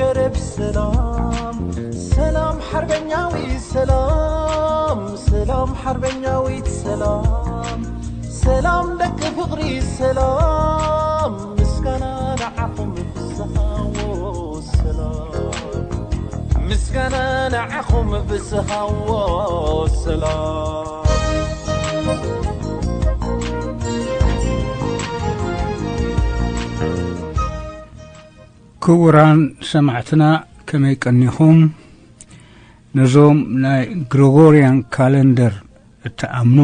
ሰላም ሰላም ሓርበኛዊ ሰላም ሰላም ሓርበኛዊት ሰላም ሰላም ደቂ ፍቕሪ ሰላም ምስጋና ንዓኹም ብዝሃዎ ሰላም ምስጋና ንዓኹም ብዝሃዎ ሰላም። ክቡራን ሰማዕትና ከመይ ቀኒኹም? ነዞም ናይ ግሪጎርያን ካለንደር እትኣምኑ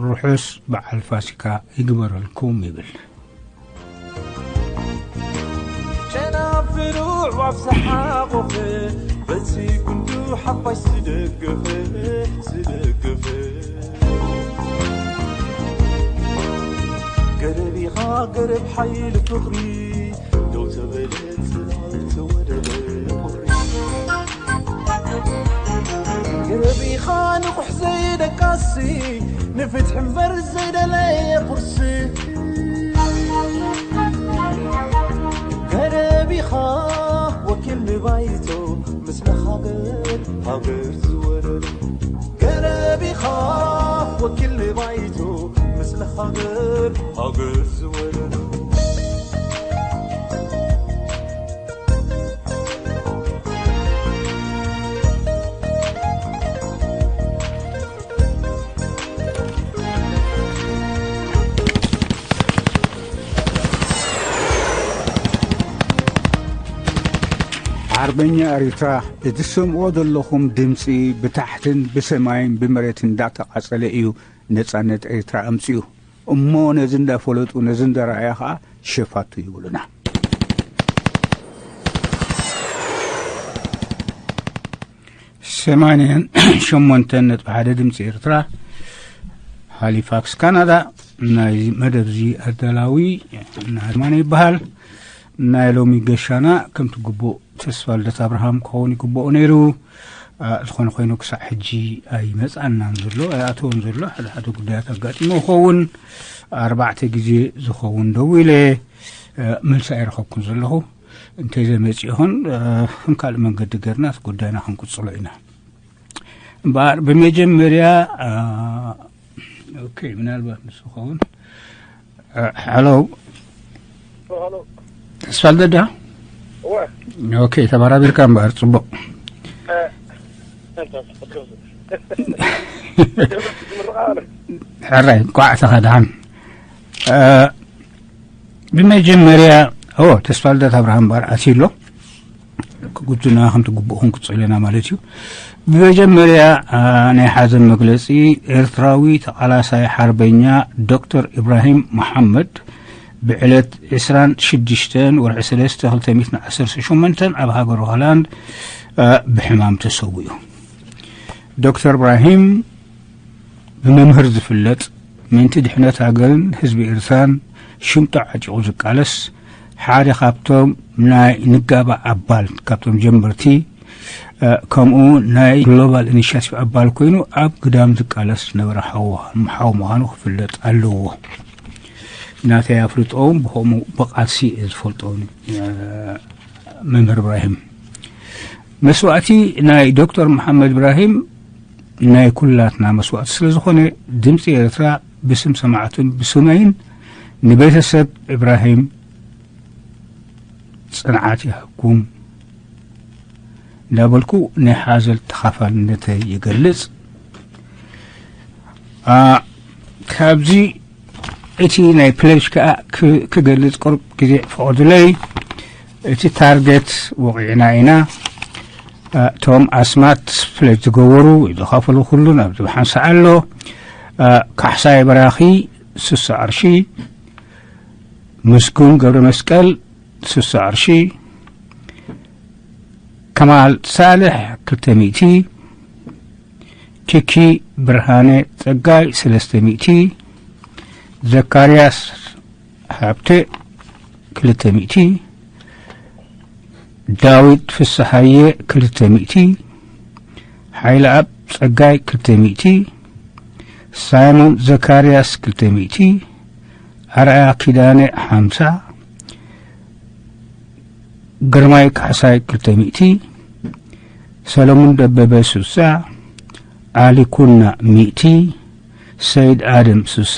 ርሑስ በዓል ፋሲካ ይግበረልኩም ይብል። ጨናፍሩ ኣብ ሰሓቑኺ በቲ ጉንዱ ሓፋሽ ዝደግፍ ዝደግፍ ገረብ ኢኻ ገረብ ሓይሊ ፍቕሪ ደው ተበለ ጽላል ተወደበ ቁሪ ገረብ ኢኻ ንቑሕ ዘይደቃሲ ንፍትሒ እምበር ዘይደለየ ቁርሲ ገረብ ኢኻ ወኪል ንባይቶ ምስለ ሃገር ሃገር ዝወረዶ ገረብ ኢኻ ወኪል ንባይቶ ምስለ ሃገር ሃገር ዝወረዶ ሓርበኛ ኤሪትራ፣ እቲ ትሰምዕዎ ዘለኹም ድምጺ ብታሕትን ብሰማይን ብመሬትን እንዳተቓጸለ እዩ ነጻነት ኤሪትራ ኣምጺኡ። እሞ ነዚ እንዳፈለጡ ነዚ እንዳረኣያ ኸኣ ሸፋቱ ይብሉና። ሰማንያን ሸሞንተን ነጥቢ ሓደ ድምፂ ኤርትራ፣ ሃሊፋክስ ካናዳ። ናይዚ መደብ እዚ ኣዳላዊ ናድማነ ይበሃል። ናይ ሎሚ ገሻና ከምቲ ግቡእ ተስፋ ልደት ኣብርሃም ክኸውን ይግብኦ ነይሩ። አ፣ ዝኾነ ኮይኑ ክሳዕ ሕጂ ኣይመጻናን ዘሎ፣ ኣይኣተወን ዘሎ። ሓደ ሓደ ጉዳያት ኣጋጢሞ ይኸውን። ኣርባዕተ ግዜ ዝኸውን ደዊለ፣ አ፣ መልሲ ኣይረኸብኩን ዘለኹ። እንተዘይመጺእኹን፣ አ፣ ከም ካልእ መንገዲ ገርና እቲ ጉዳይና ክንቅጽሎ ኢና። እምበኣር ብመጀመርያ፣ አ፣ ኦኬ፣ ምናልባት ንሱ ኸውን። አ፣ ሃሎ። ሃሎ። ተስፋ ልደት ዲኻ? እወ። ኦኬ፣ ተበራቢርካ እምበኣር፣ ጽቡቕ። እ፣ ሕራይ፣ እንቋዕ ተኻ ደሓን። እ፣ ብመጀመርያ፣ ኦ፣ ተስፋ ልደት ኣብርሃም እምበኣር ኣትዩ ኣሎ። ክጉድና ከምቲ ግቡእ ክንቅጽል ኢና ማለት እዩ። ብመጀመርያ፣ አ፣ ናይ ሓዘን መግለጺ ኤርትራዊ ተቓላሳይ ሓርበኛ ዶክተር ኢብራሂም መሓመድ ብዕለት ዕስራን ሽዱሽተን ወርሒ ሰለስተ ክልተ ሚእትን ዓሰርተ ሸሞንተን ኣብ ሃገሩ ሆላንድ፣ አ፣ ብሕማም ተሰዊኡ። ዶክተር ኢብራሂም ብመምህር ዝፍለጥ፣ ምእንቲ ድሕነት ሃገርን ህዝቢ ኤርትራን ሽምጡ ዓጢቑ ዝቃለስ፣ ሓደ ካብቶም ናይ ንጋባ ኣባል፣ ካብቶም ጀመርቲ፣ እ፣ ከምኡ ናይ ግሎባል ኢኒሽያቲቭ ኣባል ኮይኑ ኣብ ግዳም ዝቃለስ ዝነበረ ሓው፣ ሓው ምዃኑ ክፍለጥ ኣለዎ። ናተይ ኣፍልጦ እውን ብኸምኡ ብቓልሲ እየ ዝፈልጦ፣ እ፣ መምህር ኢብራሂም። መስዋእቲ ናይ ዶክተር መሓመድ ኢብራሂም ናይ ኩላትና መስዋእቲ ስለ ዝኾነ፣ ድምፂ ኤርትራ ብስም ሰማዕቱን ብስመይን ንቤተሰብ ኢብራሂም ጽንዓት ይሃብኩም እንዳበልኩ ናይ ሓዘን ተኻፋልነተይ ይገልጽ። አ፣ ካብዚ እቲ ናይ ፕሌጅ ከኣ ክ-፣ ክገልጽ ቅሩብ ግዜ ፍቐዱለይ። እቲ ታርጌት ወቒዕና ኢና። እ፣ እቶም ኣስማት ፕሌጅ ዝገበሩ ዝኸፈሉ ኩሉ ናብዚ ብሓንሳእ ኣሎ። እ፣ ካሕሳይ በራኺ ስሳ ቅርሺ፣ ምስጉን ገብረ መስቀል ስሳ ቅርሺ፣ ከማል ሳልሕ ክልተ ሚእቲ፣ ኪኪ ብርሃነ ጸጋይ ሰለስተ ሚእቲ፣ ዘካርያስ ሃብተ ክልተ ሚእቲ፣ ዳዊት ፍስሃየ ክልተ ሚእቲ፣ ሓይለኣብ ጸጋይ ክልተ ሚእቲ፣ ሳይሞን ዘካርያስ ክልተ ሚእቲ፣ ኣርኣያ ኪዳነ ሓምሳ፣ ግርማይ ካሕሳይ ክልተ ሚእቲ፣ ሰለሙን ደበበ ስሳ፣ ኣሊ ኩና ሚእቲ፣ ሰይድ ኣደም ስሳ፣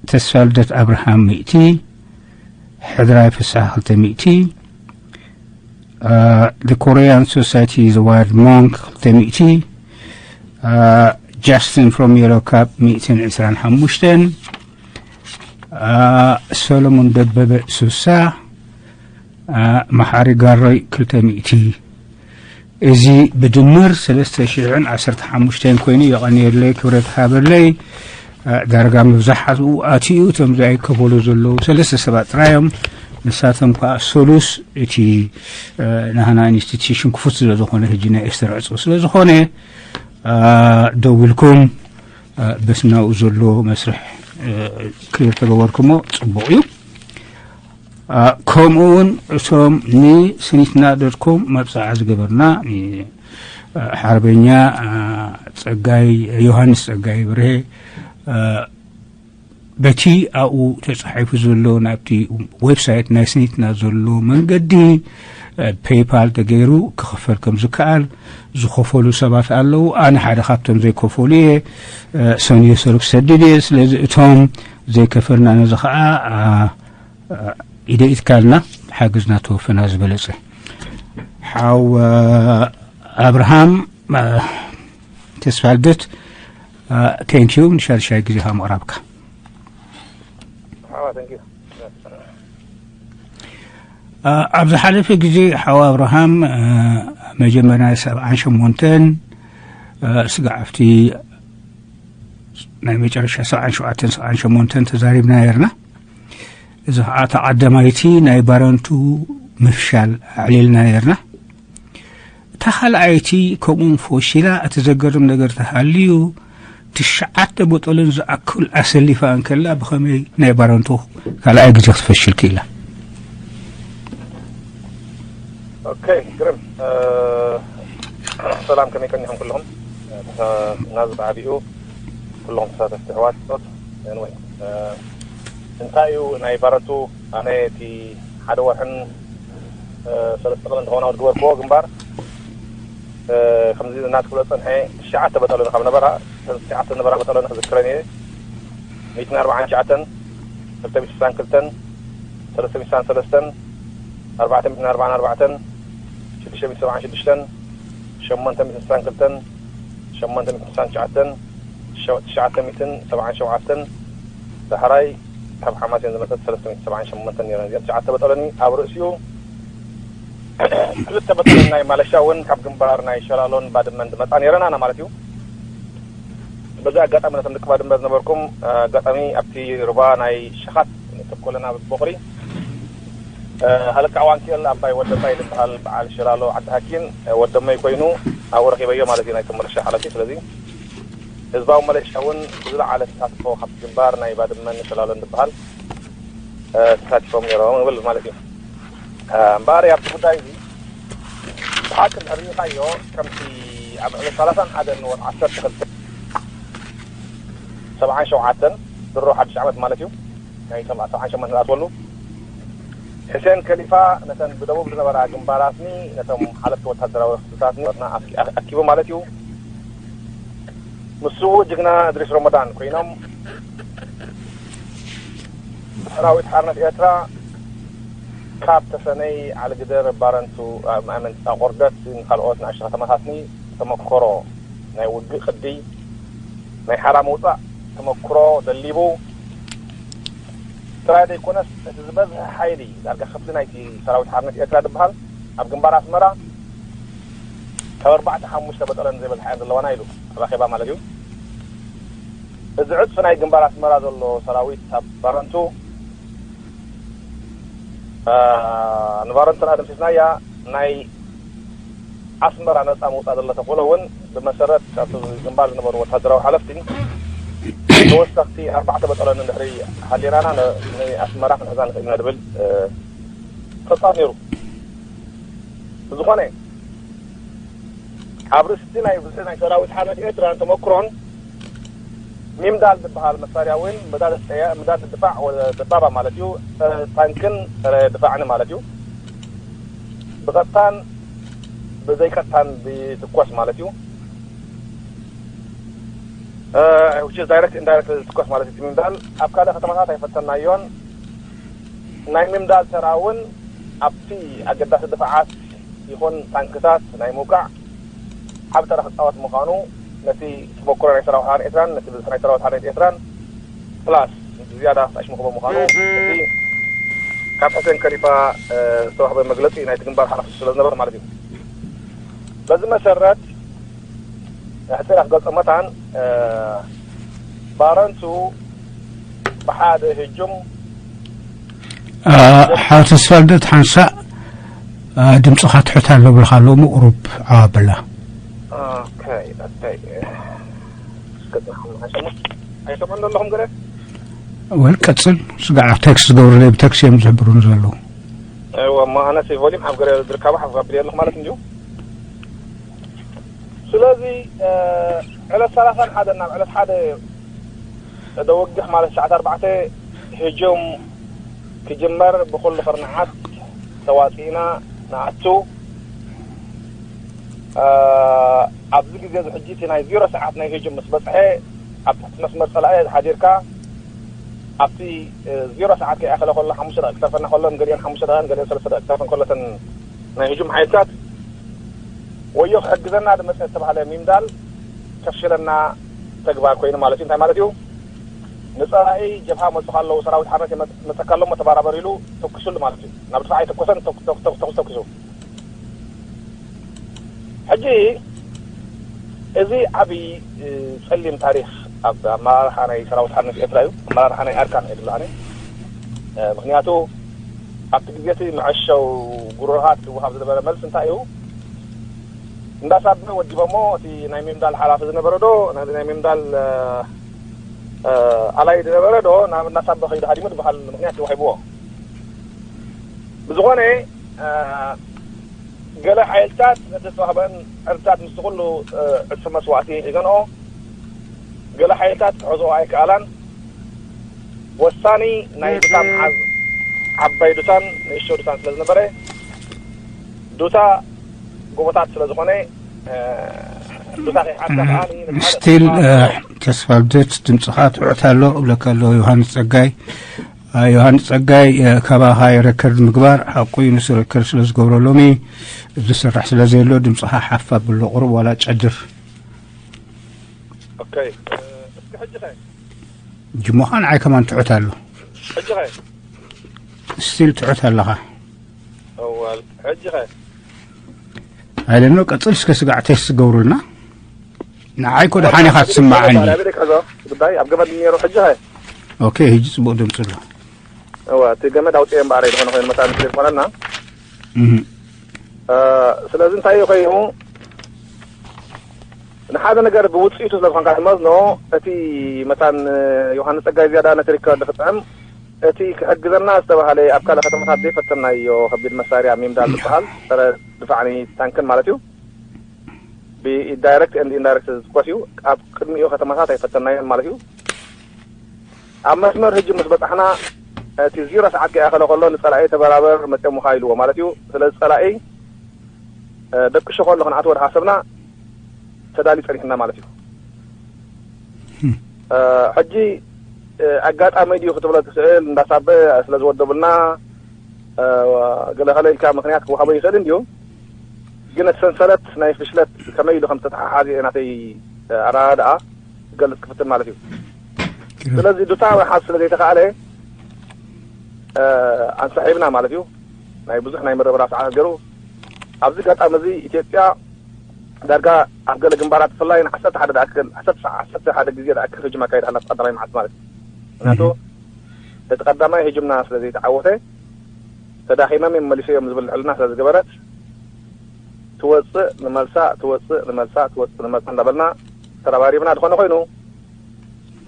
ተስፋልደት ኣብርሃም ሚእቲ፣ ሕድራይ ፍስሓ ክልተ ሚእቲ፣ The Korean Society The Wild Monk ክልተ ሚእቲ፣ Justin from Yellow Cap ሚእትን ዕስራን ሓሙሽተን፣ ሰሎሞን ደበበ ስሳ፣ መሓሪ ጋሮይ ክልተ ሚእቲ። እዚ ብድምር ሰለስተ ሽሕን ዓሰርተ ሓሙሽተን ኮይኑ፣ የቐንየለይ፣ ክብረት ሃበለይ። ዳርጋ መብዛሕትኡ ኣትዩ፣ እቶም ዘይከፈሉ ዘለዉ ሰለስተ ሰባት ጥራዮም። ንሳቶም ከዓ ሰሉስ እቲ ናህና ኢንስቲትዩሽን ክፉት ስለ ዝኾነ፣ ሕጂ ናይ ኤስተር ዕፁ ስለ ዝኾነ፣ ደዊልኩም በስናኡ ዘሎ መስርሕ ክሊር ተገበርኩሞ ጽቡቕ እዩ። ከምኡ እውን እቶም ንስኒትና ዶትኮም መብፅዓ ዝገበርና ሓርበኛ ፀጋይ፣ ዮሃንስ ፀጋይ ብርሄ፣ በቲ ኣብኡ ተፃሒፉ ዘሎ ናብቲ ዌብሳይት ናይ ስኒትና ዘሎ መንገዲ ፔይፓል ተገይሩ ክኽፈል ከም ዝከኣል ዝኸፈሉ ሰባት ኣለዉ። ኣነ ሓደ ካብቶም ዘይከፈሉ እየ። ሰንዮ ሰሉፍ ሰዲድ እየ። ስለዚ እቶም ዘይከፈልና ነዚ ከዓ ኢደ ኢትካልና ሓገዝና ተወፈና ዝበለፀ። ሓው ኣብርሃም ተስፋልደት፣ ቴንኪዩ ንሻድሻይ ግዜኻ ምቕራብካ። ኣብ ዝሓለፈ ግዜ ሓው ኣብርሃም፣ መጀመርያ ሰብዓን ሸሞንተን ስጋዕ ኣብቲ ናይ መጨረሻ ሰብዓን ሸውዓተን ሰብዓን ሸሞንተን ተዛሪብና ነርና። እዚ ከዓ ተቐዳማይቲ ናይ ባረንቱ ምፍሻል ኣዕሊልና ነርና። እታ ካልኣይቲ ከምኡ ፈሺላ፣ እቲ ዘገርም ነገር ተሃልዩ ትሽዓተ ቦጠሎን ዝኣክል ኣሰሊፋ እንከላ ብኸመይ ናይ ባረንቱ ካልኣይ ግዜ ክትፈሽል ክኢላ? ኦኬ፣ ግርም። ሰላም፣ ከመይ ቀኒኹም ኩልኹም? ናዚ ብዓቢኡ ኩልኹም ተሳተፍቲ ኣሕዋት ፆት ወይ እንታይ እዩ ናይ ባረንቱ? ኣነ እቲ ሓደ ወርሕን ሰለስተ ቀን እንተኾና ዝግበርክዎ ግንባር ከምዚ እናትብሎ ፀንሐ። ትሽዓተ በጠሎኒ ካብ ነበራ፣ እተን ትሽዓተ ነበራ በጠሎኒ ክዝክረን እየ። ሚእትን ኣርባዓን ትሽዓተን፣ ክልተ ሚእትን ስሳን ክልተን፣ ሰለስተ ሚእትን ስሳን ሰለስተን፣ ኣርባዕተ ሚእትን ኣርባዓን ኣርባዕተን፣ ሽዱሽተ ሚእትን ሰብዓን ሽዱሽተን፣ ሸሞንተ ሚእትን ስሳን ክልተን፣ ሸሞንተ ሚእትን ስሳን ትሽዓተን፣ ትሽዓተ ሚእትን ሰብዓን ሸውዓተን፣ ዳሕራይ ካብ ሓማሴን ዝመጸት ሰለስተ ሚእትን ሰብዓን ሸሞንተን ነይረን። እዚኣን ትሽዓተ በጠሎኒ ኣብ ርእሲኡ ክልተ በጠሎኒ ናይ ማለሻ እውን ካብ ግንባር ናይ ሸላሎን ባድመን ዝመጻ ነይረን ኣና ማለት እዩ። በዚ ኣጋጣሚ ነቶም ደቂ ባድመ ዝነበርኩም፣ ኣጋጣሚ ኣብቲ ሩባ ናይ ሸኻት ተኮለና ቦቕሪ፣ ሃለቃ ዋንኬል ኣባይ ወደባይ ዝበሃል በዓል ሸላሎ ዓዲ ሃኪን ወደመይ ኮይኑ ኣብኡ ረኺበዮ ማለት እዩ፣ ናይቶም መለሻ ሓለፊ። ስለዚ ህዝባዊ መለሻ እውን ብዝለዓለ ተሳትፎ ካብቲ ግንባር ናይ ባድመን ሸላሎን ዝበሃል ተሳቲፎም ነይሮም ንብል ማለት እዩ። እምበኣር ኣብቲ ጉዳይ እዚ ብሓቂ እንድሕር ርኢኻዮ፣ ከምቲ ኣብ ዕለት ሰላሳን ሓደን ወርሒ ዓሰርተ ክልተ ሰብዓን ሸውዓተን ድሮ ሓድሽ ዓመት ማለት እዩ፣ ናይ ሰብዓን ሸሞንተን ዝኣትወሉ፣ ሕሴን ከሊፋ ነተን ብደቡብ ዝነበራ ግንባራትኒ፣ ነቶም ሓለፍቲ ወታደራዊ ክፍልታትኒ ኣኪቡ ማለት እዩ፣ ምስ ስዉእ ጅግና እድሪስ ረመዳን ኮይኖም ሰራዊት ሓርነት ኤርትራ ካብ ተሰነይ፣ ዓሊግደር፣ ባረንቱ፣ ኣመንቲ ኣቆርደት ካልኦት ንኣሽቱ ከተማታትኒ ተመክሮ ናይ ውግእ ቅዲ ናይ ሓራ ምውፃእ ተመክሮ ደሊቡ ጥራይ ዘይኮነስ እቲ ዝበዝሐ ሓይሊ ዳርጋ ክፍሊ ናይቲ ሰራዊት ሓርነት ኤርትራ ዝበሃል ኣብ ግንባር ኣስመራ ካብ ኣርባዕተ ሓሙሽተ በጠሎን ዘይበዝሓ እየን ዘለዋና ኢሉ ኣብ ኣኼባ ማለት እዩ። እዚ ዕፅፊ ናይ ግንባር ኣስመራ ዘሎ ሰራዊት ኣብ ባረንቱ ንባረንቱ ኣደምሲስናያ ናይ ኣስመራ ነፃ ምውፃእ ዘሎ ተኽእሎ እውን ብመሰረት ኣብቲ ግንባር ዝነበሩ ወታደራዊ ሓለፍቲ ተወሰኽቲ ኣርባዕተ በጠሎን እንድሕሪ ሃሊናና ንኣስመራ ክንሕዛ ንኽእል ኢና ዝብል ተፃር ነይሩ። ብዝኾነ ኣብ ርእሲ ናይ ብዝሒ ናይ ሰራዊት ሓርነት ኤርትራን ተመክሮን ሚምዳል ዝበሃል መሳርያ እውን ምዳድ ድፋዕ ደባባ ማለት እዩ፣ ጸረ ታንክን ጸረ ድፋዕን ማለት እዩ። ብቐጥታን ብዘይቀጥታን ዝትኮስ ማለት እዩ። ዳይረክት ኢንዳይረክት ዝትኮስ ማለት እዩ። ሚምዳል ኣብ ካልእ ከተማታት ኣይፈተናዮን። ናይ ሚምዳል ተራ እውን ኣብቲ ኣገዳሲ ድፋዓት ይኹን ታንክታት ናይ ምውቃዕ ዓብ ተራ ክፃወት ምዃኑ ነቲ ተመክሮ ናይ ሰራዊት ሓርነት ኤርትራን ነቲ ብዝሒ ናይ ሰራዊት ሓርነት ኤርትራን ፕላስ ብዝያዳ ኣሽምኽቦ ምዃኑ እቲ ካብ ሕሴን ከሊፋ ዝተዋህበ መግለፂ ናይቲ ግንባር ሓላፊ ስለ ዝነበረ ማለት እዩ። በዚ መሰረት ሕፂር ኣክገልፀ መታን ባረንቱ ብሓደ ህጁም ሓው ተስፋልደት ሓንሳእ ድምፅኻ ትሑት ኣሎ ብልካ ኣለዉ ምቁሩብ ዓዋበላ። ኣይሰምዑን ዘለኹም ገለ ወል ቀፅል ስጋዕ ቴክስት ዝገብሩለይ ብቴክስት እዮም ዝሕብሩኒ ዘለዉ። እዋ እሞ ኣነስ ቮሊም ኣብ ገለ ዝርከባ ሓፍ ኣቢለ ኣለኹ ማለት እንድዩ። ስለዚ ዕለት ሰላሳን ሓደን ናብ ዕለት ሓደ ደወግሕ ማለት ሰዓት ኣርባዕተ ህጁም ክጅመር ብኩሉ ቅርንዓት ተዋፂእና ንኣቱ። ኣብዚ ግዜ እዚ ሕጂ እቲ ናይ ዜሮ ሰዓት ናይ ህጁም ምስ በፅሐ ኣብ ትሕቲ መስመር ፀላኢ ሓዲርካ ኣብቲ ዜሮ ሰዓት ከይኣኸለ ከሎ ሓሙሽተ ደቂ ክተርፈና ከሎ ንገሊአን ሓሙሽተ ደቂ ገሊአን ሰለስተ ደቂ ክተርፈን ከሎ እተን ናይ ህጁም ሓይልታት ወዮ ክሕግዘና ዝመፀ ዝተባሃለ ሚምዳል ከፍሽለና ተግባር ኮይኑ ማለት እዩ። እንታይ ማለት እዩ? ንፀላኢ ጀብሃ መፁ ካለዉ ሰራዊት ሓርነት መፀካ ኣሎ እሞ ተባራበር ኢሉ ተኩሱሉ ማለት እዩ። ናብ ድፋዕ ኣይተኮሰን ተኩስ ተኩሱ። ሕጂ እዚ ዓብዪ ፀሊም ታሪክ ኣብ ኣመራርሓ ናይ ሰራዊት ሓርነት ኤርትራ እዩ። ኣመራርሓ ናይ ኣርካን እየ ዝብላ ኣነ። ምክንያቱ ኣብቲ ግዜ እቲ መዐሸው ጉሮሮታት ዝወሃብ ዝነበረ መልሲ እንታይ እዩ? እንዳሳበ ወዲቦሞ እቲ ናይ ሚምዳል ሓላፊ ዝነበረ ዶ ነዚ ናይ ሚምዳል ኣላይ ዝነበረ ዶ ናብ እንዳሳበ ከይዱ ሃዲሙ ዝበሃል ምክንያት ተዋሂብዎ። ብዝኾነ ገለ ሓይልታት ነቲ ዝተዋህበን ዕርድታት ምስቲ ኩሉ ዕፅፊ መስዋእቲ ሒዘንኦ ገለ ሓይልታት ክሕዝኦ ኣይከኣላን። ወሳኒ ናይ ዱታ መሓዝ ዓባይ ዱታን ንእሽቶ ዱታን ስለ ዝነበረ ዱታ ጎቦታት ስለ ዝኾነ ዱታ ከይሓዝካ ከኣ ስቲል ተስፋ ልደት ድምፅኻ ትዑት ኣሎ እብለካ ኣለዎ ዮሃንስ ፀጋይ። ዮሃንስ ፀጋይ ካባኻ የረከርድ ምግባር ሓቁ እዩ። ንሱ ረከርድ ስለ ዝገብሮ ሎሚ ዝስራሕ ስለ ዘየሎ ድምፅኻ ሓፍ ኣብሎ ቁሩብ ዋላ ጨድር። ኦኬ እስኪ ሕጂ ኸ ጅሞኻ ንዓይ ከማን ትዑት ኣሎ። ሕጂ ኸ ስቲል ትዑት ኣለኻ። እዋል ሕጂ ኸ ኣይለኖ ቀፅል እስከ ስጋዕ ቴስት ገብሩልና። ንዓይ ኮ ደሓን ኢኻ ትስምዓኒ። ኣበይ ደቅሕዞ ጉዳይ ኣብ ገመድ ነይሩ። ሕጂ ኸ ኦኬ ህጂ ፅቡቅ ድምፂ ኣሎ። እዋ እቲ ገመድ ኣውፅኦ እምበኣር ዝኾነ ኮይኑ መታን ስለ ዝኾነልና ስለዚ እንታይ እዩ ኮይኑ ንሓደ ነገር ብውፅኢቱ ስለ ዝኾንካ ትመዝኖ እቲ መታን ዮሃንስ ፀጋይ ዝያዳ ነቲ ሪከርድ ክጥዕም እቲ ክሕግዘና ዝተባሃለ ኣብ ካልእ ከተማታት ዘይፈተናዮ ከቢድ መሳርያ ሚምዳል ዝበሃል ፀረ ድፋዕኒ ታንክን ማለት እዩ ብዳይረክት ኤንድ ኢንዳይረክት ዝትኮስ እዩ ኣብ ቅድሚኡ ከተማታት ኣይፈተናዮን ማለት እዩ ኣብ መስመር ህጂ ምስ በጻሕና እቲ ዚሮ ሰዓት ከይኣኸለ ከሎ ንጸላኢ ተበራበር መጽዮምኻ ኢልዎ ማለት እዩ። ስለዚ ጸላኢ ደቅሾ ከሎ ክንኣትዎ ድሓሰብና ተዳልዩ ጸኒሕና ማለት እዩ። ሕጂ ኣጋጣሚ ድዩ ክትብሎ ትኽእል እንዳሳበ ስለ ዝወደቡልና ገለ ከለ ኢልካ ምኽንያት ክወሃቦ ይኽእል እንድዩ። ግን እቲ ሰንሰለት ናይ ፍሽለት ከመይ ኢሉ ከም ዝተተሓሓዘ ናተይ ኣረዳድኣ ክገልጽ ክፍትን ማለት እዩ። ስለዚ ዱታ ምሓዝ ስለ ዘይተኻእለ ኣንሳሒብና ማለት እዩ። ናይ ብዙሕ ናይ ምርብራብ ሰዓታት ገይሩ ኣብዚ ኣጋጣሚ እዚ ኢትዮጵያ ዳርጋ ኣብ ገለ ግንባራት ብፍላይ ንዓሰርተ ሓደ ዝኣክል ዓሰርተ ዓሰርተ ሓደ ግዜ ዝኣክል ህጅም ኣካይዳ ኣላ ቀዳማይ መዓልቲ ማለት እዩ። ምክንያቱ እቲ ቀዳማይ ህጅምና ስለ ዘይተዓወተ ተዳኺሞም እዮም መመሊሶም ዝብል ልዕልና ስለ ዝገበረት ትወፅእ ንመልሳ ትወፅእ ንመልሳ ትወፅእ ንመልሳ እንዳበልና ተረባሪብና ዝኾነ ኮይኑ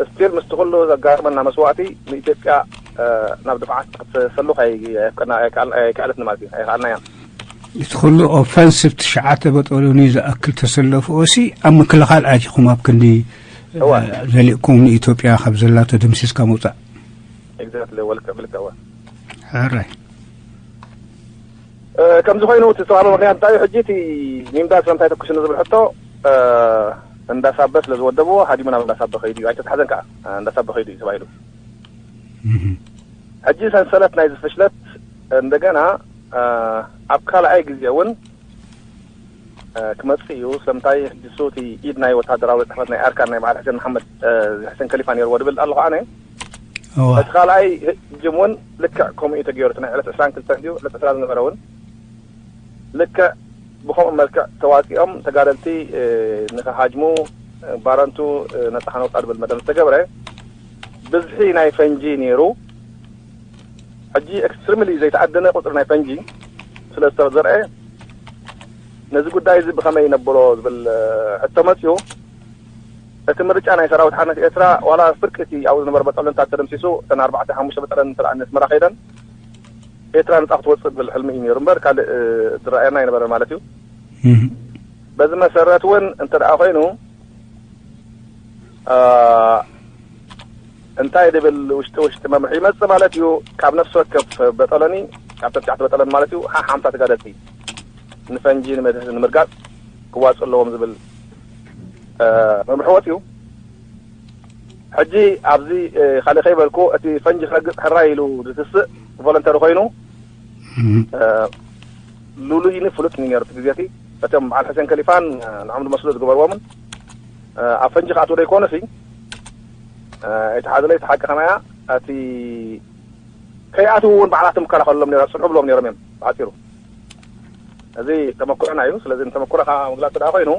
ስቲል ምስቲ ኩሉ ዘጋጥመና መስዋእቲ ንኢትዮጵያ ናብ ድፍዓት ክትሰሉ ኣይከኣለትን ማለት እዩ ኣይከኣልናያን። እቲ ኩሉ ኦፈንሲቭ ትሽዓተ በጠሎኒ ዝኣክል ተሰለፍኦሲ ኣብ ምክልኻል ኣቲኹም ኣብ ክንዲ ዘሊእኩም ንኢትዮጵያ ካብ ዘላቶ ደምሲስካ ምውፃእ። ኤግዛክትሊ ወልከ ብልከ እወ። ሕራይ ከምዚ ኮይኑ እቲ ዝተዋህበ ምክንያት እንታይ እዩ? ሕጂ እቲ ሚምዳ ስለምንታይ ተኩስኒ ዝብል ሕቶ እንዳሳበ ስለ ዝወደብዎ ሃዲሙ ናብ እንዳሳበ ከይዱ እዩ። ኣይተትሓዘን ከዓ እንዳሳበ ከይዱ እዩ ተባሂሉ። ሕጂ ሰንሰለት ናይ ዝፍሽለት እንደገና ኣብ ካልኣይ ግዜ እውን ክመፅእ እዩ። ስለምንታይ ሕጂ እሱ እቲ ኢድ ናይ ወታደራዊ ፅሕፈት ናይ ኣርካን ናይ በዓል ሕሴን መሓመድ ሕሴን ከሊፋ ነይርዎ ድብል ኣለኹ ኣነ። እቲ ካልኣይ ህጅም እውን ልክዕ ከምኡ እዩ ተገይሩ። እቲ ናይ ዕለት ዕስራን ክልተን ድዩ ዕለት ዕስራ ዝነበረ እውን ልክዕ ብከምኡ መልክዕ ተዋፂኦም ተጋደልቲ ንክሃጅሙ ባረንቱ ነፃ ከነውፃ ድብል መደብ ዝተገብረ ብዝሒ ናይ ፈንጂ ነይሩ። ሕጂ ኤክስትሪምሊ ዘይተኣደነ ቁፅሪ ናይ ፈንጂ ስለ ዝተዘርአ ነዚ ጉዳይ እዚ ብኸመይ ይነብሮ ዝብል ሕቶ መፅኡ። እቲ ምርጫ ናይ ሰራዊት ሓርነት ኤርትራ ዋላ ፍርቂ እቲ ኣብኡ ዝነበረ በጠለንታት ተደምሲሱ እተን ኣርባዕተ ሓሙሽተ በጠለን እንተ ኣስመራ ከይደን ኤርትራ ነፃ ክትወፅእ ዝብል ሕልሚ እዩ ነይሩ እምበር ካልእ ዝረኣየና ኣይነበረን ማለት እዩ። በዚ መሰረት እውን እንተ ደኣ ኮይኑ እንታይ ድብል ውሽጢ ውሽጢ መምርሒ ይመፅእ ማለት እዩ። ካብ ነፍሲ ወከፍ በጠለኒ ካብ ተስዓተ በጠለን ማለት እዩ ሓሓምሳ ተጋደልቲ ንፈንጂ ንምርጋፅ ክዋፅኡ ኣለዎም ዝብል መምርሒ ወፅኡ። ሕጂ ኣብዚ ካልእ ከይበልኩ እቲ ፈንጂ ክረግፅ ሕራይ ኢሉ ዝትስእ ቮለንተሪ ኮይኑ ሉሉይኒ ፍሉጥ እዩ ነይሩ እቲ ግዜ እቲ በቶም በዓል ሕሴን ከሊፋን ንዖም ዝመስሉ ዝገበርዎምን ኣብ ፈንጂ ክኣትዉ ዶ ይኮኑ ሲ እቲ ሓዘለይ እቲ ሓቂ ከማያ እቲ ከይኣትዉ እውን ባዕላቶም ይከላኸልሎም ነይሮም ፅንሑ ብሎም ነይሮም እዮም ብሓፂሩ። እዚ ተመኩሮና እዩ። ስለዚ ንተመኩሮ ከዓ ምግላፅ ደኣ ኮይኑ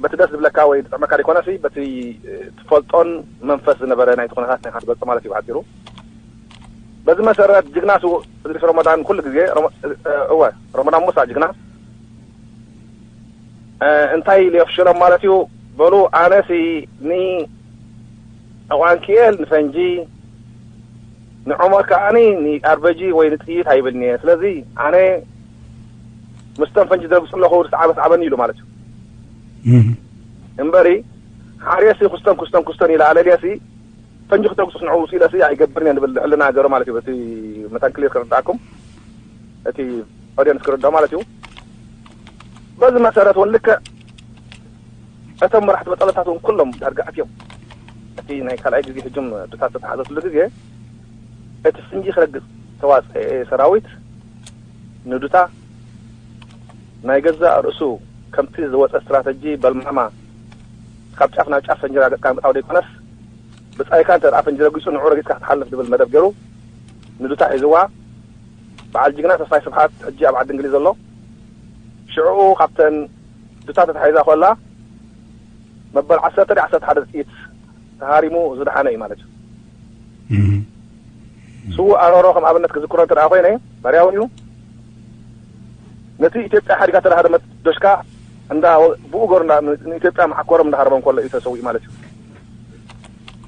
በቲ ደስ ዝብለካ ወይ ዝጥዕመካ ዘይኮነሲ በቲ ትፈልጦን መንፈስ ዝነበረ ናይቲ ኩነታት ናይ ክትገልፆ ማለት እዩ ብሓፂሩ። በዚ መሰረት ጅግና ስዉእ እድሪስ ረመዳን ኩሉ ግዜ እወ ረመዳን ሙሳ ጅግና እንታይ ኢሉ የፍሽሎም ማለት እዩ። በሉ ኣነሲ ንዕቋንኪኤል ንፈንጂ ንዑመር ከዓኒ ንኣርበጂ ወይ ንጥይት ኣይብልኒ እየ። ስለዚ ኣነ ምስቶም ፈንጂ ዘርግፁ ኣለኹ ስዓበ ስዓበኒ ኢሉ ማለት እዩ። እምበሪ ሓርየሲ ኩስቶም ኩስቶም ኩስቶን ኢለ ኣለልየሲ ፈንጂ ክተኩስ ንዕኡ ውስ ኢለሲ ኣይገብርን እየ ንብል ሕልና ገሩ ማለት እዩ። በቲ መታን ክሊር ክርዳእኩም እቲ ኦዲየንስ ክርዳእ ማለት እዩ። በዚ መሰረት እውን ልክዕ እቶም መራሕቲ በጠለታት እውን ኩሎም ዳርጋ ኣትዮም እቲ ናይ ካልኣይ ግዜ ህጅም ዱታ ዝተተሓዘትሉ ግዜ እቲ ፍንጂ ክረግፅ ተዋፀኤ ሰራዊት ንዱታ ናይ ገዛእ ርእሱ ከምቲ ዝወፀ ስትራተጂ በልማማ ካብ ጫፍ ናብ ጫፍ ፈንጂ ራገፅካ ምእታው ዘይኮነስ ብፃይካ እንተ ደኣ ፈንጂ ረጊፁ ንዑ ረጊፅካ ክትሓልፍ ዝብል መደብ ገይሩ ንዱታ ሒዝዋ በዓል ጅግና ተስፋይ ስብሓት ሕጂ ኣብ ዓዲ እንግሊዝ ዘሎ ሽዕኡ ካብተን ዱታ ተታሒዛ ኮላ መበል ዓሰርተ ዓሰርተ ሓደ ጥይት ተሃሪሙ ዝደሓነ እዩ ማለት እዩ። ስዉእ ኣሮሮ ከም ኣብነት ክዝክሮ እንተ ደኣ ኮይነ ባርያዊ እዩ። ነቲ ኢትዮጵያ ሓዲጋ ተዳሃደመት ዶሽካ እንዳ ብኡ ገሩ ንኢትዮጵያ መዓኮሮም እንዳሃረሞም ከሎ እዩ ተሰዊኡ ማለት እዩ።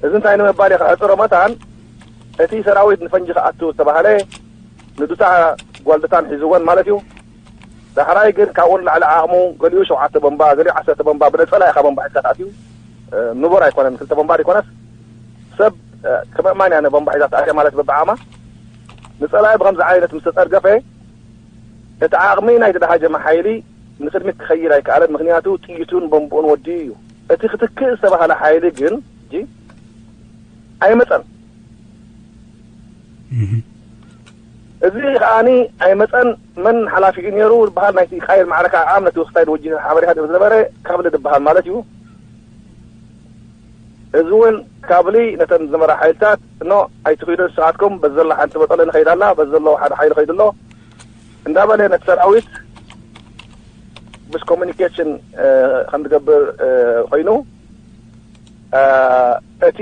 እዚ እንታይ ንምባል እየ ክዕፅሮ መታን እቲ ሰራዊት ንፈንጂ ክኣቱ ዝተባህለ ንዱታ ጓልድታን ሒዝወን ማለት እዩ። ዳሕራይ ግን ካብኡ ንላዕሊ ዓቕሙ ገሊኡ ሸውዓተ ቦምባ ገሊኡ ዓሰርተ ቦምባ ብነፀላ ኢኻ ቦምባ ሒዝካ ተኣትዩ ንቡር ኣይኮነን። ክልተ ቦምባ ዘይኮነስ ሰብ ክመእማን እያ ነቦምባ ሒዛ ተኣትያ ማለት በብዓማ ንፀላኢ ብከምዚ ዓይነት ምስ ተፀርገፈ እቲ ዓቕሚ ናይቲ ደሃጀመ ሓይሊ ንቅድሚት ክኸይድ ኣይከኣለን። ምክንያቱ ጥይቱን ቦምብኡን ወዲኡ እዩ። እቲ ክትክእ ዝተባህለ ሓይሊ ግን ሕጂ ኣይመፀን። እዚ ከዓኒ ኣይመፀን። መን ሓላፊኡ ነይሩ ዝበሃል ናይቲ ቃይል ማዕረካ ዓም ነቲ ክስታይ ድወጂ ሓበሬታ ዝነበረ ካብሊ ዝበሃል ማለት እዩ። እዚ እውን ካብሊ ነተን ዝመራ ሓይልታት እኖ ኣይትኺዱ ንስኻትኩም በዚ ዘሎ ሓንቲ በጠለ ንኸይድ ኣላ በዚ ዘለዎ ሓደ ሓይሊ ኸይዱ ኣሎ እንዳበለ ነቲ ሰራዊት ምስ ኮሚኒኬሽን ከም ዝገብር ኮይኑ እቲ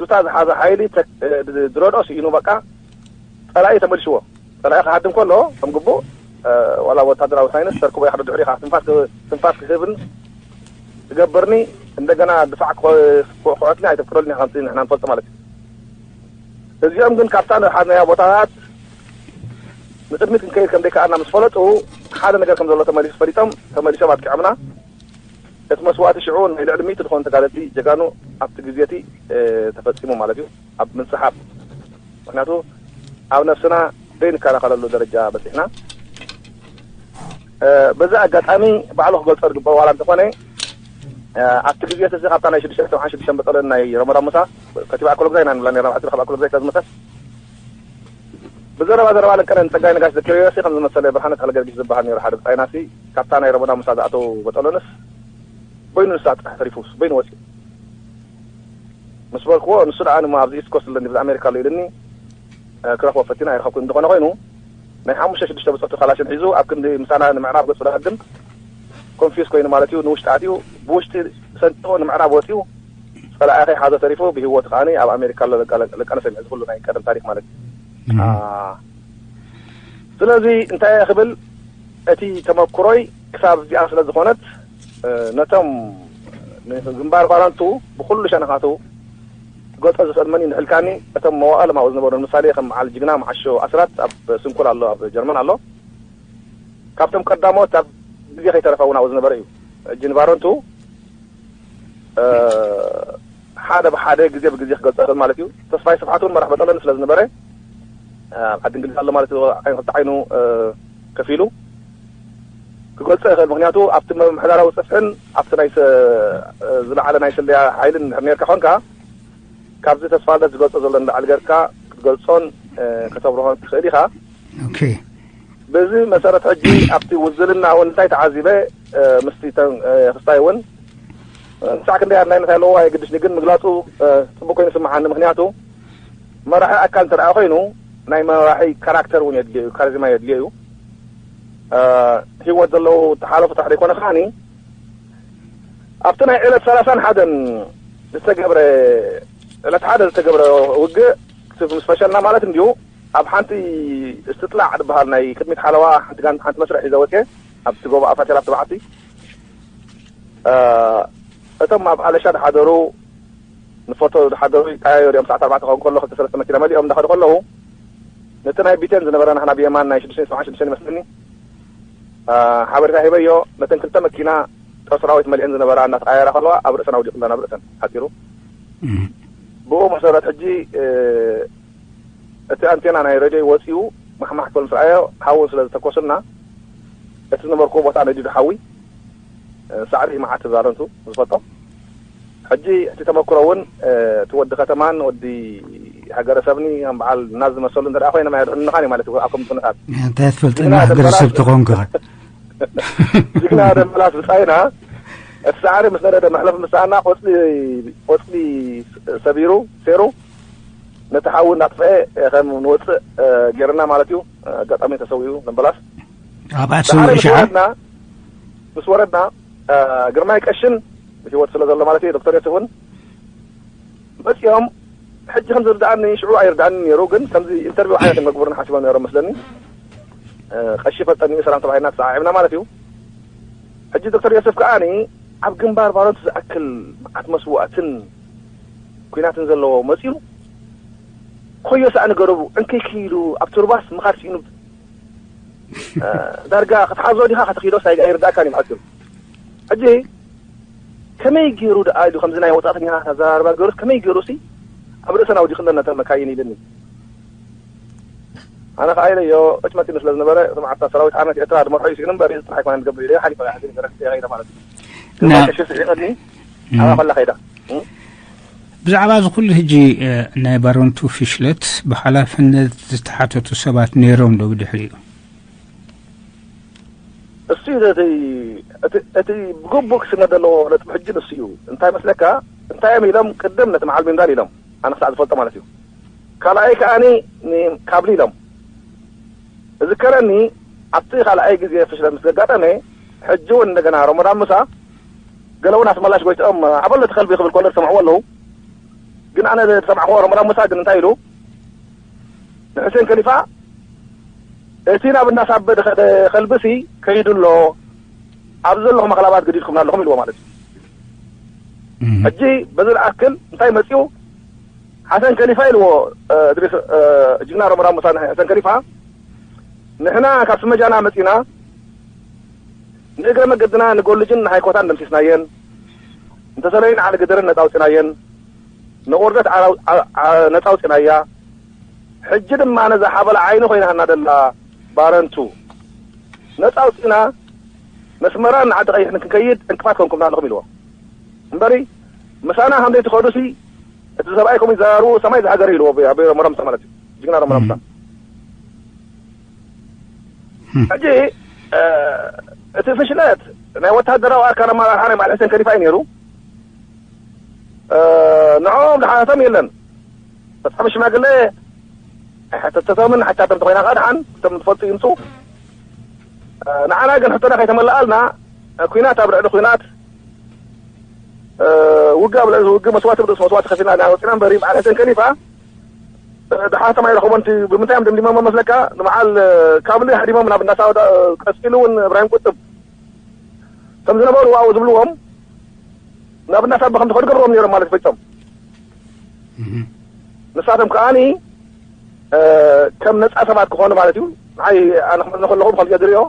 ዱታ ዝሓዘ ሓይሊ ዝረድኦ ስኢኑ በቃ ፀላኢ ተመልሽዎ። ፀላኢ ክሃድም ከሎ ከም ግቡእ ዋላ ወታደራዊ ሳይንስ ተርክቦ ይሓዶ ድሕሪ ኢኻ ትንፋስ ትንፋስ ክህብን ትገብርኒ እንደገና ድፋዕ ክዖትኒ ኣይተፍቅደልኒ ከምቲ ንሕና ንፈልጦ ማለት እዩ። እዚኦም ግን ካብታ ንሓዝናያ ቦታታት ንቅድሚት ክንከይድ ከም ዘይከኣልና ምስ ፈለጡ ሓደ ነገር ከም ዘሎ ተመሊሱ ፈሊጦም ተመሊሶም ኣጥቂዖምና። እቲ መስዋእቲ ሽዑ ናይ ልዕሊ ሚእቲ ዝኾኑ ተጋደልቲ ጀጋኑ ኣብቲ ግዜ እቲ ተፈፂሙ ማለት እዩ። ኣብ ምንስሓብ ምክንያቱ ኣብ ነፍስና ዘይንከላኸለሉ ደረጃ በፂሕና። በዚ ኣጋጣሚ ባዕሉ ክገልፆ ዝግበኦ ዋላ እንተኾነ፣ ኣብቲ ግዜ እቲ ካብታ ናይ ሽዱሽተ ሰብዓን ሽዱሽተ በጠሎን ናይ ረመዳን ሙሳ፣ ከቲባ ኣኮለጉዛይ ኢና ንብላ ነርና፣ ባዕቲ ካብ ኣኮለጉዛይ ስለ ዝመፀት፣ ብዘረባ ዘረባ ለቀነ ንፀጋይ ነጋሽ ዘኪረዮ ሲ ከም ዝመሰለ ብርሃነ ተኽለ ገርጊስ ዝበሃል ነይሩ ሓደ ብፃይና ሲ ካብታ ናይ ረመዳን ሙሳ ዝኣተው በጠሎንስ በይኑ ንሳ ጥራሕ ተሪፉ በይኑ ወፂኡ። ምስ በልክዎ፣ ንሱ ደኣ ንሞ ኣብዚ ኢስት ኮስት ኣለኒ፣ ብዛ ኣሜሪካ ኣሎ ኢሉኒ። ክረኽቦ ፈቲነ ኣይረኸብኩን። እንተኾነ ኮይኑ፣ ናይ ሓሙሽተ ሽዱሽተ ብጾቱ ካላሽን ሒዙ ኣብ ክንዲ ምሳና ንምዕራብ ገጹ ደሃድም፣ ኮንፊውዝ ኮይኑ ማለት እዩ፣ ንውሽጢ ኣትዩ፣ ብውሽጢ ሰንጢቑ ንምዕራብ ወጺኡ፣ ጸላኢ ከይሓዞ ተሪፉ፣ ብህይወቱ ከኣ ኣብ ኣሜሪካ ኣሎ። ለቃ-፣ ለቃ-፣ ለቃነ ሰሚዐ፣ እዚ ኩሉ ናይ ቀደም ታሪኽ ማለት እዩ። እም። አ፣ ስለዚ እንታይ እየ ክብል፣ እቲ ተመኩሮይ ክሳብ እዚኣ ስለ ዝኾነት፣ እ፣ ነቶም ንግንባር ባረንቱ ብኹሉ ሸነኻቱ ክገልጾ ዝኽእል መን እዩ እንድሕልካኒ፣ እቶም መዋእሎም ኣብኡ ዝነበሩ፣ ንምሳሌ ከም በዓል ጅግና መዓሾ ኣስራት ኣብ ስንኩል ኣሎ፣ ኣብ ጀርመን ኣሎ። ካብቶም ቀዳሞት ኣብ ግዜ ከይተረፈ እውን ኣብኡ ዝነበረ እዩ። ሕጂ ንባረንቱ፣ እ፣ ሓደ ብሓደ ግዜ ብግዜ ክገልጾ ይኽእል ማለት እዩ። ተስፋይ ስብሓት እውን መራሕ በጠሎኒ ስለ ዝነበረ፣ እ፣ ኣብ ዓዲ እንግሊዝ ኣሎ ማለት እዩ። ዓይኑ ክልተ ዓይኑ፣ እ፣ ከፊሉ ክገልጾ ይኽእል። ምኽንያቱ ኣብቲ ምምሕዳራዊ ጽፍሕን ኣብቲ ናይ ሰ-፣ እ፣ ዝለዓለ ናይ ስለያ ሓይልን እንድሕር ኔርካ ኾንካ፣ ካብዚ ተስፋልደት ዝገልጾ ዘሎ ንላዕሊ ጌርካ ክትገልጾን፣ እ፣ ከተብርሆን ትኽእል ኢኻ። ኦኬ። በዚ መሰረት ሕጂ ኣብቲ ውዝልና እውን እንታይ ተዓዚበ፣ እ፣ ምስቲ ተን-፣ እ፣ ክስታይ እውን፣ እ፣ ክሳዕ ክንደይ ኣድላይነት ኣለዎ ኣይግድሽኒ፣ ግን ምግላጹ፣ እ፣ ጽቡቅ ኮይኑ ይስምዓኒ። ምኽንያቱ መራሒ ኣካል እንተ ደኣ ኮይኑ ናይ መራሒ ካራክተር እውን የድልዮ እዩ፣ ካሪዝማ የድልዮ እዩ። እ፣ ህይወት ዘለዉ ተሓለፉ ጥራሕ ዘይኮነ ከዓኒ ኣብቲ ናይ ዕለት ሰላሳን ሓደን ዝተገብረ፣ ዕለት ሓደ ዝተገብረ ውግእ፣ እቲ ምስ ፈሸልና ማለት እንድዩ፣ ኣብ ሓንቲ እስትጥላዕ ዝበሃል ናይ ቅድሚት ሓለዋ ሓንቲ ጋን-፣ ሓንቲ መስርዕ ሒዘ ወፅየ፣ ኣብቲ ጎቦ ኣፋቴራ ኣብቲ በዓቲ፣ እ፣ እቶም ኣብ ኣለሻ ዝሓደሩ፣ ንፎቶ ዝሓደሩ ይቀያየሩ እዮም። ሰዓት ኣርባዕተ ክኸውን ከሎ ክልተ ሰለስተ መኪና መሊኦም እንዳኸዱ ከለዉ፣ ነቲ ናይ ቢቴን ዝነበረ ናህና ብየማን ናይ ሽዱሽተ ሰብዓን ሽዱሽተ ይመስለኒ፣ እ፣ ሓበሬታ ሂበዮ። ነተን ክልተ መኪና ጦር ሰራዊት መሊአን ዝነበራ እናተቐያየራ ከለዋ ኣብ ርእሰን ኣውዲቑለን፣ ኣብ ርእሰን ሓፂሩ። እም። ብኡ መሰረት ሕጂ፣ እ፣ እቲ ኣንቴና ናይ ሬድዮ ወፂኡ ማሕማሕ ክብል ምስ ረኣዮ፣ ሓዊ ስለ ዝተኮሱልና፣ እቲ ዝነበርኩዎ ቦታ ነዲዱ ሓዊ፣ እ፣ ሳዕሪ መዓት ባረንቱ ዝፈልጦ። ሕጂ እቲ ተመክሮ እውን፣ እ፣ እቲ ወዲ ከተማን ወዲ ሃገረሰብኒ ከም በዓል ናዝ ዝመሰሉ እንተ ደኣ ኮይኖም ኣየድሕኑኻን እዩ ማለት እዩ፣ ኣብ ከምዚ ኩነታት። እንታይ ትፈልጥ ጅግና ናህ ደመላስ፣ ገረሰብ ተኾንካ? ጅግና ደመላስ ብጻይና፣ እቲ ሳዕሪ ምስ ነደደ መሕለፊ ምስ ሰኣና፣ ቆጽሊ፣ ቆጽሊ ሰቢሩ፣ ሴሩ፣ ነቲ ሓዊ እናጥፍአ ከም ንወጽእ፣ እ፣ ጌርና ማለት እዩ። ኣጋጣሚ ተሰዊኡ ደመላስ። ኣብኣ ሳዕሪ ተሰዊኡ ምስ ሸዓ? ወረድና፣ ምስ ወረድና፣ እ፣ ግርማይ ቀሽን ብህይወት ስለ ዘሎ ማለት እዩ፣ ዶክተር ዮሴፍ እውን መጺኦም። ሕጂ ከም ዝርድኣኒ፣ ሽዑ ኣይርድኣኒ ነይሩ፣ ግን ከምዚ ኢንተርቪው ዓይነት እዮም ከግብሩና ሓሲቦም ነይሮም መስለኒ። እ፣ ቀሺ ፈልጠኒ እዩ፣ ሰላም ተባሂልና ተሰዓዒብና ማለት እዩ። ሕጂ ዶክተር ዮሴፍ ከኣኒ ኣብ ግንባር ባረንቱ ዝኣክል መዓት መስዋእትን ኲናትን ዘለዎ መጺኡ፣ ኮዮ ሳእኒ ገረቡ ዕንክይ ክኢሉ ኣብቲ ሩባስ ምኻድ ስኢኑ፣ እ፣ ዳርጋ ክትሓዞ ዲኻ ከተኺዶስ ኣይ-፣ ኣይርድኣካን እዩ ብሓጺሩ። ሕጂ ከመይ ገይሩ ደኣ ኢሉ ከምዚ ናይ ወጻእተኛታት ኣዘራርባ ገይሩስ ከመይ ገይሩ ሲ ኣብ ርእሰን ኣውዲቕለን ነተን መካይን ኢልኒ። ኣነ ከኣ ኢለዮ፣ እች መጺኒ ስለ ዝነበረ፣ እቲ መዓልታ ሰራዊት ሓርነት ኤርትራ ድመርሖ እዩ ስኢኑ እምበር፣ እዚ ጥራሕ ኣይኮነን ዝገብር ኢለዮ፣ ሓሊፈ እየ፣ ሓዚነ ገረክስ እየ ከይደ ማለት እዩ። እና ግርማይ ቀሺ ስሒቐኒ፣ ም። ኣብኣ ከላ ከይዳ። ም? ብዛዕባ እዚ ኩሉ ሕጂ፣ እ፣ ናይ ባረንቱ ፍሽለት ብሓላፍነት ዝተሓተቱ ሰባት ነይሮም ዶ ብድሕሪኡ? እሱ እዩ እቲ፣ እቲ፣ እቲ ብግቡእ ክስነድ ዘለዎ ነጥቢ ሕጂ ንሱ እዩ። እንታይ መስለካ? እንታይ እዮም ኢሎም ቅድም ነቲ መዓል ሚንዳል ኢሎም፣ ኣነ ክሳዕ ዝፈልጦ ማለት እዩ። ካልኣይ ከኣኒ ኒ-፣ ካብሊ ኢሎም። እዝከረኒ ኣብቲ ካልኣይ ግዜ ፍሽለት ምስ ዘጋጠመ፣ ሕጂ እውን እንደገና ረመዳን ሙሳ ገለ እውን ኣስመላሽ ጎይትኦም ኣበሎ እቲ ከልቢ ክብል ከሎ ዝሰምዕዎ ኣለዉ። ግን ኣነ ዝሰማዕክዎ ረመዳን ሙሳ ግን እንታይ ኢሉ? ንሕሴን ከሊፋ እቲ ናብ እንዳሳበ ዝኸደ ከልብሲ ከይዱ ኣሎ፣ ኣብዚ ዘለኹም ኣኽላባት ገዲድኩምና ኣለኹም ኢልዎ ማለት እዩ። እም። ሕጂ በዚ ዝኣክል እንታይ መጺኡ? ሓሰን ከሊፋ ኢልዎ፣ እ፣ እድሪስ፣ እ፣ ጅግና ረመዳን ሙሳ ንሓሰን ከሊፋ፣ ንሕና ካብ ስመጃና መጺና፣ ንእግረ መገድና ንጎልጅን ንሃይኮታን ደምሲስናየን፣ እንተሰለዩ ንዓሊ ግደርን ነጻ ኣውጺናየን፣ ንቑርደት ዓራ-፣ ዓ-፣ ዓ-፣ ነጻ ኣውጺናያ፣ ሕጂ ድማ ነዛ ሓበላ ዓይኒ ኮይናና ደላ ባረንቱ ነፃ ኣውፂእና መስመራን ንዓዲ ቀይሕ ንክንከይድ ዕንቅፋት ኮንኩምና ኣለኹም ኢልዎ። እምበሪ ምሳና ከም ዘይትኸዱሲ እቲ ሰብኣይ ከምኡ ይዘራርቡ ሰማይ ዝሃገረ ኢልዎ። ኣበይ መረምሳ ማለት እዩ። ጅግና መረምሳ። ሕጂ እቲ ፍሽለት ናይ ወታደራዊ ኣርካን ኣመራርሓ ናይ ማልሕሰን ከሊፋ እዩ ነይሩ። ንዕኦም ዝሓተቶም የለን። ፈፃሚ ሽማግለ ኣይሓተተቶምን። ሓታቶም ተኮይና ከዓ ድሓን እቶም ዝፈልጡ ይምፁ። ንዓና ግን ሕቶና ከይተመለኣልና ኩናት ኣብ ልዕሊ ኩናት ውግእ ኣብ ልዕሊ ውግእ መስዋእቲ ብርእሲ መስዋእቲ ከፊልና ኢና ወፂና እምበሪ በዓል ሕሰን ከሊፋ ድሓቶም ኣይረኸቦን። እቲ ብምንታይ እዮም ደምዲሞሞ መስለካ? ንበዓል ካብሊ ሃዲሞም ናብ እንዳሳ ወዳ-፣ ቀፂሉ እውን እብራሂም ቁጥብ ከም ዝነበሩ ኣብኡ ዝብልዎም ናብ እንዳሳ በኸም ዝኸዱ ገብርዎም ነይሮም ማለት ፈይቶም። ንሳቶም ከዓኒ ከም ነፃ ሰባት ክኾኑ ማለት እዩ። ንዓይ ኣነ ክመዝኖ ከለኹ ብኸምዚ ዝሪኦ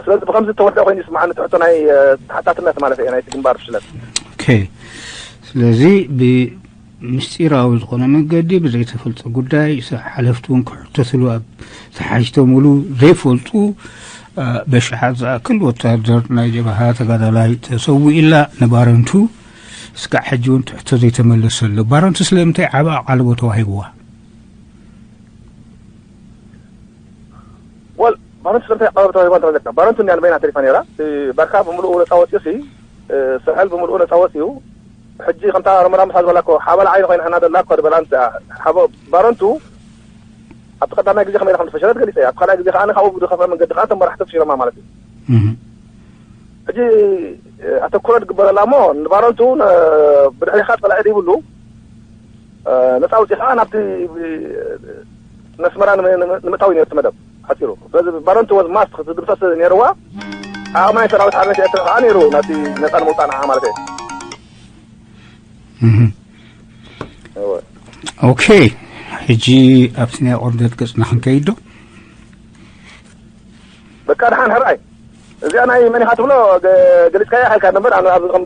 ስለዚ ብኸምዚ ዝተወደአ ኮይኑ ይስምዓኒ ትሕቶ ናይ ተሓታትነት ማለት እየ ናይቲ ግንባር ፍሽለት። ኦኬ። ስለዚ ብምስጢራዊ ዝኾነ መንገዲ ብዘይተፈልጠ ጉዳይ ሓለፍቲ እውን ክሕተትሉ ኣብ ተሓቲቶምሉ ዘይፈልጡ በሽሓት ዝኣክል ወታደር ናይ ጀብሃ ተጋዳላይ ተሰዊኡላ ንባረንቱ እስካዕ ሕጂ እውን ትሕቶ ዘይተመለሰሉ። ባረንቱ ስለምንታይ ዓቢ ኣቓልቦ ተዋሂብዋ? ወል ባረንቱ ስለምንታይ ዓቢ ተዋሂባ እንተበለካ ባረንቱ እንዲያ ንበይና ተሪፋ ነይራ። ባርካ ብምልኡ ነፃ ወፂኡ ሲ ስሕል ብምልኡ ነፃ ወፂኡ ሕጂ ከምታ ሮመና ምሳ ዝበላ እኮ ሓበላ ዓይኒ ኮይና ሕና ደላ እኮ ዝበላ እንተ ሓቦ ባረንቱ ኣብቲ ቀዳማይ ግዜ ከመይ ኢላ ከም ዝፈሸለት ገሊፀ እያ። ኣብቲ ካልኣይ ግዜ ከዓ ካብኡ ብዝኸፍአ መንገዲ ከዓ እቶም መራሕቲ ፍሽረማ ማለት እዩ። ሕጂ ኣተኩሮ ዝግበረላ እሞ ንባረንቱ ብድሕሪኻ ፀላኢ ዘይብሉ ነፃ ኣውፂኻ ናብቲ ነስመራ ንምእታው እዩ ነቲ መደብ ሓፂሩ። ስለዚ ባረንቱ ወዝ ማስት ክትድምሰስ ነይርዋ። ዓቕሚ ናይ ሰራዊት ሓርነት ኤርትራ ከዓ ነይሩ ናቲ ነፃ ንምውፃእ ንዓ ማለት እየ። ኦኬ፣ ሕጂ ኣብቲ ናይ ኦርደት ገፅና ክንከይድ ዶ? በቃ ድሓን ሕራይ እዚኣ ናይ መን ኢኻ ትብሎ ገሊፅካያ ሓልካ ነበር ኣነ ኣብዚ ከም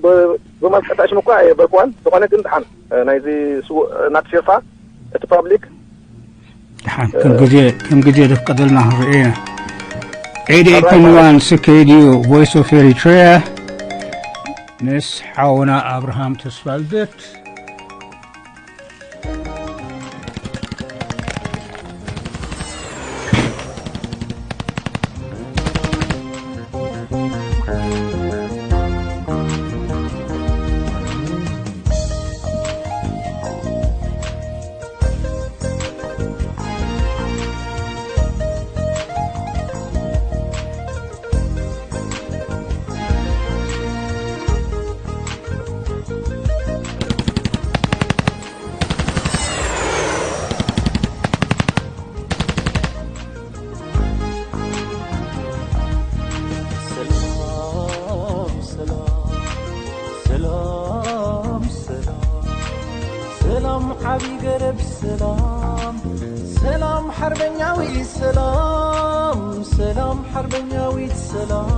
ብመልክዕ ሽም እኳ የበልክዋን ዝኾነ ግን ድሓን ናይዚ ናቲ ሸርፋ እቲ ፓብሊክ ድሓን ከም ግዜ ከም ግዜ ዘፍቀደልና ክንርኢ ኢና። ኤዲ ኤኮንዋን ስኬድዩ ቮይስ ኦፍ ኤሪትሪያ ምስ ሓውና ኣብርሃም ተስፋልደት ሰላም ሰላም ሰላም ሰላም ሰላም ዓቢ ገረብ ሰላም ሰላም ሓርበኛዊ ሰላም ሰላም ሓርበኛዊት ሰላም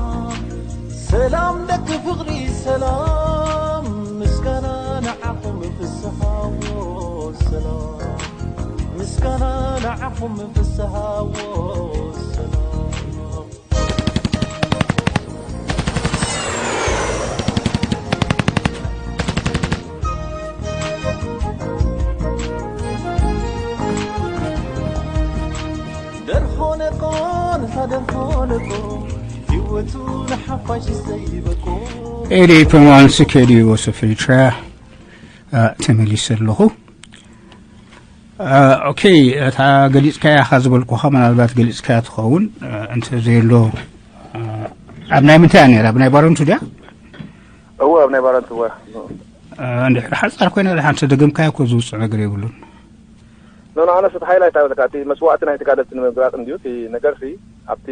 ሰላም ደቂ ፍቕሪ ሰላም ምስጋና ንዓኹም ፍስሃዎ ሰላም ምስጋና ንዓኹም ፍስሃዎ ሰላም ደርሆ ነቆ ንታ ደርሆ ነቆ ህይወቱ ንሓፋሽ ዘይበቆ ኤዲ ፐማንስ ከዲኡ ወሰፍ ኤሪትራ ተመሊሰ ኣለኹ። ኦኬ፣ እታ ገሊፅካያ ኢኻ ዝበልኩኻ ምናልባት ገሊፅካያ ትኸውን። እንተ ዘየሎ ኣብ ናይ ምንታይ እያ ነይራ? ኣብ ናይ ባረንቱ ድያ? እወ ኣብ ናይ ባረንቱ እወ። እንድሕር ሓፃር ኮይና ድሓን ተደገምካያ እኮ ዝውፅእ ነገር የብሉን። ኖ ንኣነስ እቲ ሃይላይት ኣይበለካ እቲ መስዋእቲ ናይ ተጋደልቲ ንምግላፅ እንድዩ እቲ ነገር ሲ ኣብቲ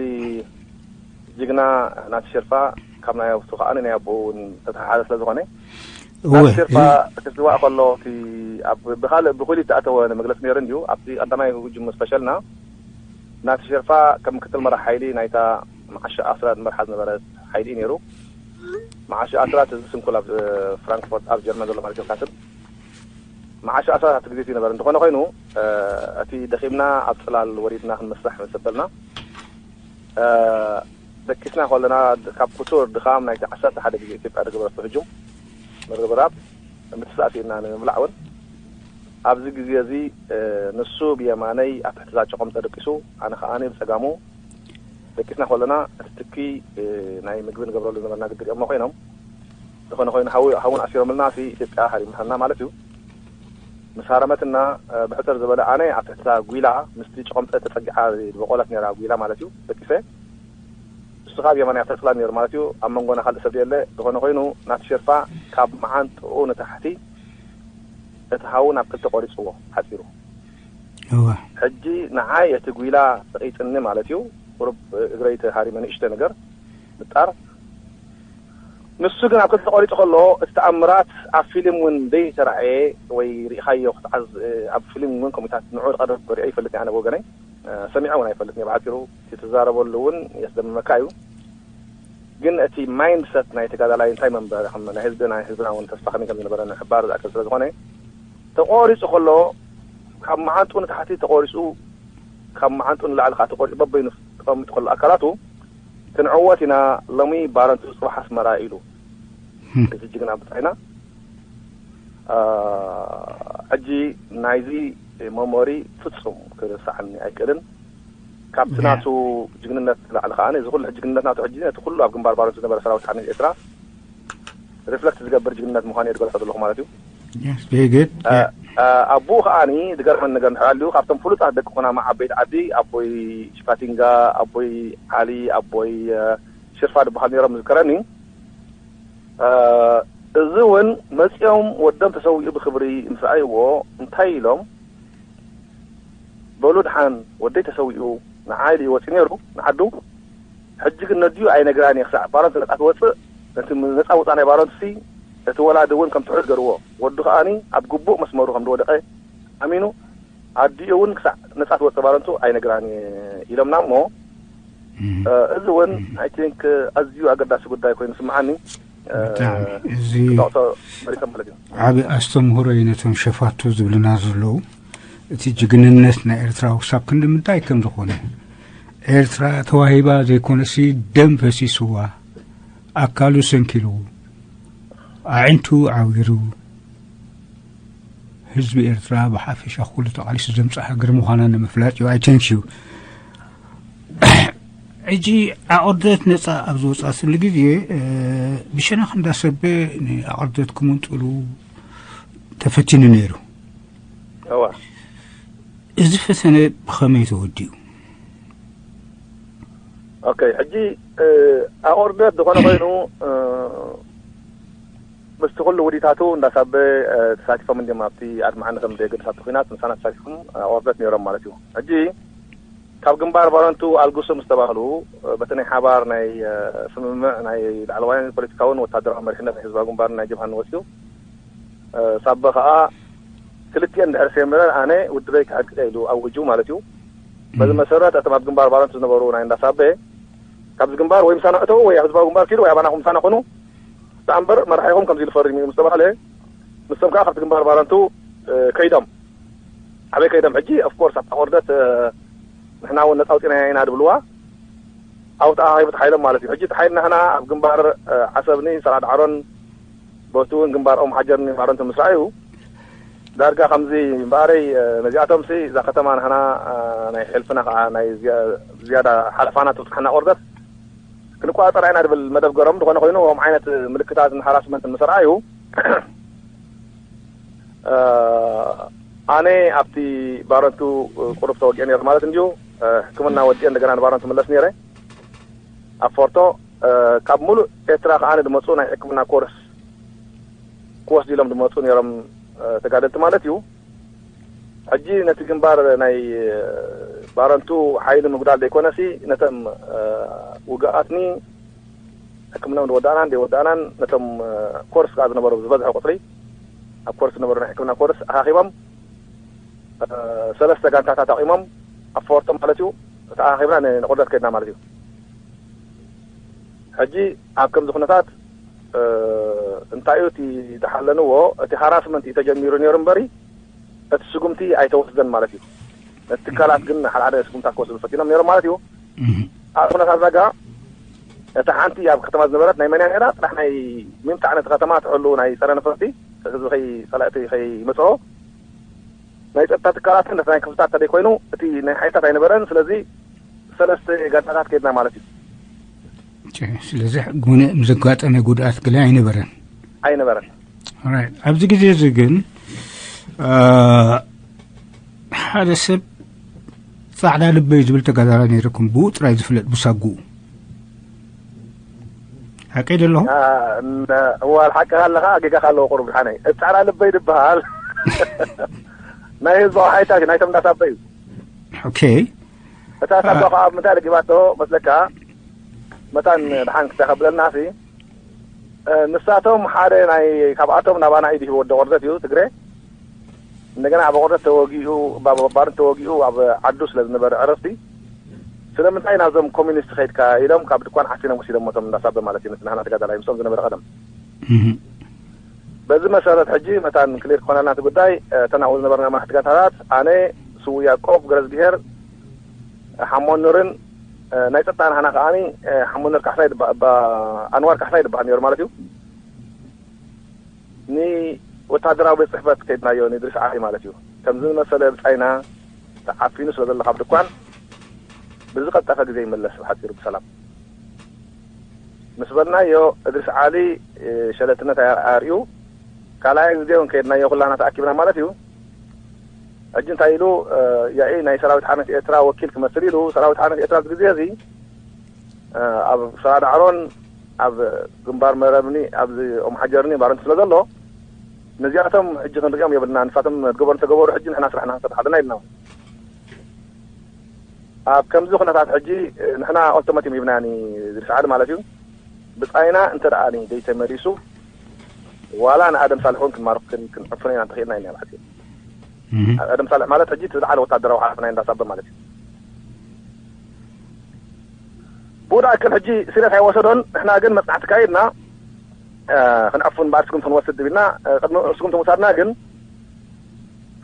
ጅግና ናቲ ሸርፋ ካብ ናይ ኣቦቱ ከዓ ንናይ ኣቦኡ እውን ዝተተሓሓዘ ስለ ዝኾነ ናቲ ሸርፋ ክትዝዋእ ከሎ እቲ ኣብ ብካልእ ብኩሊ ዝተኣተወ መግለፂ ነይሩ እንድዩ ኣብቲ ቀዳማይ ህጉጅም ስፐሻልና ናቲ ሸርፋ ከም ምክትል መራሕ ሓይሊ ናይታ መዓሸ ኣስራ ዝመርሓ ዝነበረ ሓይሊ እዩ ነይሩ። መዓሸ ኣስራ እዚ ስንኩል ኣብ ፍራንክፎርት ኣብ ጀርመን ዘሎ ማለት እዩ ካስል መዓሻ ኣሳታት ግዜ እዩ ነበረ። እንተኾነ ኮይኑ እቲ ደኺምና ኣብ ጽላል ወሪድና ክንመስራሕ ምስ በልና ደቂስና ከለና ካብ ክቱር ድኻም ናይቲ ዓሰርተ ሓደ ግዜ ኢትዮጵያ ዝገበረቶ ህጁም ምርብራብ ምትሳእሲእና ንምብላዕ እውን ኣብዚ ግዜ እዚ ንሱ ብየማነይ ኣብ ትሕቲ እዛ ጨቖም ተደቂሱ፣ ኣነ ከኣ ብጸጋሙ ደቂስና ከለና እቲ ትኪ ናይ ምግቢ ንገብረሉ ዝነበርና ግድር እዮም ኮይኖም። ዝኾነ ኮይኑ ሃዊ ሃውን ኣሲሮምልና ሲ ኢትዮጵያ ሃሪምሃና ማለት እዩ። ምስ ሃረመትና ብሕጽር ዝበለ ኣነ ኣብ ትሕቲ እዛ ጒላ ምስቲ ጨቖምጠ ተጸጊዓ ዝበቆለት ነራ ጒላ ማለት እዩ ደቂሰ። ንሱ ካብ የማን ኣብታ ጽላል ነይሩ ማለት እዩ። ኣብ መንጎና ካልእ ሰብ የለ። ዝኾነ ኮይኑ ናቲ ሸርፋ ካብ መዓንጥኡ ንታሕቲ እቲ ሃው ናብ ክልተ ቆሪጽዎ ሓጺሩ። እወ። ሕጂ ንዓይ እቲ ጒላ ተቒጽኒ ማለት እዩ። ቁሩብ እግረይ ተሃሪመ ንእሽተ ነገር ምጣር። ንሱ ግን ኣብ ክልተ ቆሪጹ ከሎ እቲ ተኣምራት ኣብ ፊልም እውን ዘይተራእየ ወይ ርኢኻዮ ክትዓዝ ኣብ ፊልም እውን ከምኡታት ንዑ ቀደም ሪኦ ይፈልጥ ኣነ ብወገነይ ሰሚዐ እውን ኣይፈልጥን እየ። ብሓፂሩ እቲ ትዛረበሉ እውን የስደምመካ እዩ። ግን እቲ ማይንድሰት ናይ ተጋዳላይ እንታይ መንበር ከም ናይ ህዝቢ ናይ ህዝብና እውን ተስፋ ከመይ ከም ዝነበረ ንሕባር ዝኣክል ስለ ዝኾነ ተቆሪፁ ከሎ ካብ መዓንጡ ንታሕቲ ተቆሪፁ ካብ መዓንጡ ንላዕሊ ከዓ ተቆሪፁ በበይኑ ተቐምጡ ከሎ ኣካላቱ ክንዕወት ኢና ሎሚ ባረንቱ ፅባሕ ኣስመራ ኢሉ እዚ ጅግና ብፃይና ሕጂ ናይዚ መሞሪ ፍጹም ክርሳዓኒ ኣይክእልን። ካብቲ ናቱ ጅግንነት ንላዕሊ ከኣ እዚ ኩሉ ጅግንነት ናቱ ሕጂ ነቲ ኩሉ ኣብ ግንባር ባሮት ዝነበረ ሰራዊት ሓርነት ኤርትራ ሪፍለክት ዝገብር ጅግንነት ምዃኑ እየ ዝገልጾ ዘለኹ ማለት እዩ። Yes, very good. Yeah. ኣቦኡ ከኣኒ ዝገርመን ነገር እንድሕር ኣልዩ ካብቶም ፍሉጣት ደቂ ኩናማ ዓበይቲ ዓዲ ኣቦይ ሽፋቲንጋ ኣቦይ ዓሊ ኣቦይ ሽርፋ ዝበሃል ነይሮም ዝዝከረኒ። እዚ እውን መፂኦም ወዶም ተሰዊኡ ብክብሪ ምስ ረኣይዎ እንታይ ኢሎም በሉ ድሓን ወደይ ተሰዊኡ ንዓይ ኢሉ ይወፂ ነይሩ ንዓዱ። ሕጂ ግን ነዲኡ ኣይነግራን እየ ክሳዕ ባሮንት ነፃ ትወፅእ ነቲ ነፃ ውፃእ ናይ ባሮንት ሲ እቲ ወላዲ እውን ከም ትሑት ገርዎ ወዱ ከኣኒ ኣብ ግቡእ መስመሩ ከም ዝወደቀ ኣሚኑ ኣዲኡ እውን ክሳዕ ነፃ ትወፅእ ባሮንቱ ኣይነግራን እየ ኢሎምና እሞ እዚ እውን ኣይ ቲንክ ኣዝዩ ኣገዳሲ ጉዳይ ኮይኑ ስምዓኒ። እዚ ዓብ ኣስተምህሮ እዩ ነቶም ሸፋቱ ዝብልና ዘለዉ። እቲ ጅግንነት ናይ ኤርትራ ክሳብ ክንዲ ምንታይ ከም ዝኾነ ኤርትራ ተዋሂባ ዘይኮነሲ ደም ፈሲስዋ ኣካሉ ሰንኪሉ ኣዒንቱ ዓዊሩ ህዝቢ ኤርትራ ብሓፈሻ ኩሉ ተቓሊሱ ዘምፅእ ሃገር ምዃና ንምፍላጥ እዩ። I thank you። ሕጂ ኣቕርደት ነፃ ኣብ ዝወፃእስሉ ግዜ ብሸነኽ እንዳሰበ ንኣቕርደት ክምንጥሉ ተፈቲኑ ነይሩ። እዋ እዚ ፈተነ ብኸመይ ተወዲኡ? ኦኬ ሕጂ ኣቕርደት ዝኾነ ኮይኑ ምስቲ ኩሉ ውዲታቱ እንዳሳበ ተሳቲፎም እንዲም ኣብቲ ኣድማዓኒ ከም ደገ ተሳትፎ ኩናት ምሳና ተሳቲፎም ኣቕርደት ነይሮም ማለት እዩ። ሕጂ ካብ ግንባር ባረንቱ ኣልግሱ ምስ ተባህሉ በቲ ናይ ሓባር ናይ ስምምዕ ናይ ላዕለዋይን ፖለቲካውን ወታደራዊ መሪሕነት ናይ ህዝባዊ ግንባርን ናይ ጀብሃን ወፂኡ ሳበ ከዓ ክልቲኤን ድሕሪ ሴምረር ኣነ ውድበይ ክዕቅቀ ኢሉ ኣውጁ ማለት እዩ። በዚ መሰረት እቶም ኣብ ግንባር ባረንቱ ዝነበሩ ናይ እንዳሳበ ካብዚ ግንባር ወይ ምሳና እተው ወይ ህዝባዊ ግንባር ኪዱ ወይ ኣባና ምሳና ኮኑ እምበር መራሒኹም ከምዚ ኢሉ ፈሪሙ እዩ ምስ ተባህለ ንሶም ከዓ ካብቲ ግንባር ባረንቱ ከይዶም ኣበይ ከይዶም ሕጂ ኦፍኮርስ ኣብታ ቆርደት ንሕና እውን ነፃ ኣውፂእናያ ኢና ድብልዋ ኣብኡ ተኣኻኺቡ ተሓይሎም ማለት እዩ። ሕጂ ተሓይልና ህና ኣብ ግንባር ዓሰብኒ ሰራድ ዓሮን በቲ እውን ግንባር ኦም ሓጀርኒ ባረንቱ ምስ ረኣዩ ዳርጋ ከምዚ እምበኣረይ ነዚኣቶም ሲ እዛ ከተማ ንሕና ናይ ሕልፍና ከዓ ናይ ዝያዳ ሓለፋና ትብፅሓና ቆርደት ክንቆፃፀራ ኢና ድብል መደብ ገሮም ዝኾነ ኮይኑ ኦም ዓይነት ምልክታትን ሃራስመንትን ምስ ረኣዩ ኣነ ኣብቲ ባረንቱ ቁሩብ ተወጊአ ነይሩ ማለት እንድዩ ሕክምና ወዲአ እንደገና ንባረንቱ ምለስ ነይረ ኣብ ፎርቶ ካብ ሙሉእ ኤርትራ ከዓ ዝመፁ ናይ ሕክምና ኮርስ ክወስዱ ኢሎም ዝመፁ ነይሮም ተጋደልቲ ማለት እዩ። ሕጂ ነቲ ግንባር ናይ ባረንቱ ሓይሊ ምጉዳል ዘይኮነሲ ነቶም ውግኣትኒ ሕክምናኦም ዝወዳእናን ዘይወዳእናን ነቶም ኮርስ ከዓ ዝነበሩ ዝበዝሐ ቁፅሪ ኣብ ኮርስ ዝነበሩ ናይ ሕክምና ኮርስ ኣኻኺቦም ሰለስተ ጋንታታት ኣቂሞም ኣብ ፎርቶ ማለት እዩ ተኣኻኺብና ንቁርደት ከድና ማለት እዩ። ሕጂ ኣብ ከምዚ ኩነታት እንታይ እዩ እቲ ዝሓለንዎ እቲ ሃራስመንት እዩ ተጀሚሩ ነይሩ እምበሪ እቲ ስጉምቲ ኣይተወስደን ማለት እዩ። ነቲ ትካላት ግን ሓደ ሓደ ስጉምታት ክወስዱ ፈቲኖም ነይሮም ማለት እዩ። ኣብ ኩነታት ዛጋ እታ ሓንቲ ኣብ ከተማ ዝነበረት ናይ መን እያ ነይራ? ጥራሕ ናይ ምምጻዕ ነቲ ከተማ ትሕሉ ናይ ጸረ ነፈርቲ ህዝቢ ከይ-፣ ጸላእቲ ከይመጽኦ ናይ ጸጥታ ትካላትን ነቲ ናይ ክፍልታት ተደይ ኮይኑ እቲ ናይ ሓይልታት ኣይነበረን። ስለዚ ሰለስተ ጋንታታት ከይድና ማለት እዩ። ስለዚ ጉነ ምስ ዘጋጠመ ጉድኣት ገለ ኣይነበረን። ኣይነበረን። ኦራይት። ኣብዚ ግዜ እዚ ግን አ፣ ሓደ ሰብ ጻዕዳ ልበይ ዝብል ተጋዳላይ ነይርኩም፣ ብኡ ጥራይ ዝፍለጥ ብሳጉኡ። ሓቀይ ዶ ኣለኹ? እዋል ሓቂ ኣለኻ፣ ጌጋ ኣለዎ። ቁሩብ ሓነይ እቲ ጻዕዳ ልበይ ዝበሃል ናይ ህዝባዊ ሓይልታት እዩ፣ ናይቶም እንዳሳበ እዩ። ኦኬ። እታ ሳባ ከዓ ምንታይ ረኪባቶ መስለካ? መታን ድሓን ክተኸብለልና ሲ፣ ንሳቶም ሓደ ናይ ካብኣቶም ናባና ኢድ ሂቦ ወዲ ቆርዘት እዩ ትግሬ። እንደገና ኣብ ቆርዘት ተወጊኡ፣ ባርን ተወጊኡ ኣብ ዓዱ ስለ ዝነበረ ዕረፍቲ፣ ስለምንታይ ናብዞም ኮሚኒስት ከይድካ ኢሎም ካብ ድኳን ሓሲኖም ወሲዶም፣ ሞቶም እንዳሳበ ማለት እዩ። ንሕና ተጋዳላይ ምስኦም ዝነበረ ቀደም። በዚ መሰረት ሕጂ መታን ክሊር ክኾነልና እቲ ጉዳይ፣ እተን ኣብኡ ዝነበርና መራሕቲ ጋንታታት፣ ኣነ፣ ስዉእ ያዕቆብ ገረዝግሄር፣ ሓሞኑርን፣ ናይ ጸጥታ ናህና ከኣኒ፣ ሓሞኑር ካሕሳይ ድባ-፣ ባ-፣ ኣንዋር ካሕሳይ ድበሃል ነይሩ ማለት እዩ። ንወታደራዊ ቤት ጽሕፈት ከይድናዮ፣ ንድሪስ ዓሊ ማለት እዩ። ከምዚ ዝመሰለ ብጻይና ተዓፊኑ ስለ ዘሎ ካብ ድኳን፣ ብዝቐልጠፈ ግዜ ይመለስ ብሓጺሩ ብሰላም ምስ በልናዮ፣ እድሪስ ዓሊ ሸለልትነት ኣርዩ፣ ካልኣይ ግዜ እውን ከይድናዮ ኩላና ተኣኪብና ማለት እዩ። ሕጂ እንታይ ኢሉ፣ ያኢ ናይ ሰራዊት ሓርነት ኤርትራ ወኪል ክመስል ኢሉ፣ ሰራዊት ሓርነት ኤርትራ ኣብዚ ግዜ እዚ ኣብ ሰራ ዳዕሮን ኣብ ግንባር መረብኒ ኣብዚ ኦም ሓጀርኒ ባረንቲ ስለ ዘሎ፣ ነዚኣቶም ሕጂ ክንሪኦም የብልና። ንሳቶም ዝገበሩ እንተገበሩ ሕጂ ንሕና ስራሕና ክንሰርሕ ኣለና ኢልና። ኣብ ከምዚ ኩነታት ሕጂ ንሕና ኦልቲማቲም ሂብና ኒ ዝርሻዓል ማለት እዩ። ብጻይና እንተ ደኣ ኒ ደይተመሊሱ፣ ዋላ ንኣደም ሳልሕ እውን ክንማርኽ ክን-፣ ክንዕፍኖ ኢና እንተኽኢልና ኢልና ብሓጺሩ። ኣደም ሳልሕ ማለት ሕጂ እቲ ዝለዓለ ወታደራዊ ሓላፊ ናይ እንዳሳበ ማለት እዩ። ብኡ ደኣ ክል ሕጂ ሲሪየስ ኣይወሰዶን። ንሕና ግን መጽናዕቲ ካይድና፣ ክንዕፉ እምበኣር ስጉምቲ ክንወስድ ድቢልና፣ ቅድሚ ስጉምቲ ምውሳድና ግን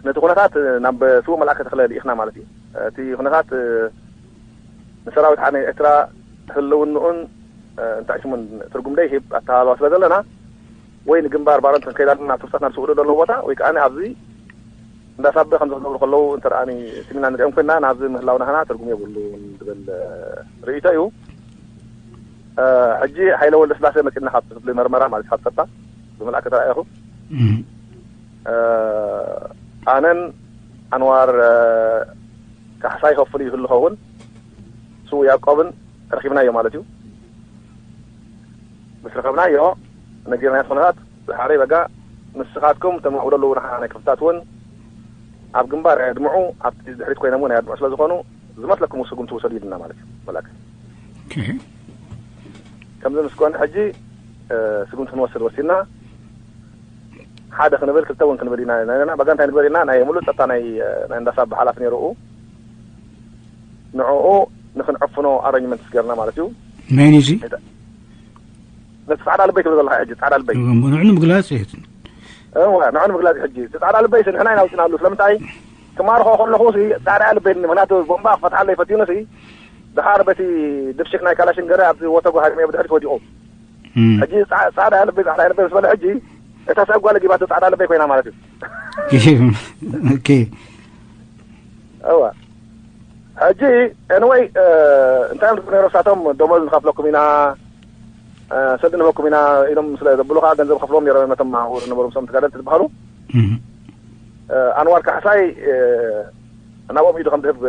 ነቲ ኩነታት ናብ ስዉእ መልኣከ ተኽለ ልኢኽና ማለት እዩ። እቲ ኩነታት ንሰራዊት ሓርነት ኤርትራ ህልውንኡን እንታይ ስሙን ትርጉም ደይህብ ኣተሃላልዋ ስለ ዘለና፣ ወይ ንግንባር ባረንት ክንከይድ ኣለና፣ ትርጸት ናብ ስውእ ዘለዎ ቦታ፣ ወይ ከኣ ኣብዚ እንዳሳበ ከም ዝኽነብሩ ከለዉ እንተ ደኣ ስሚና ንሪኦም ኮይና፣ ናብዚ ምህላውና ኸና ትርጉም የብሉን ዝብል ርእይቶ እዩ። ሕጂ ሃይለ ወልደስላሴ መጺና ካብ ክፍሊ መርመራ ማለት ካብ ጸጥታ ብመልኣክ ተራእየኹ። ኣነን ኣንዋር ካሕሳይ ሆፍሊ ይህሉ ኸውን፣ ስዉእ ያዕቆብን ረኺብናዮ ማለት እዩ። ምስ ረኸብናዮ ነጊርናዮ ኩነታት ዝሓረይ በጋ ንስኻትኩም ተማዕብሎ ኣለዉ ንሓና ናይ ክፍታት እውን ኣብ ግንባር ኣየድምዑ፣ ኣብቲ ድሕሪት ኮይኖም እውን ኣየድምዑ ስለ ዝኾኑ ዝመስለኩም ስጉምቲ ውሰዱ ኢልና ማለት እዩ። መላክ ከምዚ ምስ ኮነ ሕጂ ስጉምቲ ክንወስድ ወሲድና ሓደ ክንብል ክልተ እውን ክንብል ኢና። በጋ እንታይ ንግበር ኢልና ናይ ሙሉእ ጸጥታ ናይ እንዳሳብ ሓላፍ ነይሩ ንዕኡ ንክንዕፍኖ ኣረንጅመንት ስገርና ማለት እዩ። መን እዚ ነቲ ጻዕዳ ልበይ ትብል ዘለካ ሕጂ ጻዕዳ ልበይ ንዑ ንምግላጽ እየ እወ ንዑ ንምግላጽ ሕጂ እቲ ጻዕዳ ልበይ ሲ ንሕና ኢና ኣውጺናሉ ስለምንታይ ክማርኾ ከለኹ ሲ ጻዕዳ ልበይ ምክንያቱ ቦምባ ክፈትሓለይ ፈትዩኒ ሲ ድሓር በቲ ድብሽክ ናይ ካላሽን ገረ ኣብዚ ወተጎ ሃሪመዮ ብድሕሪት ወዲቑ ሕጂ ጻዕዳ ልበይ ጻዕዳ ልበይ ምስ በለ ሕጂ እታ ሰብ ጓል ጊባቶ ጻዕዳ ልበይ ኮይና ማለት እዩ ኦኬ እወ ሕጂ ኤንወይ እንታይ እዮም ዝብሉ ነይሮም ንሳቶም ደሞዝ ንኸፍለኩም ኢና ሰልዲ ንህበኩም ኢና ኢሎም ስለ ዘብሉ ከዓ ገንዘብ ከፍሎም ነይሮም ነቶም ኣብኡ ዝነበሩ ምስኦም ተጋደልቲ ዝበሃሉ ኣንዋር ካሕሳይ ናብኦም ኢዱ ከም ዝህብ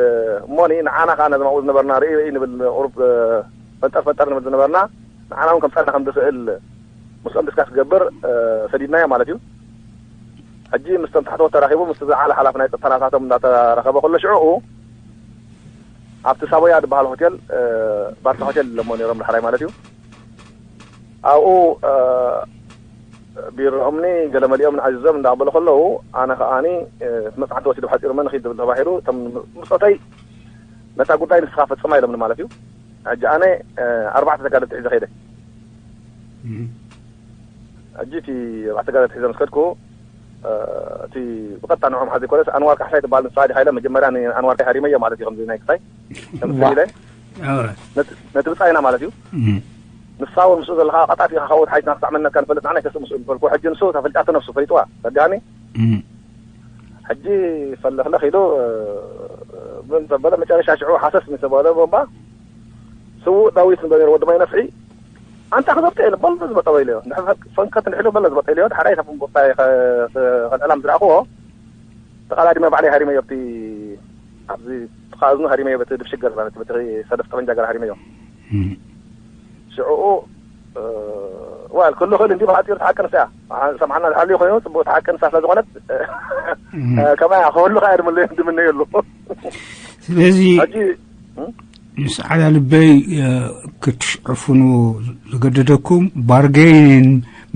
እሞኒ ንዓና ከዓ ነዞም ኣብኡ ዝነበርና ርኢ ንብል ቁሩብ ፈንጠር ፈንጠር ንብል ዝነበርና ንዓና እውን ከምፀና ከም ዝኽእል ምስኦም ድስካስ ክገብር ሰዲድናዮ ማለት እዩ ሕጂ ምስቶም ታሕተዎት ተራኺቡ ምስ ዝዓለ ሓላፊ ናይ ፀጥታ ናታቶም እንዳተራኸበ ከሎ ሽዑኡ ኣብቲ ሳቦያ ዝበሃል ሆቴል ባርታ ሆቴል ኣለሞ ነይሮም ዳሕራይ ማለት እዩ ኣብኡ ቢሮኦምኒ ገለ መሊኦም ንዓዚዞም እንዳበሉ ከለዉ ኣነ ከዓኒ መፅሓፍቲ ወሲዱ ሓፂሩ መን ኺድ ዝብል ተባሂሉ እቶም ምፆተይ ነታ ጉዳይ ንስኻ ፈፅማ ኢሎምኒ ማለት እዩ ሕጂ ኣነ ኣርባዕተ ተጋደልቲ ሒዘ ከይደ ሕጂ እቲ ኣርባዕተ ተጋደልቲ ሒዘ ምስ ከድኩ እቲ ብቐጥታ ንዕኦም ሓዘ ይኮነስ ኣንዋር ካሕሳይ ትበሃል ንሳ ዲኻ ኢለ መጀመርያ ንኣንዋር ካይ ሃሪመዮ ማለት እዩ። ከምዚ ናይ ክሳይ ከምዚ ዋ። ኢለ ኣረ። ነቲ ነቲ ብጻይና ማለት እዩ። እም። ንሳ እውን ምስኡ ዘለኻ ቀጣጢኻ ካብኡ ሓይትና ክሳዕ መንነትካ ንፈልጥ ንዓና ኣይከስእ ምስኡ ንፈልኩ። ሕጂ ንሱ ተፈልጫቶ ነፍሱ ፈሊጥዋ። ረዳኒ? እም። ሕጂ ፈለኽለኽ ኢሉ፣ ምን ተበለ መጨረሻ ሽዑ ሓሰስ ምስ ተበለ ቦምባ፣ ስዉእ ዳዊት ንበለ ወዲ ማይ ነፍሒ፣ ኣንታ ክዘብጠ ኢለ በሎ ዝበጠበ ኢለዮ። እንድሕር ፈንከት እንድሕር በሎ ዝበጠ ኢለዮ። ድሓር ኣይተፍን ቦምባ ከልዕላም ዝረኣኽዎ፣ ተቓዳዲመ ባዕለይ ሃሪመዮ። ኣብቲ፣ ኣብዚ ጥቓ እዝኑ ሃሪመዮ፣ በቲ ድፍሽገር ማለት፣ በቲ ሰደፍ ጠበንጃ ገር ሃሪመዮ። እም። ሽዕኡ፣ እ፣ ዋል፣ ክሉ ክእል እንዲ ብሓጺሩ ተሓቂ ንሳ እያ። ሰምዓና ዝሓልዩ ኮይኑ፣ ጽቡቕ ተሓቂ ንሳ ስለ ዝኾነት፣ እም። ከማያ ክህሉ ከኣ ድምነ-፣ ድምነየሉ። ስለዚ፣ ሕጂ፣ እም? ምስ ዓላ ልበይ፣ እ፣ ክትሽዕፍኑ ዝገደደኩም ባርጌን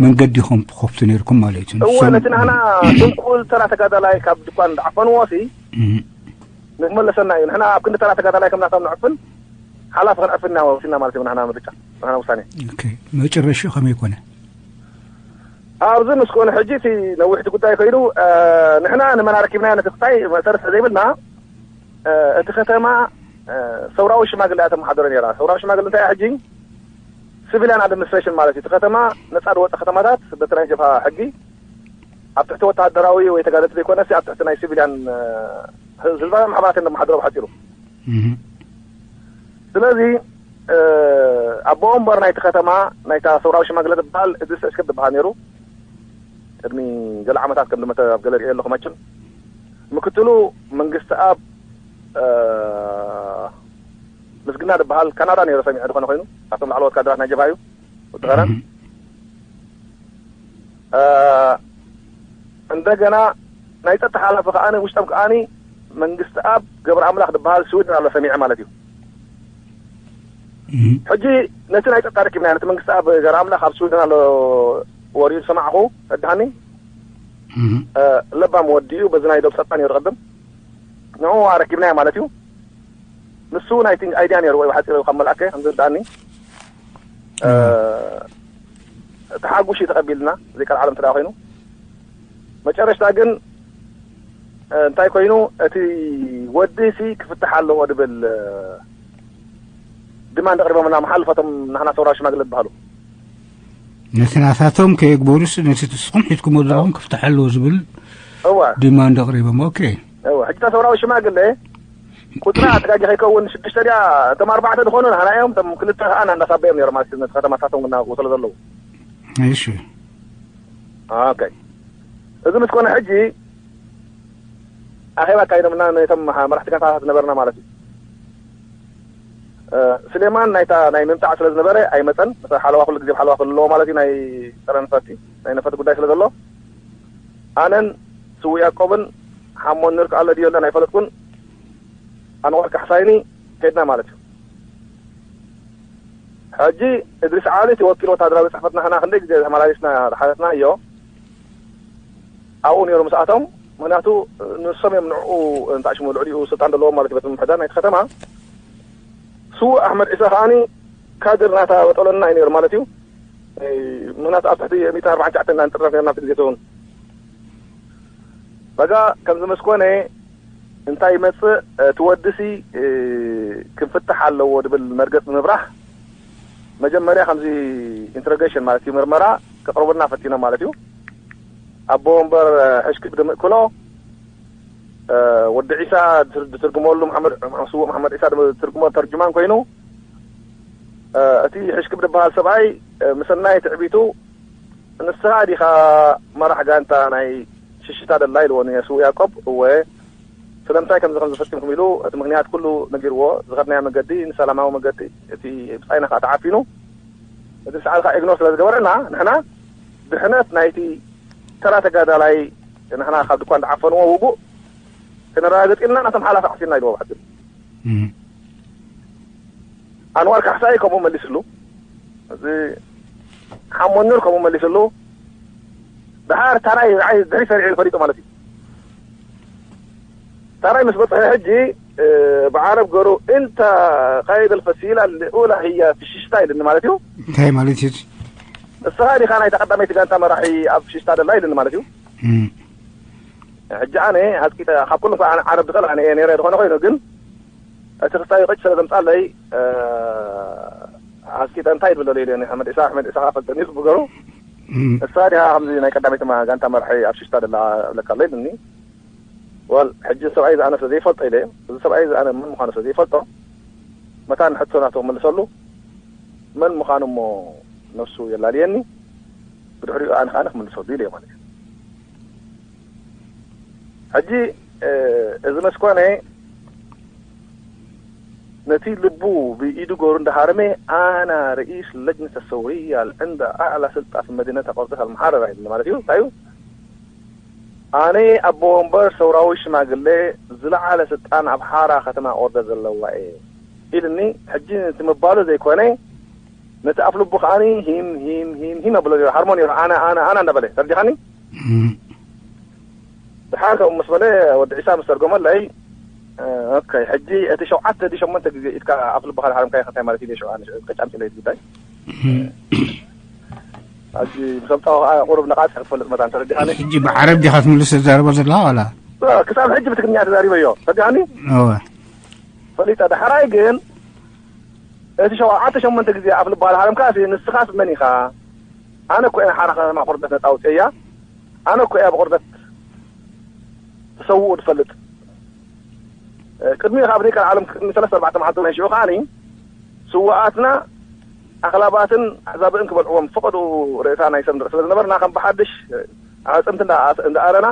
መንገዲ ኢኹም ትኸፍቱ ነይርኩም ማለት እዩ። እወ፣ ንሶም ነቲ ናህና ስንኩል ተራ ተጋዳላይ ካብ ድኳን ዝዓፈንዎ ሲ፣ እም። ንመለሰና እዩ። ንሕና ኣብ ክንዲ ተራ ተጋዳላይ ከም ናቶም ንዕፍን፣ ሓላፊ ክንዕፍን ኢና ወሲና ማለት እዩ። ንሕና ምርጫ፣ ንሕና ውሳኔ። ኦኬ፣ መጨረሻ ከመይ ኮነ? ኣብዚ ምስ ኮነ ሕጂ እቲ ነዊሕ እቲ ጉዳይ ኮይኑ፣ እ፣ ንሕና ንመን ኣረኪብናዮ ነቲ ክሳይ መሰረት ዘይብልና፣ እ፣ እቲ ከተማ፣ እ፣ ሰውራዊ ሽማግለ እያ ተመሓደሮ ነይራ። ሰውራዊ ሽማግለ እንታይ እያ ሕጂ? ሲቪልያን ኣድሚኒስትሬሽን ማለት እዩ። እቲ ከተማ ነጻ ዝወጸ ከተማታት በቲ ናይ ጀብሃ ሕጊ ኣብ ትሕቲ ወተሃደራዊ ወይ ተጋደልቲ ዘይኮነስ ኣብ ትሕቲ ናይ ሲቪልያን፣ እ፣ ህዝባዊ ማሕበራት እዮም ዘመሓድሮ ብሓጺሩ። እህ። ስለዚ፣ እ፣ ኣቦ ወንበር ናይቲ ከተማ ናይታ ሰውራዊ ሽማግለ ዝበሃል እድሪስ ዕስክር ዝበሃል ነይሩ። ቅድሚ ገለ ዓመታት ከም ዝመተ ኣብ ገለ ርእየ ኣለኹ መቸም። ምክትሉ መንግስቲ ኣብ፣ እ፣ ምስግና ዝበሃል ካናዳ ነይሩ ሰሚዐ ዝኾነ ኮይኑ፣ ካብቶም ላዕለዎት ካድራት ናይ ጀብሃ እዩ። ወዲ ኸረን። እህ። እ፣ እንደገና ናይ ጸጥታ ሓላፊ ከኣኒ ውሽጦም ከኣኒ መንግስቲ ኣብ ገብረ ኣምላኽ ዝበሃል ስዊድን ኣሎ ሰሚዐ ማለት እዩ። እህ። ሕጂ ነቲ ናይ ጸጥታ ረኪብና ነቲ መንግስቲ ኣብ ገብረ ኣምላኽ ኣብ ስዊድን ኣሎ ወሪዱ ሰማዕኹ። ረድሃኒ። እህ። እ፣ ለባም ወዲ እዩ። በዚ ናይ ዶብ ጸጥታ ነይሩ ቅድም ንኡ ኣረኪብናዮ ማለት እዩ። ንሱ ናይ ቲንግ ኣይድያ ነይሩ ወይ ብሓጺሩ ካብ መልኣከ ከም ዝርዳእኒ፣ እ፣ ተሓጉሽ እዩ ተቐቢልና፣ ዘይቃል ዓለም እንተ ደኣ ኮይኑ። መጨረሽታ ግን፣ እ፣ እንታይ ኮይኑ፣ እቲ ወዲ ሲ ክፍታሕ ኣለዎ ድብል፣ እ፣ ድማንድ ኣቕሪቦምና፣ መሓልፎቶም ናህና ሰውራዊ ሽማግለ ዝበሃሉ። ነቲ ናታቶም ከየግበሩስ፣ ነቲ ንስኹም ሒዝኩሞ ዘለኹም ክፍታሕ ኣለዎ ዝብል እወ። ድማንድ ኣቕሪቦም። ኦኬ። እወ፣ ሕጂ እታ ሰውራዊ ሽማግለ ቁጽራ ኣተጋጊ ከይከውን ሽዱሽተ ድያ፣ እቶም ኣርባዕተ ዝኾኑ ናህና እዮም፣ እቶም ክልተ ከኣ ናንዳሳበ እዮም ነይሮም፣ ማለት ነቲ ከተማታቶም እናውቁ ስለ ዘለዉ። እሺ። ኦኬ። እዚ ምስ ኮነ ሕጂ ኣኼባ ኣካይዶምና ነቶም መሓ-፣ መራሕቲ ጋንታታት ዝነበርና ማለት እዩ። እ፣ ስሌማን ናይታ ናይ ምምጻዕ ስለ ዝነበረ ኣይመጸን። ምስ ሓለዋ ኩሉ ግዜ ሓለዋ ክህሉ ኣለዎ ማለት እዩ፣ ናይ ጸረ ነፈርቲ፣ ናይ ነፈርቲ ጉዳይ ስለ ዘሎ። ኣነን ስዉእ ያዕቆብን ሓሞን ንርክ ኣሎ ድዮ ለን ኣይፈለጥኩን። ኣንዋር ካሕሳይኒ ከድና ማለት እዩ። ሕጂ እድሪስ ዓሊ እቲ ወኪል ወታደራዊ ጽሕፈት ናህና ክንደይ ግዜ ተመላሊስና ዝሓተትና እዮ። ኣብኡ ነይሩ ምስኣቶም። ምኽንያቱ ንሶም እዮም ንዕኡ እንታይ ሽሙ ልዕሊኡ ስልጣን ዘለዎም ማለት እዩ። ቤት ምምሕዳር ናይቲ ከተማ ስዉእ ኣሕመድ ዒሳ ከኣኒ ካድር ናታ በጠሎና እዩ ነይሩ ማለት እዩ። ምኽንያቱ ኣብ ትሕቲ ሚእቲ ኣርባዓን ትሽዓተን ኢና ንጥረፍ ነርና ኣብቲ ግዜ እውን። በጋ ከምዚ ምስ ኮነ እንታይ ይመጽእ፣ እቲ ወዲሲ፣ እ፣ ክፍታሕ ኣለዎ ዝብል መርገጽ ንምብራህ መጀመርያ ከምዚ ኢንተሮጌሽን ማለት እዩ፣ ምርመራ ክቕርቡልና ፈቲኖም ማለት እዩ። ኣቦ ወንበር፣ እ፣ ሕሽክብ ድምእክሎ፣ እ፣ ወዲ ዒሳ ድትር-፣ ድትርጉመሉ መሓመድ፣ ስዉእ መሓመድ ዒሳ ድትርጉሞ ተርጅማን ኮይኑ፣ እ፣ እቲ ሕሽክብ ዝበሃል ሰብኣይ፣ እ፣ ምሰናይ ትዕቢቱ ንስኻ ዲኻ መራሕ ጋንታ ናይ ሽሽታ ደላ ኢልዎ ንየስው ያዕቆብ። እወ፣ ስለምንታይ ከምዚ ከም ዝፈጺምኩም ኢሉ፣ እቲ ምኽንያት ኩሉ ነጊርዎ። ዝኸድናዮ መገዲ ንሰላማዊ መገዲ፣ እቲ ብጻይና ከኣ ተዓፊኑ፣ እቲ ሰዓት ከኣ ኢግኖር ስለ ዝገበረና፣ ንሕና ድሕነት ናይቲ ተራ ተጋዳላይ፣ ንሕና ካብ ድኳን ዝዓፈንዎ ውጉእ ክነረጋግጽ ኢልና ናቶም ሓላፊ ዓሲልና ኢልዎ ብሓጺሩ። እም። ኣንዋር ካሕሳይ ከምኡ መሊስሉ። እዚ ሓሞኑር ከምኡ መሊስሉ። ድሓር ታራይ ንዓይ ድሕሪ ሰሪዑ ፈሊጡ ማለት እዩ። ታራይ ምስ በጽሐ ሕጂ፣ እ፣ ብዓረብ ገሩ፣ "እንተ ቃይድ ኣልፈሲላ ልኡላ ህያ ፍሽሽታ" ኢልኒ ማለት እዩ። እንታይ ማለት እዩ? "ንስኻ ዲኻ ናይታ ቀዳመይቲ ጋንታ መራሒ ኣብ ፍሽሽታ ደላ?" ኢልኒ ማለት እዩ። እም። ሕጂ ኣነ ሃዝኪተ ካብ ኩሉ እኳ ኣነ ዓረብ ዝኽእል ኣነ እየ ነይረ። ዝኾነ ኮይኑ ግን እቲ ክስታይ ቅጭ ስለ ዘምጻለይ፣ እ፣ ሃዝኪተ እንታይ ትብሎ ኢለ ነይ ኣሕመድ ኢሳ፣ ኣሕመድ ኢሳ ኸኣ ፈልጠኒ ጽቡቅ ገሩ። እም። እሳ ዲኻ ከምዚ ናይ ቀዳመይቲ ማ-፣ ጋንታ መራሒ ኣብ ሽሽታ ደላ እብለካ ኣሎ ኢሉኒ። ወል፣ ሕጂ ሰብኣይ ዝኣነ ስለ ዘይፈልጦ ኢለ፣ እዚ ሰብኣይ ዝኣነ መን ምዃኑ ስለ ዘይፈልጦ፣ መታን ሕቶ ናቱ ክምልሰሉ፣ መን ምዃኑ እሞ ነሱ የላልየኒ፣ ብድሕሪኡ ኣነ ከኣ ክምልሰሉ ኢለ ማለት እዩ። ሕጂ፣ እ፣ እዚ መስኮነ ነቲ ልቡ ብኢዱ ገሩ እንዳሃረመ፣ ኣና ርኢስ ለጅነተ ሰውርያ ልዕንደ ኣዕላ ስልጣ ፊ መዲነተ ቆርደት ኣልመሓረራ ይብል ማለት እዩ። እንታይ እዩ? ኣነ ኣቦ ወንበር ሰውራዊ ሽማግሌ ዝለዓለ ስልጣን ኣብ ሓራ ከተማ ቆርደት ዘለዋ እየ ኢልኒ። ሕጂ ነቲ ምባሉ ዘይኮነ፣ ነቲ ኣፍ ልቡ ከኣኒ ሂም፣ ሂም፣ ሂም፣ ሂም ኣብሎ ነይሩ፣ ሃርሞ ነይሩ፣ ኣነ፣ ኣነ፣ ኣነ እንዳበለ። ተረዲኻኒ? እም። ድሓር ከምኡ ምስ በለ፣ ወዲ ዒሳ ምስ ተርጎመለይ፣ እ፣ ኦኬ፣ ሕጂ እቲ ሸውዓተ ድዩ ሸሞንተ ግዜ ኢድካ ኣፍ ልብኻ ዝሃረምካዮ እንታይ ማለት እዩ? ሸውዓተ፣ ቅጫም ስለ ጉዳይ። እም። ኣብዚ ምስ ኣምጻኹ ከኣ ቁሩብ ነቓጽ ክትፈልጥ መታን ተረዲኻኒ? ሕጂ ብዓረብ ዲኻ ትምልስ ተዛርቦ ዘለኻ ዋላ? እ፣ ክሳብ ሕጂ ብትግርኛ ተዛሪበዮ። ተረዲኻኒ? እወ። ፈሊጠ። ዳሕራይ ግን እቲ ሸውዓተ ሸሞንተ ግዜ ኣፍ ልብኻ ዝሃረምካሲ ንስኻስ መን ኢኻ? ኣነ እኮ እየ ሓራ ከተማ ቆርደት ነጻ ኣውፅኤያ። ኣነ እኮ እየ ኣብ ቆርደት ተሰውኡ ዝፈልጥ። እ፣ ቅድሚኡ ካብ ደቂ ዓለም ቅድሚ ሰለስተ ኣርባዕተ መዓልቲ ናይ ሽዑ ከዓኒ ስውኣትና ኣኽላባትን ኣሕዛብን ክበልዕዎም ፈቐድኡ ርእሳ ናይ ሰብ ንርኢ ስለ ዝነበርና ከም ብሓድሽ ኣዕፅምቲ እንዳ-፣ እንዳኣረና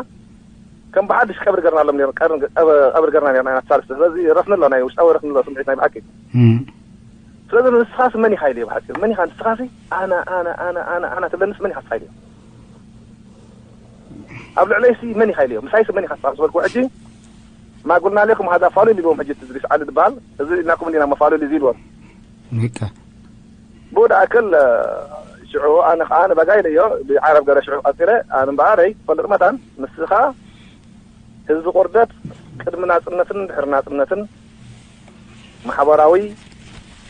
ከም ብሓድሽ ቀብሪ ገርናሎም ነይሩ-፣ ቀር-፣ ቀብ-፣ ቀብሪ ገርና ነርና ኢና ሳልስቲ። ስለዚ ረስኒ ኣሎ፣ ናይ ውሽጣዊ ረስኒ ኣሎ፣ ስምዒት ናይ ብሓቂ። እም። ስለዚ ንስኻስ መን ኢኻ ኢለዮ ብሓጺሩ። መን ኢኻ ንስኻሲ? ኣና፣ ኣና፣ ኣና፣ ኣና፣ ኣና ትብለንስ መን ኢኻ ንስኻ ኢለዮ? ኣብ ልዕለይሲ መን ኢኻ ኢለዮ? ምሳይሲ መን ኢኻ ንስኻ ምስ በልኩ ሕጂ፣ ማጉልና ሌኩም ሃዛ ፋሉል ኢልዎም ሕጂ እቲ እድሪስ ዓሊ ዝበሃል። እዚ ኢልናኩም እንዲና መፋሉል እዚ ኢልዎም። ልክዕ። ብኡ ደኣ ክል፣ ሽዑ ኣነ ኸዓ ንበጋ ኢለዮ፣ ብዓረብ ገረ ሽዑ ቀጺለ፣ ኣነ እምበኣረይ ክፈልጥ መታን፣ ንስኻ ህዝቢ ቆርደት ቅድሚ ናጽነትን ድሕሪ ናጽነትን ማሕበራዊ፣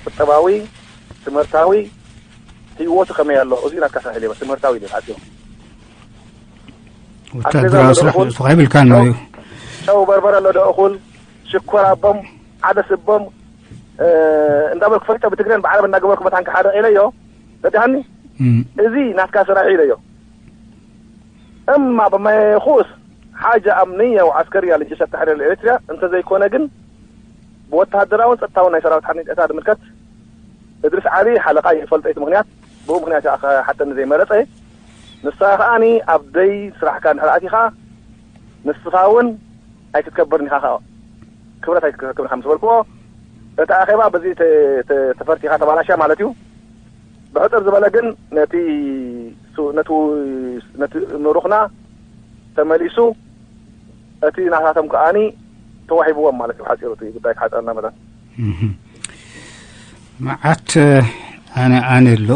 ቁጠባዊ፣ ትምህርታዊ ህይወቱ ከመይ ኣሎ? እዚ ናትካ ስራሕ ኢለዮ፣ ትምህርታዊ ኢለዮ፣ ሓጺሩ። ወታደራዊ ኣስቤዛ ስራሕ እኹል፣ ተኻይብልካ ኣሎ ጨው፣ እዩ። ጨው በርበረ ኣሎ ዶ እኹል፣ ሽኮር ኣቦም፣ ዓደስ እቦም፣ እ፣ እንዳበልኩ ፈሊጠ ብትግሬን ብዓረብ እንዳገበርኩ መታን ክሓርቕ ኢለዮ። ተደሃኒ? እም። እዚ ናትካ ስራሕ ኢለዮ። እማ ብማይ ኹስ ሓጃ ኣምንያ ወዓስከርያ ልጅሽ ኣተሕሪር ኤርትርያ እንተዘይኮነ ግን ብወተሃደራውን ጸጥታውን ናይ ሰራዊት ሓርነት ኤርትራ ዝምልከት እድሪስ ዓሊ ሓለቓ ይፈልጦ እቲ ምኽንያት፣ ብኡ ምኽንያት እያ ከ-፣ ሓተኒ ዘይመረጸ። ንስኻ ከኣኒ ኣብ ደይ ስራሕካ እንድሕር ኣቲኻ፣ ንስኻ እውን ኣይክትከብርን ኢኻ፣ ክብረት ኣይክትረክብን ኢኻ ምስ በልክዎ፣ እታ ኣኼባ በዚ ተ-፣ ተ-፣ ተፈርቲኻ ተባላሽያ ማለት እዩ። ብሕጽር ዝበለ ግን ነቲ ሱ-፣ ነቲ ው-፣ ነቲ ምሩኽና ተመሊሱ፣ እቲ ናታቶም ከኣኒ ተዋሂብዎም ማለት እዩ። ሓጺሩ እቲ ጉዳይ ክሓጸረና መታን። እህ። መዓት ኣነ፣ ኣነ ኣሎ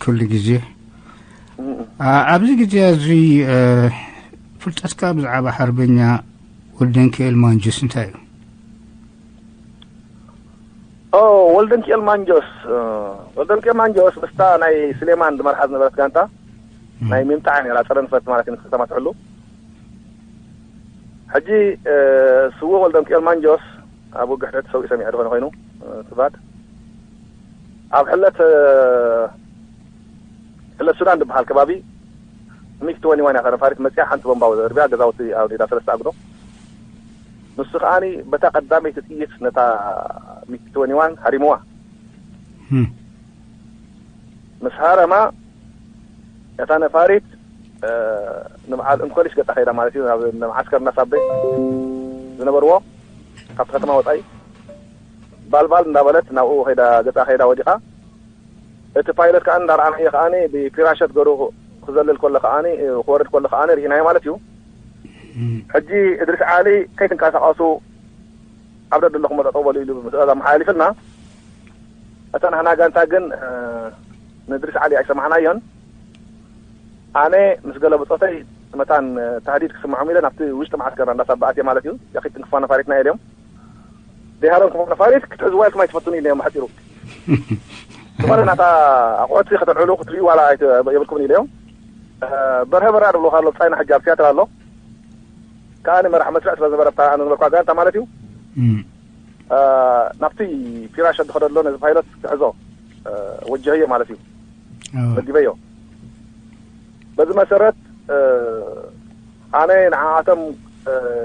ኩሉ ግዜ። እህ። ኣ-፣ ኣብዚ ግዜ እዚ፣ እ፣ ፍልጠትካ ብዛዕባ ሓርበኛ ወልደንኪኤል ማንጁስ እንታይ እዩ? ኦ፣ ወልደንኪኤል ማንጆስ፣ እ፣ ወልደንኪኤል ማንጆስ ምስታ ናይ ስሌማን ዝመርሓ ዝነበረት ጋንታ፣ እም። ናይ ሚምጣዕ ነይራ፣ ጸረ ንፈት ማለት እዩ፣ ንከተማ ትሕሉ። ሕጂ፣ እ፣ ስዉእ ወልደንኪኤል ማንጆስ ኣብ ውግእ ሕደት ተሰዊኡ ሰሚዐ ዶ ኾይኑ፣ እ፣ ትባድ። ኣብ ሕለት፣ እ፣ ሕለት ሱዳን ዝበሃል ከባቢ ሚግ ትወንቲ ዋን እያ ነፋሪት መጺኣ ሓንቲ ቦምባ ደርብያ ገዛውቲ ኣውሪዳ ሰለስተ ኣጉዶ። ንሱ ከኣኒ በታ ቀዳመይቲ ጥይት ነታ ሚግ ትወንቲ ዋን ሃሪምዋ። እም። ምስ ሃረማ እታ ነፋሪት፣ እ፣ ንበዓል እንኮሊሽ ገጻ ከይዳ ማለት እዩ። ናብ መዓስከር እናሳበ ዝነበርዎ ካብቲ ከተማ ወጻኢ ባልባል እንዳበለት ናብኡ ከይዳ፣ ገጻ ከይዳ ወዲቓ። እቲ ፓይለት ከኣ እንዳረኣናዮ ከኣ ብፒራሸት ገሩ ክዘልል ከሎ ከኣ፣ ክወርድ ከሎ ከኣ ርኢናዮ ማለት እዩ። እም። ሕጂ እድሪስ ዓሊ ከይትንቀሳቐሱ ኣብ ደደለኹም ጠጠው በሉ ኢሉ ትእዛዝ ኣመሓላሊፍልና። እታ ናህና ጋንታ ግን፣ እ፣ ንእድሪስ ዓሊ ኣይሰማዕናዮን። ኣነ ምስ ገለ ብጾተይ መታን፣ እ፣ ታህዲድ ክስምዖም ኢለ ናብቲ ውሽጢ መዓስከር እንዳሳበኣት እየ ማለት እዩ። ያኺድ ትንክፋ ነፋሪትና ኢለዮም። ደይሃሎም ክሞ ነፋሪት ክትሕዝዋ ኢልኩም ኣይትፈቱን ኢለዮም ብሓጺሩ። ዝኾነ ናታ ኣቑሑት ከተልዕሉ ክትርእዩ ዋላ ኣይት-፣ የብልኩምን ኢለዮም። እ፣ በርሀ በራ ድብሎ ካሎ ብጻይና ሕጂ ኣብ ሲያትል ኣሎ። ከኣ መራሕ መስርዕ ስለ ዝነበረ፣ ኣብታ ኣነ ዝነበርኩ ጋንታ ማለት እዩ፣ ናብቲ ፒራሸት ዝኸደሎ ነዚ ፓይለት ክሕዞ ወጅሀዮ ማለት እዩ። መዲበዮ። በዚ መሰረት ኣነ ንዓኣቶም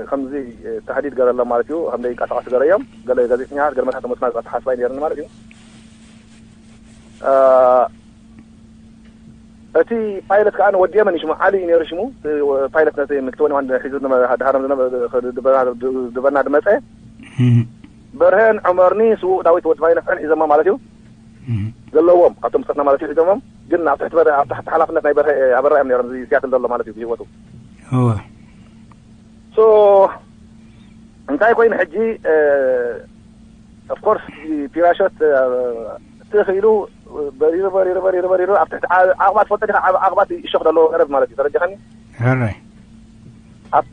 ከምዚ ተህዲድ ገረሎም ማለት እዩ፣ ከም ዘይንቀሳቀሱ ገረዮም። ገለ ጋዜጠኛታት፣ ገለ መታሕተ መስማት ኣተሓስባይ ነይርኒ ማለት እዩ። እቲ ፓይለት ከኣ ወዲ የመን እዩ ሽሙ፣ ዓሊ እዩ ነይሩ ሽሙ። ፓይለት ነቲ ምክትወን ዋን ሒዙ ድበና ድመፀ። በርሀን ዑመርኒ ስዉእ ዳዊት ወዲ ማይ ነፍዕን ሒዞማ ማለት እዩ። ዘለዎም ካብቶም ብፀትና ማለት እዩ ሒዞሞም። ግን ኣብ ትሕቲ በረ-፣ ኣብ ትሕቲ ሓላፍነት ናይ በርሀ ኣበራ እዮም ነይሮም። እዚ ሲያትል ዘሎ ማለት እዩ ብህይወቱ። እወ። ሶ እንታይ ኮይኑ ሕጂ፣ ኦፍ ኮርስ ፒራሸት ትኽ ኢሉ በሪሩ በሪሩ በሪሩ በሪሩ ኣብ ትሕቲ ዓ-፣ ዓቕባት ፈልጠ ዲኻ? ዓቕባት እሾኽ ዘለዎ ገረብ ማለት እዩ። ተረዲኻኒ? ሕራይ። ኣብ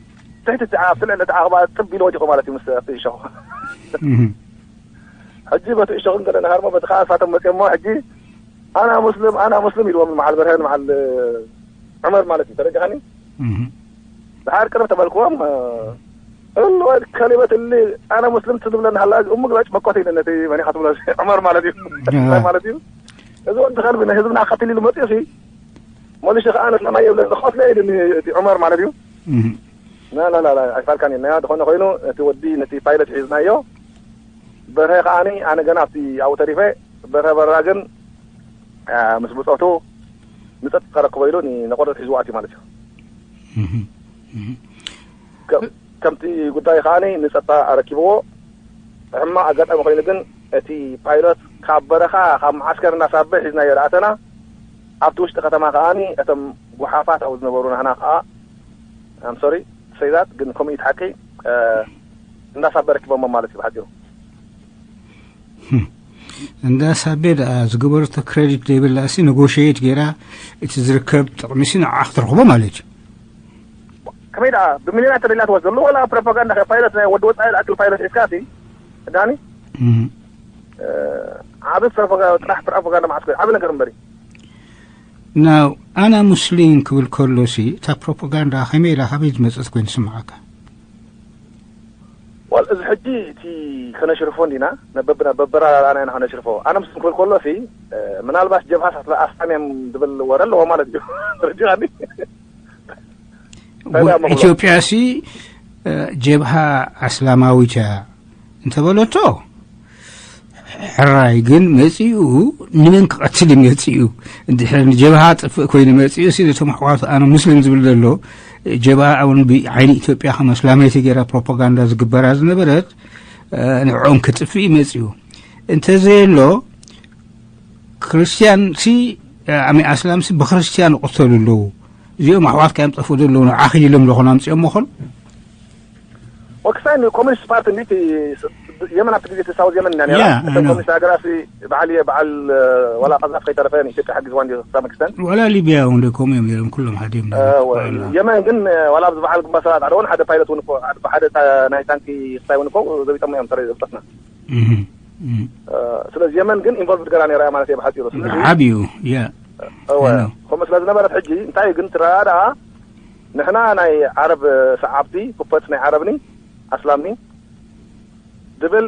ትሕቲ እቲ ዓ-፣ ኣብቲ ልዕሊ እቲ ዓቕባ ጥብ ኢሉ ወዲቑ ማለት እዩ ምስ ኣብቲ እሾኽ። ሕጂ በቲ እሾኽን ገለ ናሃርሞ በቲ ከዓ እሳቶም መፅኦሞ። ሕጂ ኣና ሙስሊም ኣና ሙስሊም ኢልዎም መዓል በርሀን መዓል ዑመር ማለት እዩ። ተረዲኻኒ? ድሓር ቅርብ ተበልክዎም። እሉ ከሊመት እሊ ኣና ሙስሊም ትዝብለኒ ሃላ እሙ ግላጭ መኮት ኢለ ነቲ መኒኻ ትብሎ ዑመር ማለት እዩ። ማለት እዩ። እዚ ወዲ ከልቢ ናይ ህዝብና ከትል ኢሉ መፅኡ ሲ መሊሱ ከዓ ነስለማ የብለ ዝኸትለ ኢሉ እቲ ዑመር ማለት እዩ። ና ና ና ና ኣይፋልካን ኢና ዝኾነ ኮይኑ እቲ ወዲ ነቲ ፓይለት ሒዝናዮ። በርሀ ከዓኒ ኣነ ገና ኣብቲ ኣብኡ ተሪፈ። በርሀ በራ ግን ምስ ብፆቱ ንፀጥታ ረክቦ ኢሉ ንቆርደት ሒዝዎ ኣትዩ ማለት እዩ። ከምቲ ጉዳይ ከዓኒ ንፀጥታ ኣረኪብዎ። ሕማቕ ኣጋጣሚ ኮይኑ ግን እቲ ፓይሎት ካብ በረኻ ካብ መዓስከር እናሳበ ሒዝናዮ ዳኣተና ኣብቲ ውሽጢ ከተማ ከዓኒ እቶም ጉሓፋት ኣብኡ ዝነበሩ ናህና ከዓ ኣም ሶሪ ሰይዛት ግን ከምኡ እዩ እቲ ሓቂ። እንዳሳበ ረኪቦሞ ማለት እዩ ብሓፂሩ። እንዳ ሳቤ ደኣ ዝገበረቶ ክሬዲት ዘይብላ እሲ ነጎሽየት ገይራ እቲ ዝርከብ ጥቕሚ ሲ ንዓ ክትረኽቦ ማለት እዩ። ከመይ ደኣ ብሚልዮናት ተደልያ ትወስደሉ ወላ ፕሮፓጋንዳ ከ ፓይለት ናይ ወዲ ወፃኢ ዝኣክል ፓይለት ሒዝካ ሲ ዳኒ ዓቢ ፕሮፓጋንዳ ጥራሕ ፕሮፓጋንዳ መዓስ ኮይኑ ዓቢ ነገር እምበሪ። ናው ኣና ሙስሊም ክብል ከሎ ሲ እታ ፕሮፓጋንዳ ከመይ ኢላ ካበይ ዝመፀት ኮይኑ ስምዓካ? ዋል እዚ ሕጂ እቲ ከነሽርፎ እንዲና በብና በበራራና ኢና ከነሽርፎ። ኣነ ምስም ክብል ከሎ ሲ ምናልባት ጀብሃ ሳትላ ኣስላም እዮም ዝብል ወረ ኣለዎ ማለት እዩ። ተረዲኻኒ? ኢትዮጵያ ሲ ጀብሃ ኣስላማዊት እያ እንተበለቶ ሕራይ ግን መጺኡ ንመን ክቐትል እዩ መጺኡ? እንድሕር ንጀብሃ ጥፍእ ኮይኑ መጺኡ ሲ ነቶም ኣሕዋቱ ኣነ ሙስሊም ዝብል ዘሎ ጀብሃ እውን ብዓይኒ ኢትዮጵያ ከም ኣስላመይቲ ገይራ ፕሮፓጋንዳ ዝግበራ ዝነበረት ንዕኦም ክጥፍእ እዩ መጺኡ። እንተዘየሎ ክርስቲያን ሲ ኣሚ ኣስላም ሲ ብክርስቲያን ይቕተሉ ኣለዉ። እዚኦም ኣሕዋትካ እዮም ጠፍኡ ዘለዉ ንዓኺ ኢሎም ዶ ኮን ኣምጺኦም መኾን? ወክሳይ ኮሚኒስት ፓርቲ እንዲ የመን ኣብቲ ግዜ ሳውዝ የመን ኢና ነራ። እተን ኮሚኒስት ሃገራት በዓል እየ በዓል ዋላ ቀዛፍ ከይተረፈ ንኢትዮጵያ ሓጊዝዋ እንዲ ሳም ኤክስተንት። ዋላ ሊብያ እውን ከምኡ እዮም ነይሮም ኩሎም ሓደ እዮም። የመን ግን ዋላ ኣብዚ በዓል ግንባር ሰባት ሓደ እውን ሓደ ፓይለት እውን እኮ ሓደ ናይ ታንኪ ክሳይ እውን እኮ ዘቢጦም እዮም ተረ ዘብጠትና። ስለዚ የመን ግን ኢንቮልቭድ ገራ ነራ ማለት እየ ብሓፂሩ። ስለዚ ዓብዩ ያ ከምኡ ስለ ዝነበረት ሕጂ እንታይ ግን ትረኣ ደኣ ንሕና ናይ ዓረብ ሰዓብቲ ቁፈት ናይ ዓረብኒ ኣስላምኒ ድብል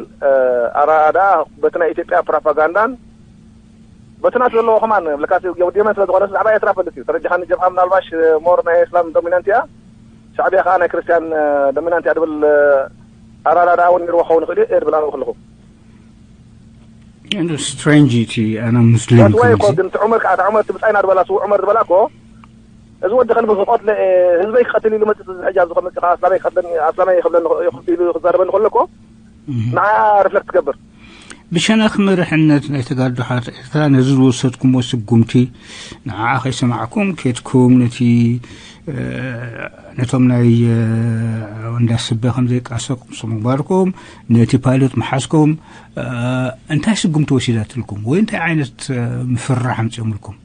ኣራዳ በቲ ናይ ኢትዮጵያ ፕሮፓጋንዳን በቲ ናት ዘለዎ ከማን ለካሲ ወዲ የመን ስለ ዝኾነ ብዛዕባ ኤርትራ ፈልጥ እዩ። ተረጃኻኒ ጀብሃ ምናልባሽ ሞር ናይ እስላም ዶሚናንት እያ። ሻዕቢያ ከዓ ናይ ክርስቲያን ዶሚናንት እያ ድብል ኣራዳዳ እውን ነርዎ ክኸውን ይኽእል እዩ እየ ድብል ኣነ ከለኹ። ስትሬንጅ እቲ ኣነ ሙስሊም ወይ እኮ ግን እቲ ዑመር ከዓ ዑመር ትብፃይና ድበላ ስው ዑመር ዝበላ እኮ እዚ ወዲ ከልቢ ክቐትለ ህዝበይ ክቐትል ኢሉ መፅእ እዚ ሕጂ ኣብዚ ከመፅእ ከዓ ኣስላመይ ክቐትለኒ ኣስላመይ ክብለኒ ኢሉ ክዛረበኒ ከሎ እኮ ንዓ ሪፍለክት ትገብር። ብሸነኽ መርሕነት ናይ ተጋድሎ ሓርነት ኤርትራ ነዚ ዝወሰድኩሞ ስጉምቲ ንዓ ከይሰማዕኩም ኬድኩም ነቲ ነቶም ናይ ወንዳ ስበ ከም ዘይቃሰኩም ስምግባርኩም ነቲ ፓይሎት መሓዝኩም እንታይ ስጉምቲ ወሲዳትልኩም ወይ እንታይ ዓይነት ምፍራሕ ኣምፅኦምልኩም?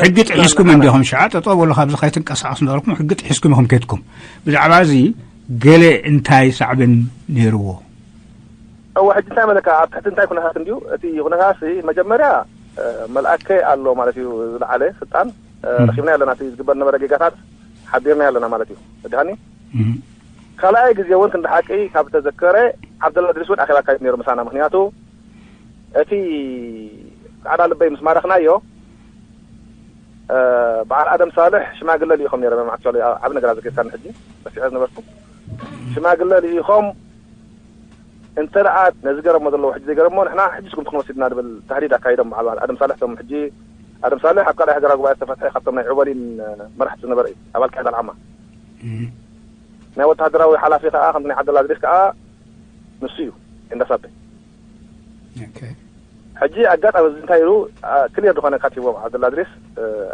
ሕጊ ጥሒስኩም እንዲኹም ሸዓ ጠጠው በሉ ካብዚ ከይትንቀሳቐሱ እንዳበልኩም ሕጊ ጥሒስኩም ኢኹም ከድኩም። ብዛዕባ እዚ ገለ እንታይ ሳዕቤን ነይርዎ? እወ ሕጂ እንታይ መለካ ኣብ ትሕቲ እንታይ ኩነታት እንድዩ እቲ ኩነታት መጀመርያ መልኣከ ኣሎ ማለት እዩ ዝለዓለ ስልጣን ረኪብናዮ ኣለና። እቲ ዝግበር ዝነበረ ጌጋታት ሓቢርናዮ ኣለና ማለት እዩ። እድሃኒ ካልኣይ ግዜ እውን ክንዲ ሓቂ ካብ ተዘከረ፣ ዓብደላ ድሪስ እውን ኣኼባ ኣካይዱ ነይሩ ምሳና። ምክንያቱ እቲ ጻዕዳ ልበይ ምስ ማረኽናዮ፣ በዓል ኣደም ሳልሕ ሽማግለ ልኢኾም ነይሮም እዮም። ኣክቹዋሊ ዓብ ነገር ኣዘኪርካኒ ሕጂ ረሲዐ ዝነበርኩ። ሽማግለ ልኢኾም እንተ ደኣ ነዚ ገረሞ ዘለዎ ሕጂ ዘይገረሞ ንሕና ሕጂ ስኩም ትኹን ወሲድና ዝብል ተህዲድ ኣካይዶም በዓል ኣደም ሳልሕ። እቶም ሕጂ ኣደም ሳልሕ ኣብ ካልኣይ ሃገራዊ ጉባኤ ዝተፈትሐ ካብቶም ናይ ዑበሊን መራሕቲ ዝነበረ እዩ። ኣባል ቃይዳ ኣልዓማ ናይ ወተሃደራዊ ሓላፊ ከኣ ከምቲ ናይ ዓብደላ ድሪስ ከኣ ንሱ እዩ። እንዳሳበ ሕጂ ኣጋጣሚ እዚ እንታይ ኢሉ ክሊር ዝኾነ ካቲቦም ዓብደላ ድሪስ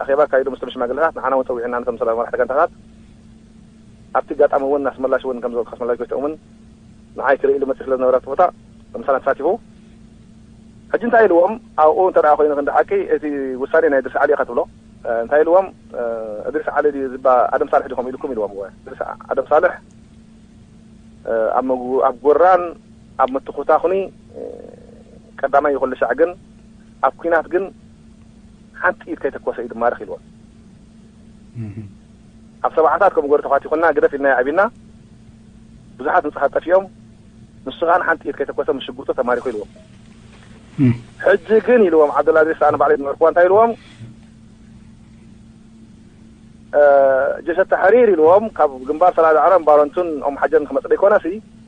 ኣኼባ ኣካይዱ ምስቶም ሽማግለታት ንዓና እውን ጸዊዕና ነቶም ሰላም መራሕቲ ጋንታታት ኣብቲ ኣጋጣሚ እውን ኣስመላሽ እውን ከም ዝበልኩ ኣስመላሽ ጎይትኦም እውን ንዓይ ክርኢ ኢሉ መጽእ ስለ ዝነበረ ኣብቲ ቦታ ምሳና ተሳቲፉ። ሕጂ እንታይ ኢልዎም ኣብኡ እንተ ደኣ ኮይኑ ክንዲ ሓቂ እቲ ውሳኔ ናይ ድርሲ ዓሊ ኢኻ ትብሎ። እንታይ ኢልዎም እድሪስ ዓሊ ድዩ ዝባ ኣደም ሳልሕ ዲኹም ኢልኩም ኢልዎም። እወ እድሪስ ኣደም ሳልሕ ኣብ መጉ ኣብ ጎራን ኣብ ምትኹታኹኒ ቀዳማይ ይኹሉ ሻዕ ግን ኣብ ኩናት ግን ሓንቲ ኢድ ከይተኮሰ እዩ ድማርኽ ኢልዎም። ኣብ ሰብዓታት ከምኡ ገሩ ተኳቲኹና ግደፍ ኢልና ዓቢና ብዙሓት ንጹሃት ጠፊኦም ንሱ ከኣ ሓንቲ ኢድ ከይተኮሰ ምስ ሽጉጡ ተማሪኹ ኢልዎም። ሕጂ ግን ኢልዎም ዓብደላ ድሪስ ኣነ ባዕለይ ዝነበርኩዋ እንታይ ኢልዎም ጀሸ ተሕሪር ኢልዎም ካብ ግንባር ሰላዲ ዓረን ባረንቱን ኦም ሓጀን ክመጽእ ዘይኮነሲ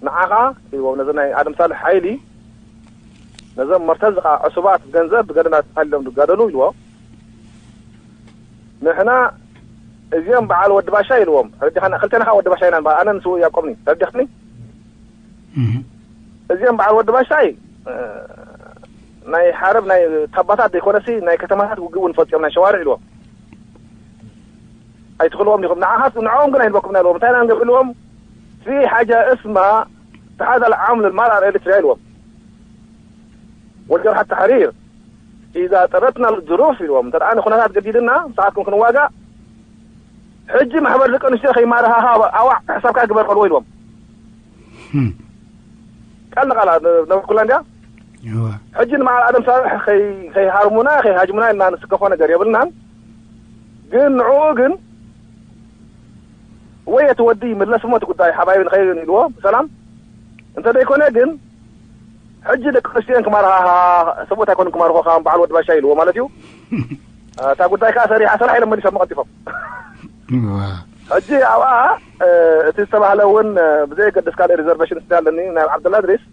ንዓኻ ኢልዎም ነዚ ናይ ኣደም ሳልሕ ሓይሊ ነዞም መርተዚ ከዓ ዕሱባት ብገንዘብ ብገደና ተታሊሎም ዝጋደሉ ኢልዎም። ንሕና እዚኦም በዓል ወዲ ባሻ ኢልዎም ረዲኻና ክልተና ከዓ ወዲ ባሻ ኢና ንበሃል ኣነ ንስው ያቆምኒ ረዲኽኒ እዚኦም በዓል ወዲ ባሻይ ናይ ሓረብ ናይ ታባታት ዘይኮነሲ ናይ ከተማታት ውግእ እውን ፈፂኦም ናይ ሸዋርዕ ኢልዎም ኣይትኽልዎም ዲኹም ንዓኻት ንዕኦም ግን ኣይንበኩም ኢና ኢልዎም እንታይ ኢና ንገብር ኢልዎም في حاجة اسمها اتحاد العام للمرأة الإريترية ኢልዎም والجرحى التحرير إذا طردنا الظروف ኢልዎም እንተ ንኹነታት ገዲድና ንስኻትኩም ክንዋጋእ ሕጂ ማሕበር ደቂ ኣንስትዮ ከይማረኻኻ ኣዋዕ ሕሳብካ ግበር በልዎ ኢልዎም ቃል ንቃል ነበርኩላ እንዲያ ሕጂ ንመዓል ኣደም ሳልሕ ከይሃርሙና ከይሃጅሙና ኢልና ንስከፎ ነገር የብልናን ግን ንዕኡ ግን ወይ እቲ ወዲ ይምለስ እሞ እቲ ጉዳይ ሓባይቢ ንኸይድን ኢልዎ ብሰላም እንተ ዘይኮነ ግን ሕጂ ደቂ ኣንስትዮን ክማርኻኻ ሰብኡት ኣይኮኑን ክማርኾኻ በዓል ወዲ ባሻ ኢልዎ ማለት እዩ እታ ጉዳይ ከዓ ሰሪሓ ሰራሕ ኢሎም መሊሶም ቀልጢፎም ሕጂ ኣብኣ እቲ ዝተባህለ እውን ብዘየገድስ ካልእ ሪዘርቬሽን ስለ ኣለኒ ናይ ዓብደላ ድሪስ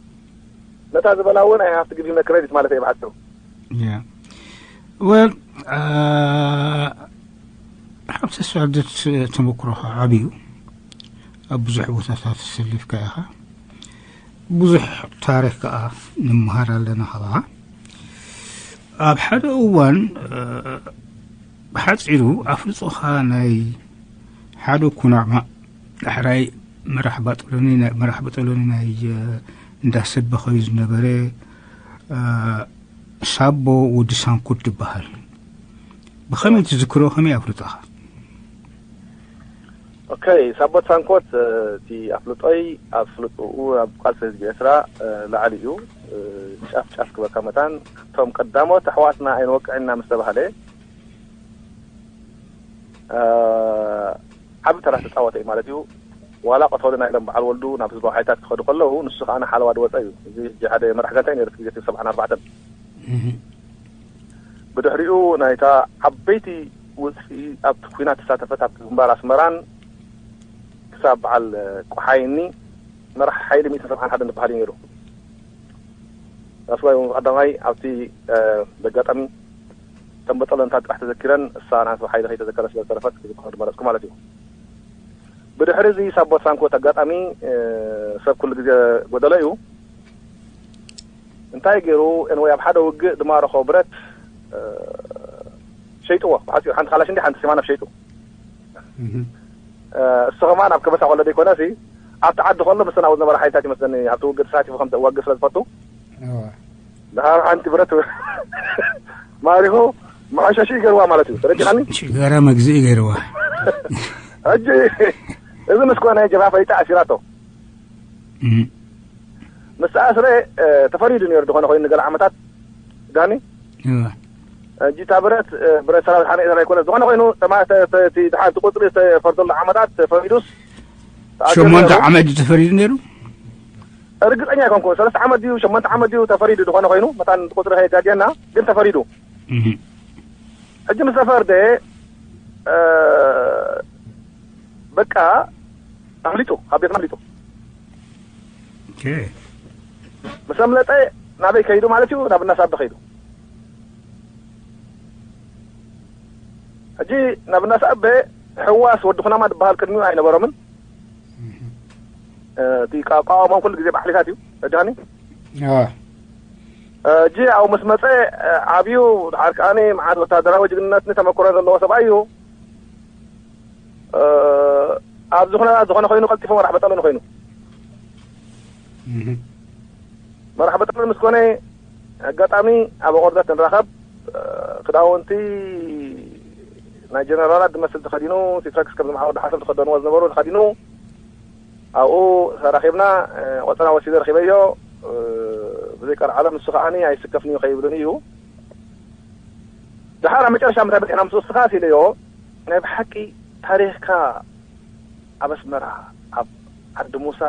ነታ ዝበላ እውን ኣይ ሃፍት ግቪ ክሬዲት ማለት እየ ብሓፂሩ ወል ሓብቲ ስዕደት ተመክሮኻ ዓብዩ ኣብ ብዙሕ ቦታታት ተሰሊፍካ ኢኻ ብዙሕ ታሪክ ከዓ ንምሃር ኣለና ካባኻ ኣብ ሓደ እዋን ብሓፂሩ ኣፍልጦኻ ናይ ሓደ ኩናማ ዳሕራይ መራሕ ባጠሎኒ መራሕ ባጠሎኒ ናይ እንዳሰበኸዩ ዝነበረ ሳቦ ወዲ ሳንኩት ዝበሃል ብኸመይ ትዝክሮ ከመይ ኣፍልጦኻ ኦከይ ሳቦት ሳንኮት እቲ ኣፍልጦይ ኣብ ፍልጥኡ ኣብ ቃልሲ ህዝቢ ኤርትራ ላዕሊ እዩ ጫፍ ጫፍ ክበካ መታን እቶም ቀዳሞት ኣሕዋትና ኣይንወቅዕና ምስ ተባህለ ዓቢ ተራ ዝተጻወተ እዩ ማለት እዩ ዋላ ቀተሉና ኢሎም በዓል ወልዱ ናብ ህዝባዊ ሓይታት ክኸዱ ከለዉ ንሱ ከዓ ንሓለዋ ዝወፀ እዩ እዚ ሕጂ ሓደ መራሕ ጋንታ እዩ ነይሩ ግዜ ሰብዓን ኣርባዕተን ብድሕሪኡ ናይታ ዓበይቲ ውፅኢ ኣብቲ ኩናት ተሳተፈት ኣብቲ ግንባር ኣስመራን ክሳብ በዓል ቆሓይኒ መራሕ ሓይሊ ሚእትን ሰብዓን ሓደን ዝበሃል እዩ ነይሩ ኣስዋይ ቀዳማይ ኣብቲ በጋጣሚ ተንበጠለንታ ጥራሕ ተዘኪረን እሳ ናቱ ሓይሊ ከይተዘከረ ስለ ዝተረፈት ክዝክሮ ዝመረፅኩ ማለት እዩ ብድሕሪ እዚ ሳቦት ሳንኮት ኣጋጣሚ ሰብ ኩሉ ግዜ ጎደሎ እዩ እንታይ ገይሩ ወይ ኣብ ሓደ ውግእ ዝማረኾ ብረት ሸይጥዎ ብሓፂሩ ሓንቲ ካላሽ እንዲ ሓንቲ ሲማኖፍ ሸይጡ እሱ ከማን ኣብ ከበሳ ከሎ ዘይኮነ ሲ ኣብቲ ዓዲ ከሎ ምስ ናብኡ ዝነበረ ሓይልታት ይመስለኒ ኣብቲ ውግእ ተሳቲፉ ከም ዘዋግእ ስለ ዝፈቱ ድሃር ሓንቲ ብረት ማሪኹ መሐሸሺ ይገርዋ ማለት እዩ ተረዲኻኒ ሽጋራ መግዝኢ ገይርዋ ሕጂ እዚ ምስ ኮነ ጀብሃ ፈሊጣ ኣሲራቶ ምስ ኣስረ ተፈሪዱ ነይሩ ዝኾነ ኮይኑ ንገለ ዓመታት ዳኒ ሕጂ እታ ብረት፣ እ፣ ብረት ሰራዊት ሓነ ኤርትራ ኣይኮነ። ዝኾነ ኮይኑ፣ ተማ-፣ ተ-፣ ተ-፣ እቲ ድሓን እቲ ቁጽሪ ዝተፈርደሉ ዓመታት ተፈሪዱስ፣ ተኣኪቡ ሸሞንተ ነይሩ። ዓመት እዩ ተፈሪዱ ነይሩ? ርግጸኛ ኣይኮንኩን። ሰለስተ ዓመት ድዩ፣ ሸሞንተ ዓመት ድዩ ተፈሪዱ፣ ዝኾነ ኮይኑ፣ መታን ቁጽሪ ከየጋግየና፣ ግን ተፈሪዱ። እህ። ሕጂ ምስ ተፈርደ፣ እ፣ በቃ፣ ኣምሊጡ፣ ካብ ቤትና ኣምሊጡ። ኦኬ። ምስ ኣምለጠ ናበይ ከይዱ ማለት እዩ? ናብ እናሳበ ከይዱ። ሕጂ ናብ እናሳበ ሕዋስ ወዲ ኩናማ ዝበሃል ቅድሚኡ ኣይነበሮምን። እህ። እ፣ እቲ ቃ-፣ ቃዋሞም ኩሉ ግዜ ባዕሊታት እዩ። ረዳኒ? ኣዎ። እ፣ ሕጂ ኣብኡ ምስ መጸ፣ እ፣ ዓብዩ፣ ድሓር ከኣኒ መዓት ወታደራዊ ጅግንነትን ተመክሮን ዘለዎ ሰብኣይ እዩ። እ፣ ኣብዚ ኩነታት ዝኾነ ኮይኑ ቀልጢፉ መራሕ በጠሎኒ ኮይኑ። እህ። መራሕ በጠሎኒ ምስ ኮነ ኣጋጣሚ ኣብ ኣቆርደት ንራኸብ፣ እ፣ ክዳውንቲ ናይ ጀነራላት ዝመስል ተኸዲኑ፣ ሲትረክስ ከም ዝመሓወር ሓሰብ ዝኸደንዎ ዝነበሩ ተኸዲኑ፣ ኣብኡ ተራኺብና፣ እ፣ ቆጸራ ወሲደ ረኺበዮ። እ፣ ብዘይ ቃል ዓለም ንሱ ከዓኒ ኣይስከፍን'ዩ ከይብልኒ እዩ። ደሓር ኣብ መጨረሻ ምንታይ በጺሕና ምስ ወስኻስ ኢለዮ፣ ናይ ብሓቂ ታሪኽካ ኣብ ኣስመራ፣ ኣብ ዓዲ ሙሳ፣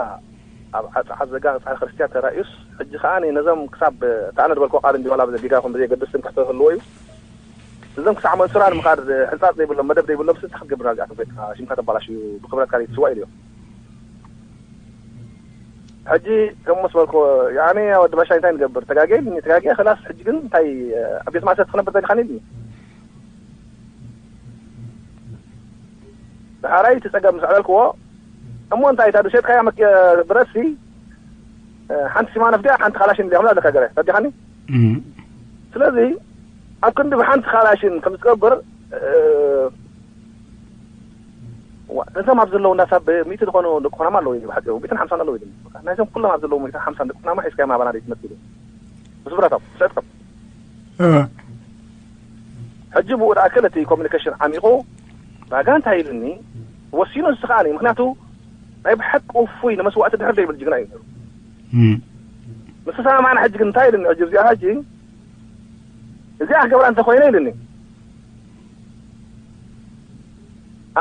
ኣብ ዓጽዓ ዘጋ ጻዕሪ ክርስትያን ተራእዩስ፣ ሕጂ ከኣ ነዞም ክሳብ፣ እታ ኣነ ዝበልክዎ ቃል እንዲ ዋላ ብዘይ ጌጋ ይኹን ብዘይ ገድስ ትምክሕቲ ክህልዎ እዩ። እዞም ክሳዕ መንሱራ ንምኻድ ሕንጻጽ ዘይብሎም፣ መደብ ዘይብሎም፣ ስንታ ክትገብር እዚኣቶም ኮይንካ ሽምካ ተባላሽዩ፣ ብኽብረትካ ዘይትስዋእ ኢሉዮ። ሕጂ ከም ምስ በልክዎ፣ ያኔ ወዲ ባሻይ እንታይ ንገብር? ተጋግየ ኢሉኒ፣ ተጋግየ፣ ክላስ፣ ሕጂ ግን እንታይ፣ ኣብ ቤት ማእሰርቲ ክነብር ደሊኻኒ ኢሉኒ። ዳሕራይ እቲ ጸገም ምስ ኣዕለልክዎ፣ እሞ እንታይ፣ እታ ዶ ሸጥካያ መኪ-፣ ብረትሲ፣ ሓንቲ ሲማኖፍ ድያ፣ ሓንቲ ካላሽን ድያ፣ ከምዛ ኣለካ ገለ፣ ተረዲኻኒ? እም። ስለዚ፣ ኣብ ክንዲ ብሓንቲ ካላሽን ከም ዝትገብር፣ እ፣ ዋ፣ እዞም ኣብ ዘለዉ እንዳሳብ ሚእቲ ዝኾኑ ደቂ ኮናማ ኣለዉ እዩ፣ ብሓቂ፣ ሚእትን ሓምሳን ኣለዉ እዩ። ናይዞም ኩሎም ኣብ ዘለዉ ሚእትን ሓምሳን ደቂ ኮናማ ሒዝካዮም ኣባና ደይ ትመጽእ ኢሉ። ምስ ብረቶም፣ ስዕጥቶም። እ። ሕጂ ብኡ ደኣ ክል እቲ ኮሚኒኬሽን ዓሚቑ፣ ባጋ እንታይ ኢሉኒ፣ ወሲኑ ንሱ ከኣ፣ ምኽንያቱ ናይ ብሓቂ ውፉይ ንመስዋእቲ ድሕር ዘይብል ጅግና እዩ ነይሩ። እም። ምስ ተሰማማዕና ሕጂ ግን እንታይ ኢሉኒ፣ ሕጂ እዚኣ ሕጂ፣ እዚኣ ክገብራ እንተኾይነ ኢሉኒ።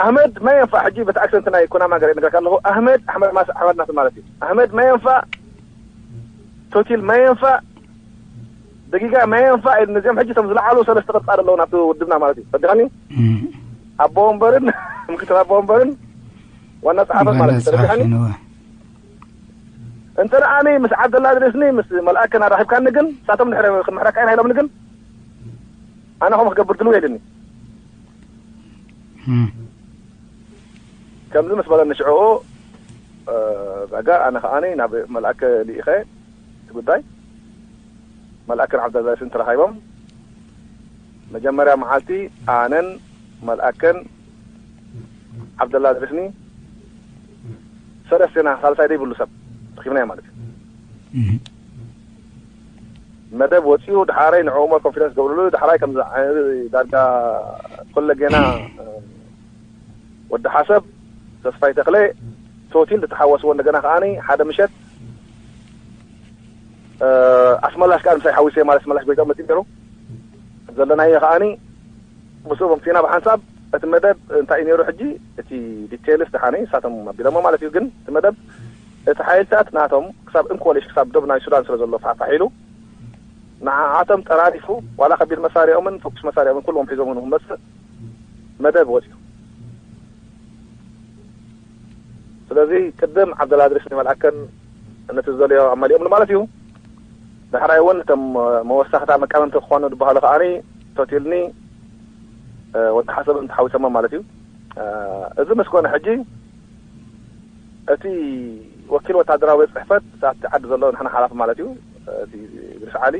ኣህመድ ማየንፋ፣ ሕጂ በቲ ኣክሰንት ናይ ኩናማ ገለ ይነግረካ ኣለኹ። ኣህመድ፣ ኣሕመድ ማስ-፣ ኣሕመድ ናስር ማለት እዩ። ኣህመድ ማየንፋ፣ ቶቲል ማየንፋ፣ ደጊጋ ማየንፋ ኢሉ ነዚኦም ሕጂ እቶም ዝለዓሉ ሰለስተ ቅርጻ ዘለዉ ናብቲ ውድብና ማለት እዩ። ተረዲኻኒ? እም። ኣቦ ወንበርን ምክትል ኣቦ ወንበርን ዋና ጸሓፍን ማለት እዩ። ዋና ተረዲኻኒ? ጸሓፊን፣ እወ። እንተ ደኣ ኣነ ምስ ዓብደላ ድሪስኒ ምስ መልኣክን ኣራኺብካኒ ግን፣ ንሳቶም ድሕሪ ክምሕረካ ኢና ኢሎምኒ ግን፣ ኣነ ከምኡ ክገብር ድልው የለኒ። እም። ከምዚ ምስ በለኒ ሽዑ፣ እ፣ ጸጋ ኣነ ከኣኒ ናብ መልኣከ ልኢኸ እቲ ጉዳይ፣ መልኣክን ዓብደላ ድሪስን ተራኺቦም፣ መጀመርያ መዓልቲ ኣነን መልኣክን ዓብደላ ድሪስኒ ሰለስቴና፣ ሳልሳይ ዘይብሉ ሰብ ረኺብናዮ ማለት እዩ። እም። መደብ ወጺኡ፣ ደሓራይ ንዕኡ እሞ ኮንፊደንስ ገብርሉ፣ ደሓራይ ከምዚ ዓይነት ዳርጋ ኩለ ጌና፣ እ፣ ወዲ ሓሰብ፣ ተስፋይ ተኽለ፣ ቶቲል ዝተሓወስዎ፣ እንደገና ከኣኒ ሓደ ምሸት፣ እ፣ ኣስመላሽ ከኣ ምሳይ ሓዊሰ ማለት ኣስመላሽ ጎይታ መጺኡ ነይሩ። ዘለናዮ ከኣኒ ምስኡ መምጺእና ብሓንሳብ እቲ መደብ እንታይ እዩ ነይሩ ሕጂ፣ እቲ ዲቴይልስ ደሓነ ንሳቶም ኣቢሎሞ ማለት እዩ። ግን እቲ መደብ እቲ ሓይልታት ናቶም ክሳብ እንኮሊሽ ክሳብ ዶብ ናይ ሱዳን ስለ ዘሎ ፋሕፋሕ ኢሉ ንዓዓቶም ጠራሪፉ ዋላ ከቢድ መሳሪኦምን ፍኩስ መሳሪኦምን ኩሎም ሒዞም እውን ክመጽእ መደብ ወጺኡ። ስለዚ ቅድም ዓብደላ ድሪስ ንመልኣከን ነቲ ዝደልዮ ኣማሊኦምሉ ማለት እዩ። ዳሕራይ እውን እቶም መወሳኽታ መቃወምቲ ክኾኑ ዝበሃሉ ከኣኒ ቶቲልኒ፣ እ፣ ወዲ ሓሰብን ተሓዊሶሞ ማለት እዩ። እ፣ እዚ ምስ ኮነ ሕጂ እቲ ወኪል ወታደራዊ ቤት ጽሕፈት ኣብቲ ዓዲ ዘሎ ንሕና ሓላፊ ማለት እዩ፣ እቲ እድሪስ ዓሊ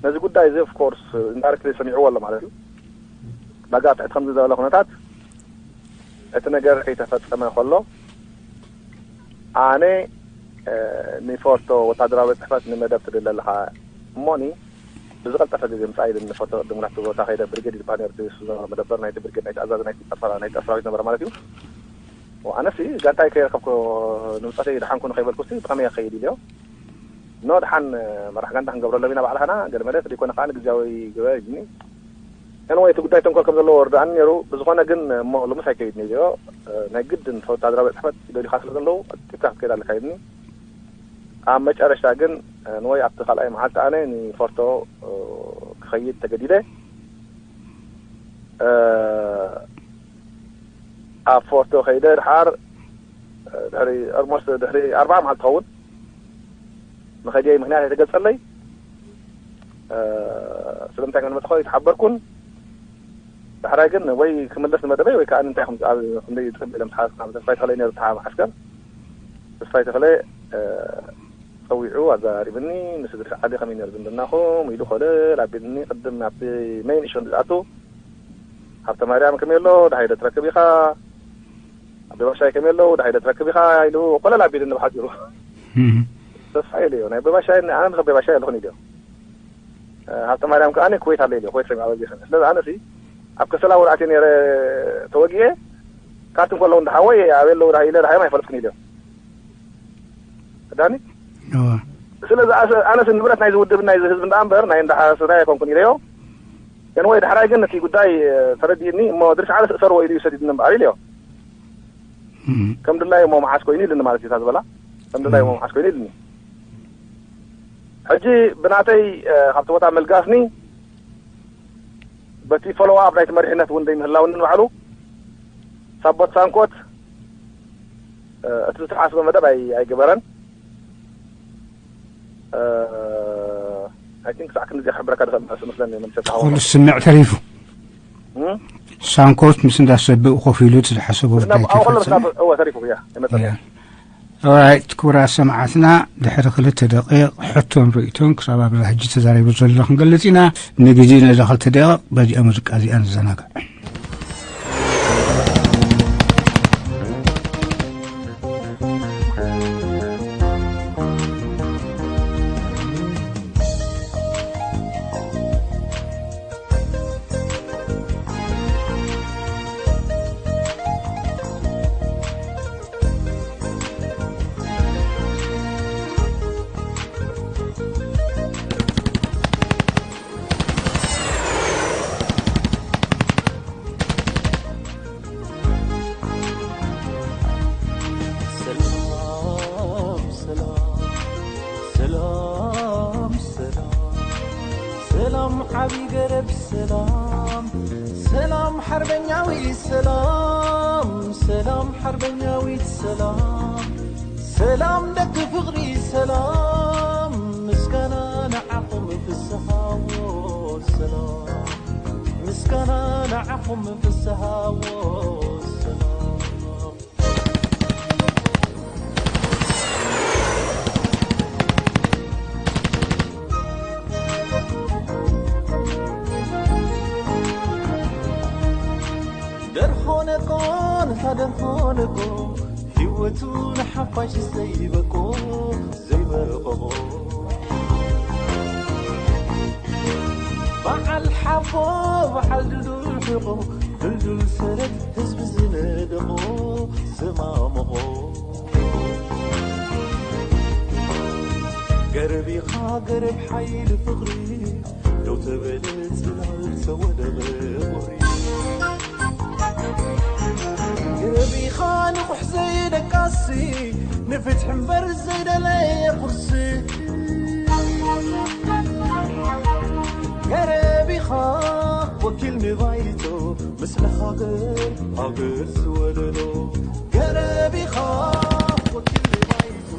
ነዚ ጉዳይ እዚ ኦፍ ኮርስ ኢንዳይረክትሊ ሰሚዕዎ ኣሎ ማለት እዩ። ባጋ ኣብ ትሕቲ ከምዚ ዝበለ ኩነታት እቲ ነገር ከይተፈጸመ ከሎ ኣነ፣ እ፣ ንፎርቶ ወታደራዊ ቤት ጽሕፈት ንመደብ ትድለ ኣለኻ እሞኒ ብዝቐልጠፈ ግዜ ምጻእ ኢሉኒ። ንፎርቶ ቅድም ናብቲ ቦታ ከይደ ብርጌድ ይበሃል ነይሩ፣ እቲ እሱ ዝነበረ መደበር ናይቲ ብርጌድ ናይቲ ኣዛዚ ናይቲ ጸጥታ ናይቲ ሰራዊት ነበረ ማለት እዩ። ኣነሲ ጋንታይ ከይረከብኩ ንብጸተይ ደሓንኩ ንኸይበልኩሲ ብኸመይ ክኸይድ ኢለዮ። ኖ ደሓን መራሕ ጋንታ ክንገብረሎም ኢና ባዕልኻና ገለ መለ ዘይኮነ ከኣ ንግዝያዊ ግበ ኢሉኒ። Anyway፣ እቲ ጉዳይ ተንኮል ከም ዘለዎ ወርዳእኒ ነይሩ። ብዝኾነ ግን እሞ ሎምስ ኣይከይድን ኢለዮ። ናይ ግድን ወታደራዊ ጽሕፈት ይደልዩኻ ስለ ዘለዉ ቀልጢፍካ ክትከይድ ኣለካ ኢልኒ። ኣብ መጨረሽታ ግን ንወይ ኣብቲ ካልኣይ መዓልቲ ኣነ ንፎርቶ ክኸይድ ተገዲደ። ኣብ ፎርቶ ከይደ ድሓር ድሕሪ ኦልሞስት ድሕሪ ኣርባዓ መዓልቲ ትኸውን መኸድየይ ምክንያት ኣይተገልጸለይ። ስለምንታይ ከም ዝመፅእ ኣይተሓበርኩን። ዳሕራይ ግን ወይ ክምለስ ንመደበይ ወይ ከዓ እንታይ ከም ኣብ ክንደይ ዝፅበ ኢሎም ተሓ- ተስፋይ ተኽለ ነይሩ ተሓ- ማዓስከር ተስፋይ ተኽለ እ፣ ፀዊዑ ኣዘራሪብኒ። ንስድሪ ዓዲ ከመይ ነይሩ ዝምድናኹም ኢሉ ኮለል ኣቢልኒ። ቅድም ኣብቲ መይን እሹ ዝኣቱ ሃብተ ማርያም ከመይ ኣሎ ድሃይ ዶ ትረክብ ኢኻ ኣቤባሻይ ከመይ ኣለዉ ድሃይ ዶ ትረክብ ኢኻ ኢሉ ኮለል ኣቢልኒ ብሓፂሩ። ተስፋ ኢሉ እዩ ናይ ኣቤባሻይ ኣነ ንኸ ኣቤባሻይ ኣለኹን ኢሉ። ሃብተ ማርያም ከኣ ኩዌት ኣለ ኢሉ ኩዌት ሰሚዓ በዚኸ ስለዚ ኣነሲ ኣብ ከሰላ ውርኣት ነረ ተወጊኤ ካርትን ከለዉ እንዳሓወይ ኣበይ ኣለዉ ድሃይ ኢለ ድሃዮም ኣይፈለጥኩን ኢሉ። ዳኒ እወ። ስለዚ ኣሰ- ኣነስ ንብረት ናይዚ ውድብ ናይዚ ህዝቢ እንዳ እምበር ናይ እንዳ ሓረስታይ ኣይኮንኩን ኢለዮ። ግን ወይ ዳሕራይ ግን እቲ ጉዳይ እ፣ ተረዲእኒ እሞ ድርሽ ዓለ ስእሰርዎ ኢሉ ይሰዲድኒ እምበኣር ኢለዮ። እም። ከም ድላይ እሞ መዓስ ኮይኑ ኢልኒ ማለት እዩ እታ ዝበላ ከም ድላይ እሞ እም። መዓስ ኮይኑ ኢልኒ። ሕጂ ብናተይ እ፣ ካብቲ ቦታ መልጋስኒ በቲ ፎሎዋ ኣብ ናይቲ መሪሕነት እውን ዘይምህላውኒ ንባዕሉ ሳቦት ሳንኮት እ፣ እቲ ዝተሓስበ መደብ ኣይ- ኣይገበረን። ኣይ ቲንክ ሳዕ ክንዚ ክሕብረካ ድኽእል ማለት መስለኒ። መልሰ ተሃወ ኩሉ ስምዕ ተሪፉ። እም? ሳንኮት ምስ እንዳሰብእ ኮፍ ኢሉ እቲ ዝሓሰቦ ጉዳይ ናብ- ኣብ ኩሉ ከይፈጸመ። ናብ- እወ፣ ተሪፉ፣ ያ፣ ይመጸኒ። ያ። ኦራይት፣ ክቡራት ሰማዕትና፣ ድሕሪ ክልተ ደቂቕ ሕቶን ርእይቶን ክሳብ ኣብዛ ሕጂ ተዛሪቡ ዘሎ ክንገልጽ ኢና። ንግዜ ነዛ ክልተ ደቂቕ በዚኣ ሙዚቃ እዚኣ ንዘናጋዕ። ሰላም ሰላም ሰላም ሰላም ሰላም ዓቢ ገረብ ሰላም ሰላም ሓርበኛዊ ሰላም ሰላም ሓርበኛዊት ሰላም ሰላም ደቂ ፍቕሪ ሰላም ምስጋና ንዓኹም ፍስሃዎ ሰላም ምስጋና ንዓኹም ፍስሃዎ ሰላም ደርሆነቆ ንታ ደርሆነቆ ህይወቱ ንሓፋሽ ዘይበቆ ዘይበቆ በዓል ሓቦ በዓል ድልዱል ሕቆ ድልዱል ሰረት ህዝቢ ዝነደቆ ዝማመቖ ገረብ ኢኻ ገረብ ሓይሊ ፍቕሪ ደው ተበለ ጽላል ተወደቐ ቁሪ ገረብ ኢኻ ንቑሕ ዘይደቃሲ ንፍትሒ እምበር ዘይደለየ ቁርሲ ገረብ ኢኻ ወኪል ንባይቶ ምስለ ሃገር ሃገር ዝወለሎ ገረብ ኢኻ ወኪል ንባይቶ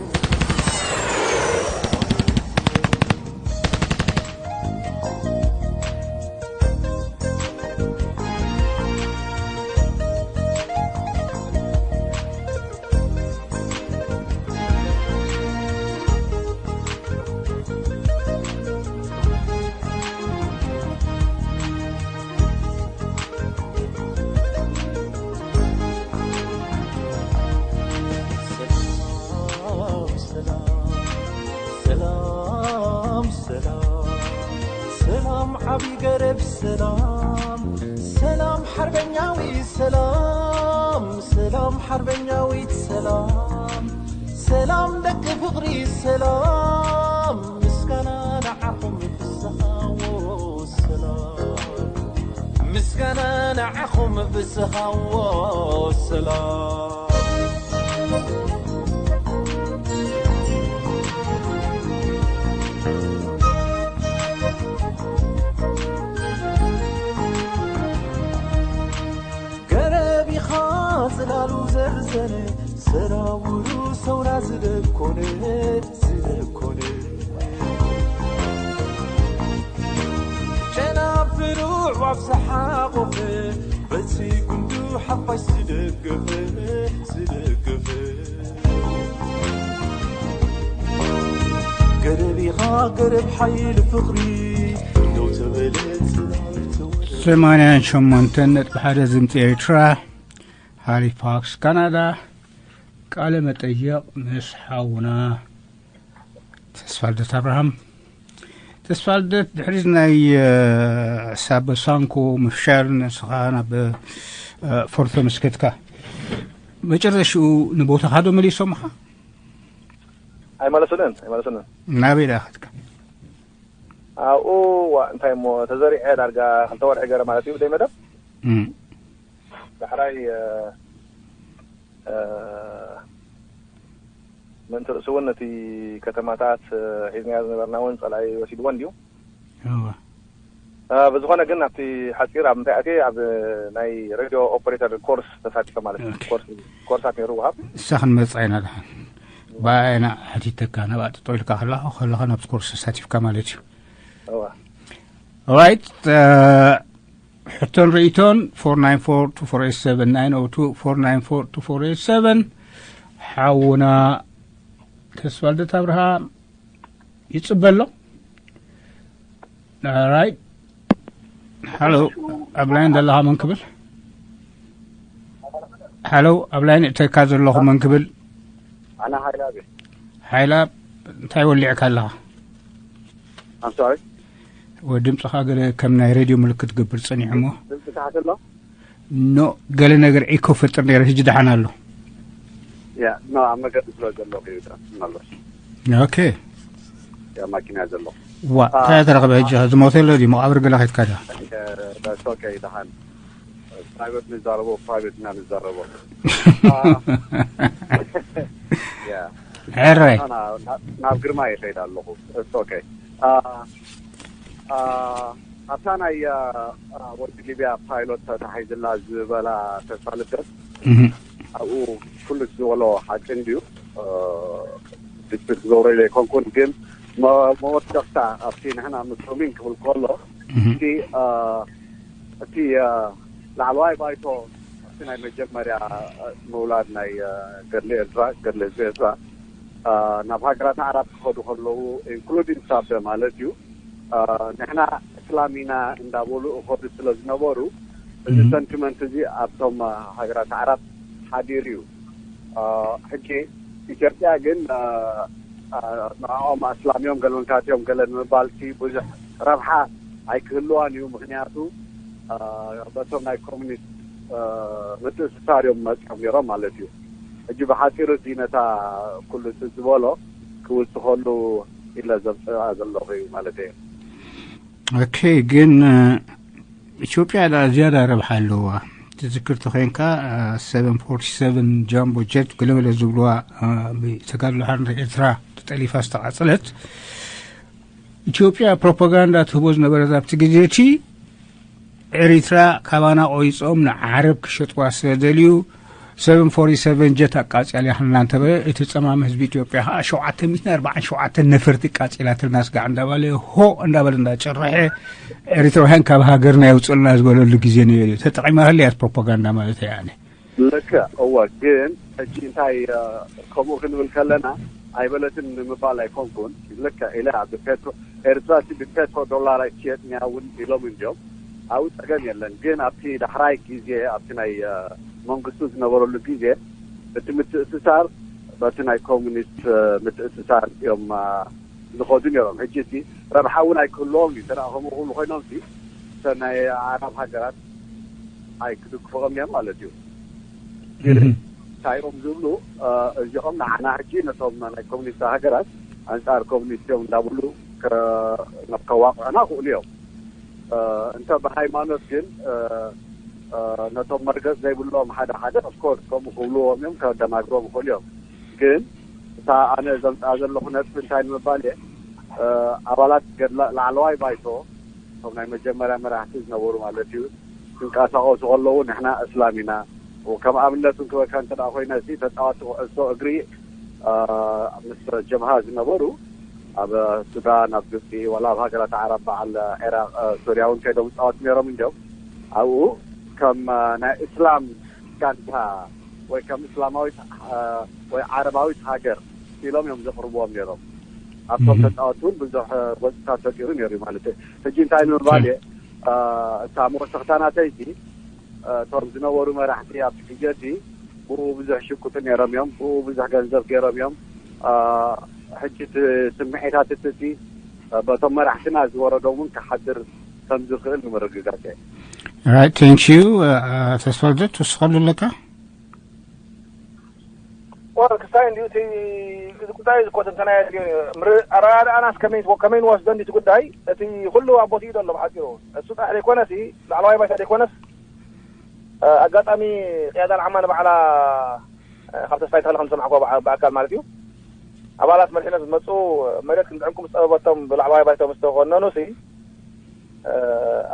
ሰላም ሰላም ሰላም ሰላም ሰላም ዓቢ ገረብ ሰላም ሰላም ሓርበኛዊ ሰላም ሰላም ሓርበኛዊት ሰላም ሰላም ደቂ ፍቕሪ ሰላም ምስጋና ንዓኹም ፍስሃዎ ሰላም ንዓኹም ብዝሃዎ ሰላም። ገረብ ኢኻ ጽላሉ ዘርዘነ፣ ሰራውሩ ሰውራ ዝደኮነ፣ ዝደኮነ። ጨናፍሩ ኣዕዋፍ ዝሓቖፈ፣ በቲ ጉንዱ ሓፋሽ ዝደገፈ፣ ዝደገፈ። ገረብ ኢኻ ገረብ ሓይሊ ፍቕሪ፣ ደው ተበለ ጽላል ተወለ። ሰማንያን ሸሞንተን ነጥቢ ሓደ ድምፂ ኤርትራ፣ ሃሊፋክስ ካናዳ። ቃለ መጠይቕ ምስ ሓውና ተስፋልደት ኣብርሃም። ተስፋልደት፣ ድሕሪ ናይ ሳበሳንኮ ምፍሻል ንስኻ ናብ ፎርቶ መስከትካ፣ መጨረሽኡ ንቦታኻ ዶ መሊሶምኻ? ኣይመለሱንን ኣይመለሱንን። ናበይ ደኣ ኸድካ? ኣብኡ ዋ እንታይ እሞ ተዘሪዐ ዳርጋ ክልተ ወርሒ ገረ ማለት እዩ ብደይ መደብ። እም። ዳሕራይ ምእንቲ ርእሱ እውን ነቲ ከተማታት ሒዝናዮ ዝነበርና እውን ፀላኢ ወሲድዎ እንድዩ። እወ። ብዝኾነ ግን ኣብቲ ሓፂር ኣብ ምንታይ ኣትየ ኣብ ናይ ሬድዮ ኦፐሬተር ኮርስ ተሳቲፈ ማለት እዩ። ኦኬ። ኮርስ ኮርሳት ነይሩ ውሃብ እሳ ክንመፅኣ ኢና ደሓን። ብኣያ ኢና ሓቲተካ ናብኣ ጠጠው ኢልካ ከለኻ ከለኻ ናብቲ ኮርስ ተሳቲፍካ ማለት እዩ። እዋ ራይት። ሕቶን ርእቶን ፎር ናይን ፎር ቱ ፎር ኤት ሰቨን፣ ናይን ኦ ቱ ፎር ናይን ፎር ቱ ፎር ኤት ሰቨን። ሓውና ተስፋልደት ኣብርሃ ይጽበ ኣሎ። ራይት። ሃሎ፣ ኣብ ላይን ዘለኻ መን ክብል? ሃሎ፣ ኣብ ላይን እተካ ዘለኹ መን ክብል? ኣነ ሓይላ ቤት ሓይላ፣ እንታይ ወሊዕካ ኣለኻ? ኣምሳሪ ወ ድምፅኻ ገለ ከም ናይ ሬድዮ ምልክት ገብር ጸኒሑ እሞ ድምፂ ታሕቲ ኣሎ። ኖ፣ ገለ ነገር ኢኮ ፈጥር ነይረ፣ ሕጂ ደሓን ኣሎ። ያ ኖ ኣብ መገዲ ስለ ዘለኹ እዩ። ምናልባት ኦኬ። ያ ማኪና ዘለኹ ዋ፣ እንታይ ተረኽበ ሕጂ? ዝሞተ ኣሎ ድዩ? መቓብር ገለ ኸድካ ዶ? ዳስ ኦኬ ደሓን ፕራይቬት ንዛረቦ ፕራይቬት ኢና ንዛረቦ። ያ ሕራይ። እና ናብ ግርማ ይኸይድ ኣለኹ። ኦኬ ኣብታ ናይ ወዲ ሊብያ ፓይሎት ተታሒዝላ ዝበላ ተሳልበት እህ። ኣብኡ ኩሉ ዝበሎ ሓቂ እንድዩ። ድስፕት ክገብረሉ ኣይኮንኩን ግን መወሰኽታ ኣብቲ ንሕና ምስ ሮሚን ክብል ከሎ እህ። እቲ እቲ ላዕለዋይ ባይቶ እቲ ናይ መጀመርያ ምውላድ ናይ ገድሊ ኤርትራ ገድሊ ህዝቢ ኤርትራ ናብ ሃገራት ዓራብ ክኸዱ ከለዉ ኢንክሉዲንግ ሳበ ማለት እዩ ንሕና እስላም ኢና እንዳበሉ እኸዱ ስለ ዝነበሩ እዚ ሰንቲመንት እዚ ኣብቶም ሃገራት ዓራብ ሓዲሩ እዩ። ሕጂ ኢትዮጵያ ግን ንዕኦም ኣስላም እዮም ገለንካት እዮም ገለ ንምባል እቲ ብዙሕ ረብሓ ኣይክህልዋን እዩ። ምክንያቱ በቶም ናይ ኮሚኒስት ምትእስሳር እዮም መፅኦም ነይሮም ማለት እዩ። ሕጂ ብሓፂሩ እዚ ነታ ኩሉ እቲ ዝበሎ ክውስኸሉ ኢለ ዘምፅኣ ዘለኹ እዩ ማለት እዩ። ኦኬ፣ ግን ኢትዮጵያ ዳ ዝያዳ ረብሓ ኣለዋ። ትዝክር ተኾይንካ ሰቨን ፎርቲ ሰቨን ጃምቦ ጀት ገለገለ ዝብልዋ ብተጋድሎ ሓርነት ኤርትራ ተጠሊፋ ዝተቓጸለት ኢትዮጵያ ፕሮፓጋንዳ ትህቦ ዝነበረት ኣብቲ ግዜ እቲ ኤሪትራ ካባና ቆሪጾም ንዓረብ ክሸጥዋ ስለ ደልዩ ሰቨን ፎርቲ ሰቨን ጀት ኣቃጺላ ኢኽልና እንተበለ እቲ ጸማሚ ህዝቢ ኢትዮጵያ ኸኣ ሸውዓተ ሚእትን ኣርባዓን ሸውዓተን ነፈርቲ ቃጺላትልና ስጋዕ እንዳበለ ሆ እንዳበለ እንዳጨረሐ ኤሪትራውያን ካብ ሃገርና የውጽኡልና ዝበለሉ ግዜ ነይሩ እዩ። ተጠቒማትሉ እያ ፕሮፓጋንዳ ማለት እያ ኣነ። ልክዕ እወ ግን ሕጂ እንታይ ከምኡ ክንብል ከለና ኣይበለትን ንምባል ኣይኮንኩን። ልክዕ ኢለ ኣብ ፔትሮ ኤርትራ እቲ ብፔትሮ ዶላር ኣይትሸጥን እያ እውን ኢሎም እንዲዮም። ኣብኡ ጸገም የለን ግን ኣብቲ ዳሕራይ ግዜ ኣብቲ ናይ መንግስቱ ዝነበረሉ ግዜ እቲ ምትእስሳር በቲ ናይ ኮሙኒስት ምትእስሳር እዮም ዝኸዱ ነይሮም። ሕጂ እቲ ረብሓ እውን ኣይክህልዎም እዩ። ተደኣ ከምኡ ክብሉ ኮይኖም ሲ እተን ናይ ኣዕራብ ሃገራት ኣይክድግፍኦም እዮም ማለት እዩ። ግን እንታይ እዮም ዝብሉ እዚኦም ንዓና ሕጂ ነቶም ናይ ኮሙኒስት ሃገራት ኣንፃር ኮሙኒስት እዮም እንዳብሉ ከዋቕዑና ክእሉ እዮም። እንተ ብሃይማኖት ግን ነቶም መርገጽ ዘይብሎም ሓደ ሓደ ኦፍኮርስ ከምኡ ክብልዎም እዮም፣ ከደናግሮም ይኽእሉ እዮም። ግን እታ ኣነ ዘምፅኣ ዘለኹ ነጥቢ እንታይ ንምባል እየ፣ ኣባላት ገድላ ላዕለዋይ ባይቶ እቶም ናይ መጀመርያ መራሕቲ ዝነበሩ ማለት እዩ፣ ክንቀሳቐሱ ከለዉ ንሕና እስላም ኢና፣ ከም ኣብነት እውን ክበካ እንተ ኮይነ፣ ተፃወቲ ኩዕሶ እግሪ ምስ ጀብሃ ዝነበሩ ኣብ ሱዳን፣ ኣብ ግብፂ፣ ዋላ ኣብ ሃገራት ዓረብ፣ በዓል ዒራቅ፣ ሱርያ እውን ከይዶም ዝፃወቱ ነይሮም እንዲዮም። ኣብኡ ከም ናይ እስላም ጋንታ ወይ ከም እስላማዊት ወይ ዓረባዊት ሃገር ኢሎም እዮም ዘቅርብዎም ነይሮም። ኣብቶም ተፃወቲ እውን ብዙሕ ጎፅታት ፈጢሩ ነይሩ ማለት እዩ። ሕጂ እንታይ ንምባል እየ፣ እታ መወሰኽታ ናተይቲ፣ እቶም ዝነበሩ መራሕቲ ኣብቲ ግዜ እቲ ብኡ ብዙሕ ሽኩቲ ነይሮም እዮም፣ ብኡ ብዙሕ ገንዘብ ገይሮም እዮም። ሕጂ እቲ ስምዒታት እቲ በቶም መራሕትና ዝወረዶም እውን ክሓድር ከም ዝኽእል ንምርግጋፅ እየ። Right, thank you. ተስፋ ልደት ትውስኸሉ ኣለካ? ክስታይ እንዲዩ እቲ እዚ ጉዳይ እዚ እኮ ተንተናየ ኣረዳድኣናስ ከመይ ከመይ ንወስዶ እንዲ እቲ ጉዳይ እቲ ኩሉ ኣብ ቦትኡ ዘሎ ብሓፂሩ እሱ ጥራሕ ዘይኮነሲ ላዕለዋይ ባይታ ዘይኮነስ ኣጋጣሚ ቅያዳ ልዓማ ንባዕላ ካብ ተስፋይ ተኽለ ከም ዝሰማዕኩ ብኣካል ማለት እዩ ኣባላት መሪሕነት ዝመፁ መሬት ክንድዕንቁ ምስ ፀበበቶም ብላዕለዋይ ባይቶ ምስ ተኮነኑ ሲ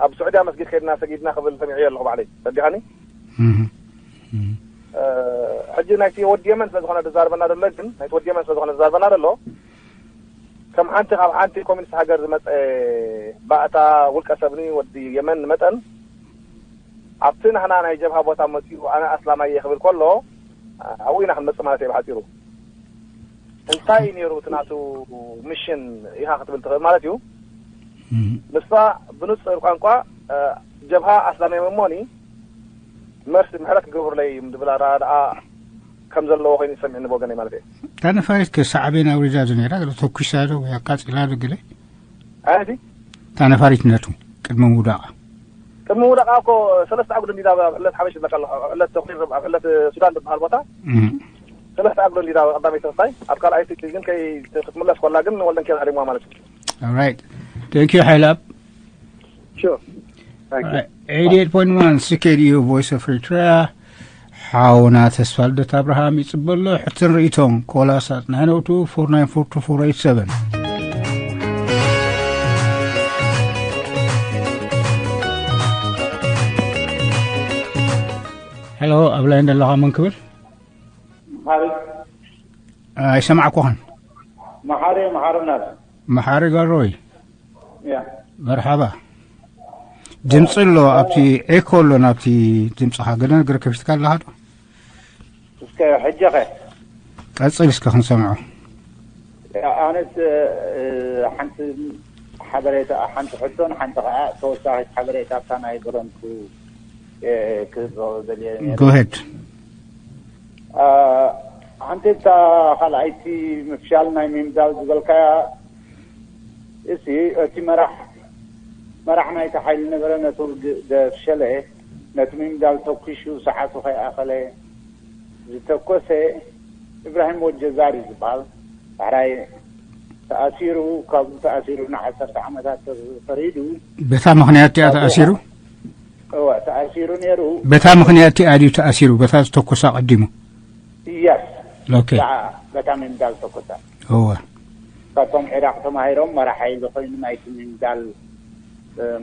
ኣብ ስዑድያ መስጊድ ከይድና ሰጊድና ክብል ሰሚዐዮ ኣለኹ ባዕለይ ረዲኻኒ ሕጂ ናይቲ ወዲ የመን ስለዝኾነ ዝዛርበና ዘሎ ግን ናይቲ ወዲ የመን ስለዝኾነ ዝዛርበና ዘሎ ከም ሓንቲ ካብ ሓንቲ ኮሚኒስት ሃገር ዝመፀ ባእታ ውልቀ ሰብኒ ወዲ የመን መጠን ኣብቲ ናህና ናይ ጀብሃ ቦታ መፂኡ ኣነ ኣስላማይ እየ ክብል ከሎ ኣብኡ ኢና ክንመፅእ ማለት እየ ብሓፂሩ እንታይ እዩ ነይሩ እቲ ናቱ ሚሽን ኢኻ ክትብል ትኽእል ማለት እዩ ንሳ ብንፅር ቋንቋ ጀብሃ ኣስላማይ መሞኒ መርሲ ምሕረት ክገብሩለይ እዮም ዝብል ኣረዳድኣ ከም ዘለዎ ኮይኑ ይሰምዕኒ ብወገነይ ማለት እየ። እታ ነፋሪት ከ ሳዕቤን ኣውሪዳ ዶ ነይራ? ገለ ተኩሳ ዶ ወይ ኣቃጺላ ዶ ገለ? ኣየነይቲ? እታ ነፋሪት ነቱ ቅድሚ ምውዳቓ። ቅድሚ ምውዳቓ እኮ ሰለስተ ኣጉዶ እንዲዳ ኣብ ዕለት ሓበሽ ዝብለካ ኣለኹ። ኣብ ዕለት ተኩሪ ኣብ ዕለት ሱዳን ዝበሃል ቦታ እም። ሰለስተ ኣጉዶ እንዲዳ ቀዳመይቲ ተስታይ ኣብ ካልኣይቲ ግን ከይ ክትምለስ ኮላ ግን ወልደንኬል ሃሪምዋ ማለት እዩ። Alright. Thank you ሓይላብ። Sure. Thank you. Alright. eighty-eight point one C K D U Voice of Eritrea ሓውና ተስፋ ልደት ኣብርሃም ይጽበሎ ሕትን ርእይቶም ኮላሳት nine oh two four nine four two four eight seven ሄሎ ኣብ ላይን ዘለኻ መን ክብል መሓሪ ኣይሰማዕኩኻን መሓሪ መሓርነት መሓሪ ጋሮይ ያ መርሓባ ድምፂ ኣሎ ኣብቲ ኤኮ ኣሎ ናብቲ ድምፅኻ ገለ ነገር ከፊትካ ኣለኻ ዶ እስከ ሕጂ ኸ ቀፅል እስከ ክንሰምዖ ኣነስ ሓንቲ ሓበሬታ ሓንቲ ሕቶን ሓንቲ ከዓ ተወሳኺት ሓበሬታ ኣብታ ናይ ብረንቱ ክህልኦ ዘልየ ጎሄድ ሓንቲ እታ ካልኣይቲ ምፍሻል ናይ ሚምዳል ዝበልካያ እሲ እቲ መራሕ መራሕ ናይቲ ሓይሊ ነበረ ነቲ ውግእ ዘፍሸለ ነቲ ሚምዳል ተኩሹ ሰዓቱ ከይኣኸለ ዝተኮሰ ኢብራሂም ወጀዛር እዩ ዝበሃል። ዳሕራይ ተኣሲሩ፣ ካብኡ ተኣሲሩ ንዓሰርተ ዓመታት ፈሪዱ። በታ ምኽንያት እቲኣ ተኣሲሩ? እወ፣ ተኣሲሩ ነይሩ። በታ ምኽንያት እቲኣ ድዩ ተኣሲሩ? በታ ዝተኮሳ ቀዲሙ? የስ። ኦኬ። በታ ሚምዳል ተኮሳ። እወ። ካብቶም ዒራቕ ተማሂሮም መራሒ ሓይሊ ኮይኑ ናይቲ ሚምዳል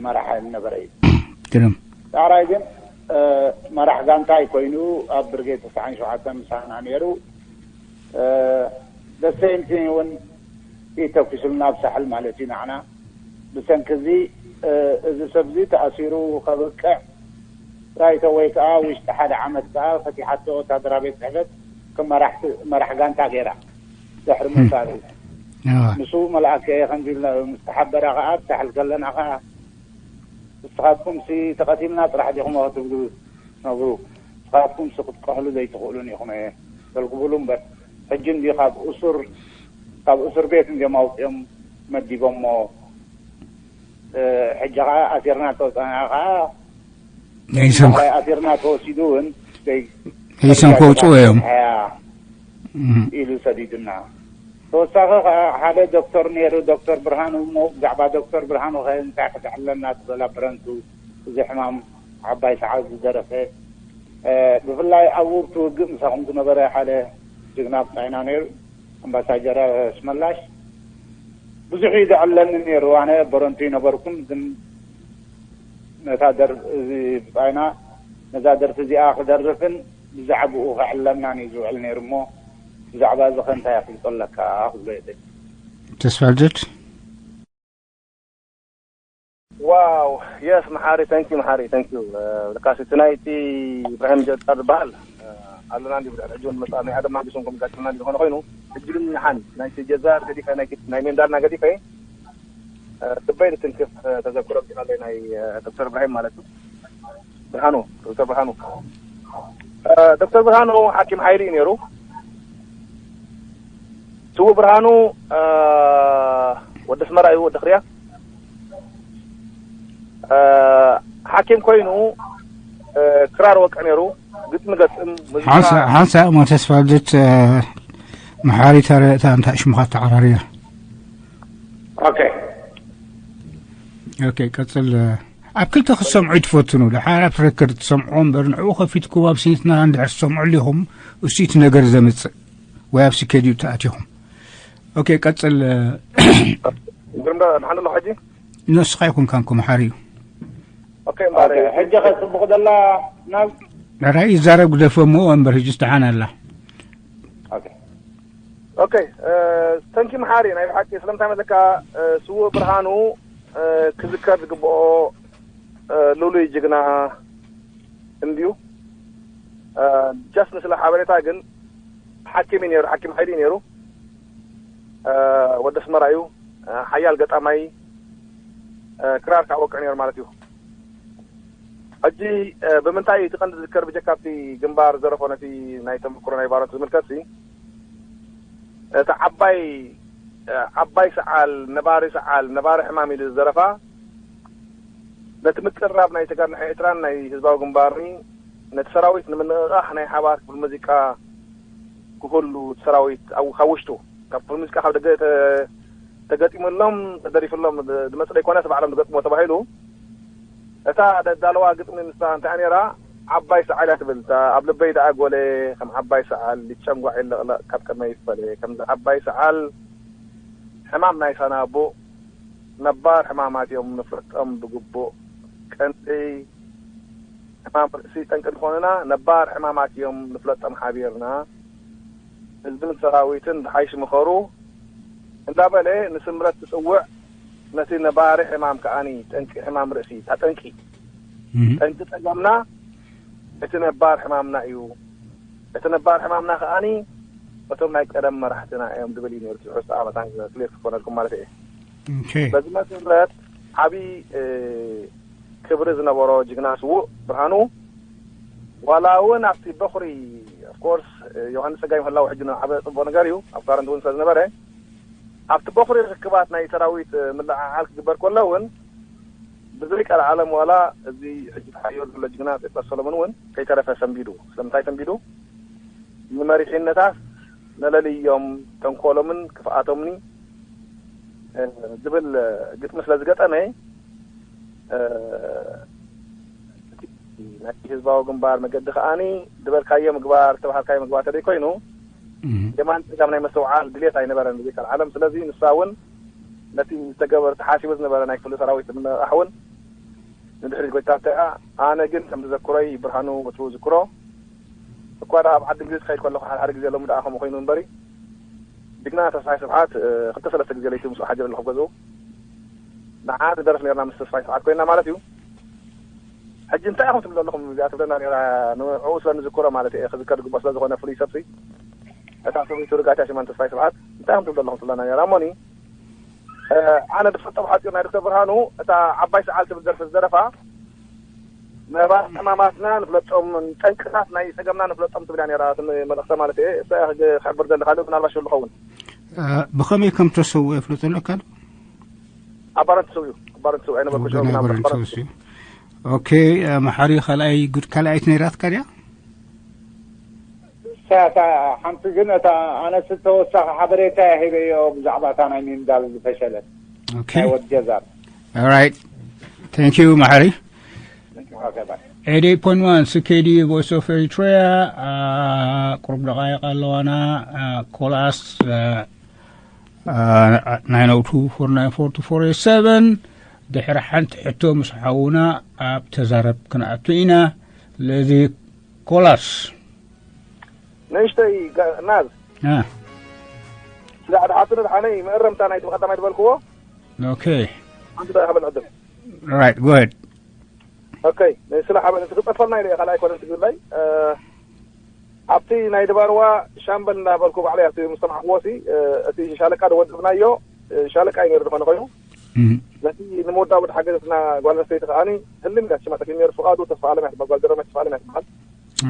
መራሒ ዝነበረ እዩ። ግርም። ዳሕራይ ግን መራሕ ጋንታይ ኮይኑ ኣብ ብርጌድ ተስዓን ሸውዓተን ምሳና ነይሩ። ደሰይምቲ እውን ይተኩስልና ኣብ ሳሕል ማለት እዩ ንዓና። ብሰንኪ እዚ እዚ ሰብ እዚ ተኣሲሩ ከብቅዕ ራይቶ ወይ ከዓ ውሽጢ ሓደ ዓመት ከዓ ፈቲሓቶ ወታደራዊ ቤት ፅሕፈት ከም መራሕ መራሕ ጋንታ ገይራ ድሕሪ ምውሳዱ ምስ መልኣከ እየ ከምዚ ኢልና ምስ ተሓበረ ከዓ ኣብ ሳሕል ከለና ከዓ ንስኻትኩም ሲ ተቐቲልና ጥራሕ ዲኹም ክትብሉ ትነብሩ ንስኻትኩም ሲ ክትቀሕሉ ዘይትኽእሉን ኢኹም እየ ተልግብሉ እምበር ሕጂ እንዲ ካብ እሱር ካብ እስር ቤት እንዲዮም ኣውፅኦም መዲቦሞ ሕጂ ከዓ ኣሲርና ተወፀና ከዓ ሄይሰን ኣሲርና ተወሲዱ እውን ሄይሰን ከውፅኡ እዮም ኢሉ ሰዲዱና ተወሳኺ ከዓ ሓደ ዶክተር ነይሩ ዶክተር ብርሃኑ እሞ ብዛዕባ ዶክተር ብርሃኑ ከ እንታይ ክድሕለና ትበላ ብረንቱ እዚ ሕማም ዓባይ ሰዓል ዝደረፈ፣ እ፣ ብፍላይ ኣብ ውርቱ ውግእ ምሳኹም ዝነበረ ሓደ ጅግና ብጻይና ነይሩ፣ ኣምባሳጀር ኣስመላሽ። ብዙሕ እዩ ዘዕለኒ ነይሩ። ኣነ በረንቱ ይነበርኩን፣ ግን ነታ ደር-፣ እዚ ብጻይና ነዛ ደርፊ እዚኣ ክደርፍን ብዛዕባኡ ከዕለናን እዩ ዝውዕል ነይሩ እሞ፣ ብዛዕባ እዚ ከ እንታይ ኣፍልጦ ኣለካ ክብሎ ይኽእል። ተስፋ ልደት። ዋው፣ የስ፣ መሓሪ፣ ታንኪ፣ መሓሪ፣ ታንኪ። ለካሲ እቲ ናይቲ ኢብራሂም ጀዛር ዝበሃል ኣለና እንዲ ብድሕሪ ሕጂ እውን መፅኣ ናይ ኣደም ማግስቶም ከም ጋጭና ዝኾነ ኮይኑ፣ ሕጂ ግን ንሓን ናይቲ ጀዛር ገዲፈ፣ ናይ ናይ ሜንዳልና ገዲፈ፣ ልበይ ልትንክፍ ተዘክሮ ብዚኻለይ ናይ ዶክተር ኢብራሂም ማለት እዩ። ብርሃኑ፣ ዶክተር ብርሃኑ። ዶክተር ብርሃኑ ሓኪም ሓይሊ እዩ ነይሩ። ስዉእ ብርሃኑ፣ እ፣ ወዲ ኣስመራ እዩ፣ ወዲ ክርያ። እ፣ ሓኪም ኮይኑ፣ እ፣ ክራር ወቅዕ ነይሩ። ግጥሚ ገጥም፣ ሙዚቃ ሓንሳ-፣ ሓንሳእ እሞ ተስፋ ልደት፣ እ፣ መሓሪ ተረ-፣ እታ እንታይ ሽምኻ ተዓራርያ? ኦኬ። ኦኬ፣ ቀጽል። ኣብ ክልተ ክትሰምዑ ትፈትኑ። ደሓር ኣብ ሬከርድ ትሰምዑ እምበር፣ ንዕኡ ከፊትኩም ኣብ ስኒትና እንድሕር ትሰምዑ ኣለኹም፣ እሱ እቲ ነገር ዘምጽእ። ወይ ኣብ ስኬድዩ ተኣቲኹም። ኦኬ፣ ቀጽል። ግርም ዶ፣ ደሓን ኣሎ ሕጂ? ንስኻ ይኹንካ እንኮ መሓሪ እዩ። ኦኬ፣ እምበኣር ኦኬ፣ ሕጂ ኸ ጽቡቕ ደላ ናብ ራይ ይዛረብ ግደፎ እሞ እምበር፣ ሕጂ ደሓን ኣላ። ኦኬ። ኦኬ፣ እ፣ ተንኪ መሓሪ፣ ናይ ብሓቂ ስለምንታይ መለካ፣ እ፣ ስዉእ ብርሃኑ፣ እ፣ ክዝከር ዝግብኦ፣ እ፣ ልሉይ ጅግና እንድዩ። እ፣ ጀስት ንስለ ሓበሬታ ግን ሓኪም እዩ ነይሩ፣ ሓኪም ሓይሊ እዩ ነይሩ። እ፣ ወዲ ኣስመራ እዩ። እ፣ ሓያል ገጣማይ፣ እ፣ ክራር ከዓ ወቅዕ ነይሩ ማለት እዩ። ሕጂ፣ እ፣ ብምንታይ እዩ እቲ ቀንዲ ዝዝከር ብጀካ ኣብቲ ግንባር ዘረፎ ነቲ ናይ ተመክሮ ናይ ባሮት ዝምልከትሲ፣ እቲ ዓባይ፣ እ፣ ዓባይ ሰዓል፣ ነባሪ ሰዓል፣ ነባሪ ሕማም ኢሉ ዝዘረፋ፣ ነቲ ምቅርራብ ናይ ተጋድሎ ኤርትራን ናይ ህዝባዊ ግንባርን ነቲ ሰራዊት ንምንቕቓሕ ናይ ሓባር ክፍሊ ሙዚቃ ክህሉ፣ እቲ ሰራዊት ኣብ፣ ካብ ውሽጡ፣ ካብ ክፍሊ ሙዚቃ ካብ ደገ ተ-፣ ተገጢሙሎም፣ ተደሪፉሎም ድ-፣ ዝመጽእ ዘይኮነስ ባዕሎም ዝገጥምዎ ተባሂሉ። እታ ደዳለዋ ግጥሚ ንሳ እንታይ ነይራ? ዓባይ ሰዓል እያ ትብል። እታ ኣብ ልበይ ደኣ ጎለ፣ ከም ዓባይ ሰዓል ይጨንጓዕ ይለቕለቕ ካብ ቅድመይ ይፈለ፣ ከምዚ ዓባይ ሰዓል ሕማም ናይ ሳናቡእ፣ ነባር ሕማማት እዮም ንፍለጦም ብግቡእ። ቀንዲ ሕማም ርእሲ ጠንቂ ዝኾኑና ነባር ሕማማት እዮም ንፍለጦም ሓቢርና። ህዝብን ሰራዊትን ዝሓይሽ ምኸሩ እንዳበለ ንስምረት ትጽውዕ። ነቲ ነባሪ ሕማም ከኣኒ ጠንቂ ሕማም ርእሲ፣ እታ ጠንቂ፣ እም። ጠንቂ ጸገምና እቲ ነባር ሕማምና እዩ። እቲ ነባር ሕማምና ከኣኒ እቶም ናይ ቀደም መራሕትና እዮም ዝብል እዩ ነይሩ። እቲ ትሕዝቶ መታን ክሊር ክኾነልኩም ማለት እየ። ኦኬ። በዚ መሰረት ዓቢ፣ እ፣ ክብሪ ዝነበሮ ጅግና ስዉእ ብርሃኑ፣ ዋላ እውን ኣብቲ በኹሪ፣ ኦፍኮርስ፣ ዮሃንስ ጸጋይ ምህላው ሕጂ ንዓበ ጽቡቕ ነገር እዩ፣ ኣብ ኳረንት እውን ስለ ዝነበረ፣ ኣብቲ በኹሪ ርክባት ናይ ሰራዊት ምልዕዓል ክግበር ከሎ እውን፣ ብዘይ ቀልዓለም ዋላ እዚ ሕጂ ተሓዮ ዘሎ ጅግና ጴጥሮስ ሰሎሞን እውን ከይተረፈ ሰንቢዱ። ስለምንታይ ሰንቢዱ? ንመሪሕነታት ነለልዮም ተንኮሎምን ክፍኣቶምኒ፣ እ፣ ዝብል ግጥሚ ስለ ዝገጠመ፣ እ፣ እቲ ናይ ህዝባዊ ግንባር መገዲ ከኣኒ ዝበልካዮ ምግባር፣ ዝተባሃልካዮ ምግባር ተዘይኮይኑ፣ እም። የማን ጸጋም ናይ መስተውዓል ድሌት ኣይነበረን ብዘይ ቀልዓለም። ስለዚ ንሳ እውን ነቲ ዝተገበረ፣ ተሓሲቡ ዝነበረ ናይ ክፍሊ ሰራዊት ንምንቕቓሕ እውን ንድሕሪት ጎይታ እያ። ኣነ ግን ከም ዝዘክሮይ ብርሃኑ ወትሩ ዝክሮ፣ እኳ ደኣ ኣብ ዓዲ እንግሊዝ ክኸይድ ከለኹ ሓደ ሓደ ግዜ ሎሚ ደኣ ከምኡ ኮይኑ እምበሪ፣ ጅግና ተስፋይ ስብሓት፣ እ፣ ክልተ ሰለስተ ግዜ ለይቲ ምስኡ ሓዲረ ኣለኹ ኣብ ገዝኡ። ንዓ ንደርፍ ነርና ምስ ተስፋይ ስብሓት ኮይና ማለት እዩ። ሕጂ እንታይ ኢኹም ትብሉ ኣለኹም? እዚኣ ትብለና ነራ፣ ንዕኡ ስለ ንዝክሮ ማለት እየ፣ ክዝከር ዝግብኦ ስለ ዝኾነ ፍሉይ ሰብሲ። እታ ሰበይቱ ርጋታ ሽማን ተስፋይ ስብሓት፣ እንታይ ኢኹም ትብሉ ኣለኹም ትብለና ነራ እሞኒ፣ እ፣ ኣነ ዝፈልጦ ብሓጺሩ ናይ ዶክተር ብርሃኑ፣ እታ ዓባይ ሰዓል ትብል ደርፊ ዝደረፋ፣ ነባር ሕማማትና ንፍለጦም፣ ጠንቅታት ናይ ጸገምና ንፍለጦም ትብል እያ ነራ፣ እቲ መልእኽቲ ማለት እየ። እሳ እያ ክግ-፣ ክሕብር ዘለ፣ ካልእ ምናልባት ሽሉ ኸውን። እ፣ ብኸመይ ከም ተሰውኦ የፍልጦ ኣለካ ዶ? ኣብ ባረንት ሰው እዩ፣ ኣብ ባረንት ሰው ኣይነበርኩ፣ ወገን ሽዑ ምናልባት ኣባረን ባረንት ሰው እዩ። ኦኬ፣ እ፣ መሓሪ ካልኣይ ጉድ-፣ ካልኣይት ነይራትካ ድያ? እሳ እታ ሓንቲ ግን እታ ኣነስ ተወሳኺ ሓበሬታ እየ ሂበዮ ብዛዕባ እታ ናይ ሚንዳል ዝፈሸለት ኦኬ። ናይ ወዲ ጀዛር። ኦራይት። ታንክ ዩ መሓሪ። Okay, bye. Eighty-eight point one C K D Voice of Eritrea. Uh, ቁሩብ ደቃይቕ ኣለዋና። Uh, call us, uh, uh, nine oh two, four nine four, two four eight seven. ድሕሪ ሓንቲ ሕቶ ምስ ሓውና ኣብ ተዛረብ ክንኣቱ ኢና። ስለዚ call us. ንእሽተይ ጋ- ናዝ፣ አ፣ ስለ ኣድሓቱ ንድሓነይ መእረምታ ናይቲ ብቐዳማይ ዝበልክዎ። Okay. ሓንቲ ደቂቕ ሃበኒ ዕድል። Right, go ahead. Okay, ስለ ሓበን እቲ ክጸፈልና ኢለ እየ፣ ካልኣይ ኣይኮነን ትግርላይ። እ፣ ኣብቲ ናይ ድባርዋ ሻምበል እንዳበልኩ ባዕለይ ኣብቲ ምስ ሰማዕክዎ ሲ፣ እ፣ እቲ ሻለቃ ዶ ወደብናዮ፣ እ፣ ሻለቃ እዩ ነይሩ ዝኾነ ኮይኑ። እም። ነቲ ንምውዳብ ወዲ ሓገዝ እና ጓል ኣንስተይቲ ከኣኒ ህልም ኢላ ሽማ ጠፊኡ ነይሩ። ፍቓዱ ተስፋ ኣለም እያ ትበሃል፣ ጓል ገረመ ተስፋ ኣለም እያ ትበሃል።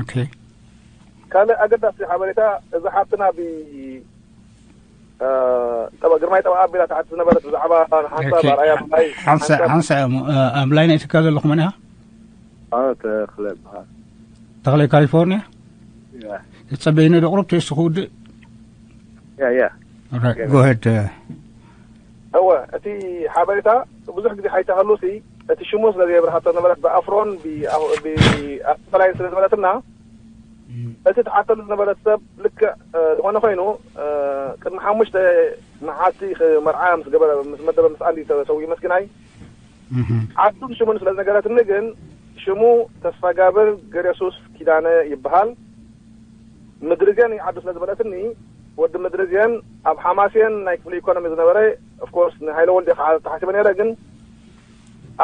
Okay. ካልእ ኣገዳሲ ሓበሬታ፣ እዛ ሓብትና ብ-፣ እ፣ ጠበ-፣ ግርማይ ጠበቓ ኣቢላ ትሓትት ዝነበረት ብዛዕባ ሓንሳብ Okay. ኣርኣያ ብላይ ሓንሳ-፣ ሓንሳብ ሓንሳ-፣ እ፣ ኣብ ላይን ኣይትካ ዘለኹ መን ኢኻ? ኣነ ተኽለ እበሃል። ተኽለ ካሊፎርኒያ? ያ። ትጸበይኒ ዶ ቁሩብ ተይሱ ክውድእ? ያ፣ ያ። Alright, ያ። Go ahead, እ። እወ፣ እቲ ሓበሬታ ብዙሕ ግዜ ሓይታ ከሉ ሲ፣ እቲ ሽሙ ስለ ዘየብርሃቶ ነበረት ብኣፍሮን ብ-፣ ብ-፣ ኣስተላይን ስለ ዝበለትና፣ እም። እቲ ትሓተሉ ዝነበረት ሰብ ልክዕ፣ እ፣ ዝኾነ ኮይኑ፣ እ፣ ቅድሚ ሓሙሽተ መዓልቲ ኽ-፣ መርዓ ምስ ገበረ፣ ምስ መደበ ምስ ኣሊ ተሰውዩ መስኪናይ። እም። ዓዱን ሽሙን ስለ ዝነገረትኒ ግን ሽሙ ተስፋጋብር ገረሱስ ኪዳነ ይበሃል። ምድርዜን እዩ ዓዱ ስለ ዝበለትኒ፣ ወዲ ምድርዜን ኣብ ሓማሴን ናይ ክፍሊ ኢኮኖሚ ዝነበረ፣ of course፣ ንሃይለ ወልዴ ከዓ ተሓሲበ ነይረ፣ ግን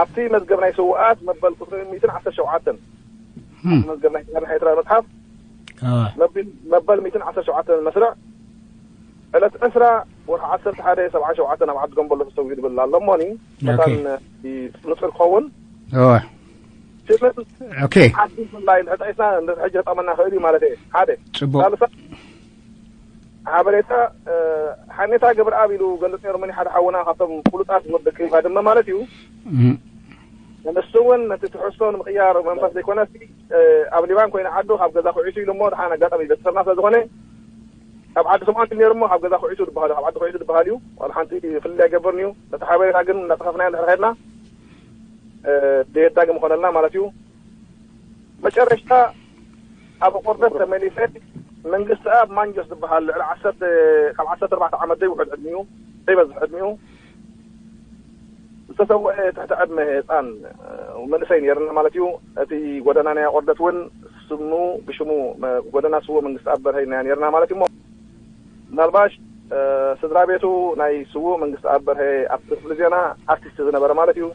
ኣብቲ መዝገብ ናይ ስውኣት መበል ቁፅሪ ሚእትን ዓሰርተ ሸውዓተን፣ እም። መዝገብ ናይ ተጋዳላይ ኤርትራ መጽሓፍ፣ ኣዋ። መበል፣ መበል ሚእትን ዓሰርተ ሸውዓተን መስርዕ፣ ዕለት ዕስራ ወርሒ ዓሰርተ ሓደ ሰብዓ ሸውዓተ ኣብ ዓዲ ገምበሎ ተሰዊኡ ዝብል ኣሎ እሞኒ፣ ኦኬ። መታን ንጹር ክኸውን። ኣዋ። ሽምን ኦኬ። ዓዲ ብፍላይ እንድሕር ጠቂስና፣ እንድሕር ሕጂ ክጠቕመና ክእል እዩ ማለት እየ። ሓደ። ጽቡቕ። ሳልሳ፣ ሓበሬታ፣ እ፣ ሓኔታ ገብረኣብ ኢሉ ገልጽ ነይሩ። መን ሓደ ሓውና ካብቶም ፍሉጣት ወዲ ክሊፋ ድማ ማለት እዩ። እም። ንሱ እውን ነቲ ትሕዝቶ ንምቕያር መንፈስ ዘይኮነሲ፣ እ፣ ኣብ ሊባን ኮይኑ ዓዱ ካብ ገዛ ኩዒሱ ኢሉ እሞ፣ ድሓን ኣጋጣሚ ቤተሰብና ስለ ዝኾነ፣ ካብ ዓዲ ስምዖን ኢሉ ነይሩ እሞ፣ ካብ ገዛ ኩዒሱ ዝበሃል፣ ካብ ዓዲ ኩዒሱ ዝበሃል እዩ። ዋላ ሓንቲ ፍልልይ ኣይገብርን እዩ። ነቲ ሓበሬታ ግን እናጠኸፍናዮ እንድሕር ኸድና፣ እ፣ ደየዳግም ይኾነልና ማለት እዩ። መጨረሽታ ኣብ ቆርበት ተመሊሰ፣ መንግስቲ ኣብ ማንጆስ ዝበሃል ልዕሊ ዓሰርተ፣ ካብ ዓሰርተ ኣርባዕተ ዓመት ዘይውሕድ ዕድሚኡ፣ ዘይበዝሕ ዕድሚኡ፣ ዝተሰውአ ትሕቲ ዕድመ ህፃን፣ እ፣ መንእሰይ ነይርና ማለት እዩ። እቲ ጎደና ናይ ቆርደት እውን ስሙ ብሽሙ መ-፣ ጎደና ስዉእ መንግስቲ ኣብ በርሀ ኢና ነይርና ማለት እዩ። እሞ ምናልባሽ፣ እ፣ ስድራ ቤቱ ናይ ስዉእ መንግስቲ ኣብ በርሀ ኣብቲ ክፍሊ ዜና ኣርቲስት ዝነበረ ማለት እዩ።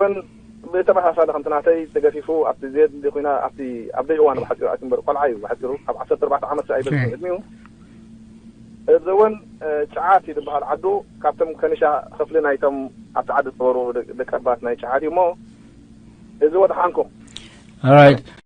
ግን ብተመሳሳሊ ከምቲ ናተይ ተገፊፉ ኣብቲ ዘየድሊ ኩና ኣብቲ ኣብ ደይ እዋን ብሓፂሩ ኣትዩ እምበር ቆልዓ እዩ ብሓፂሩ ካብ ዓሰርተ ኣርባዕተ ዓመት ኣይበልፅን ኦኬ። ዕድሚኡ። እዚ እውን፣ እ፣ ጭዓት እዩ ዝበሃል ዓዱ። ካብቶም ከኒሻ ክፍሊ ናይቶም ኣብቲ ዓዲ ዝነበሩ ደቂ ኣባት ናይ ጭዓት እዩ እሞ እዚ ወድሓንኩም። Alright.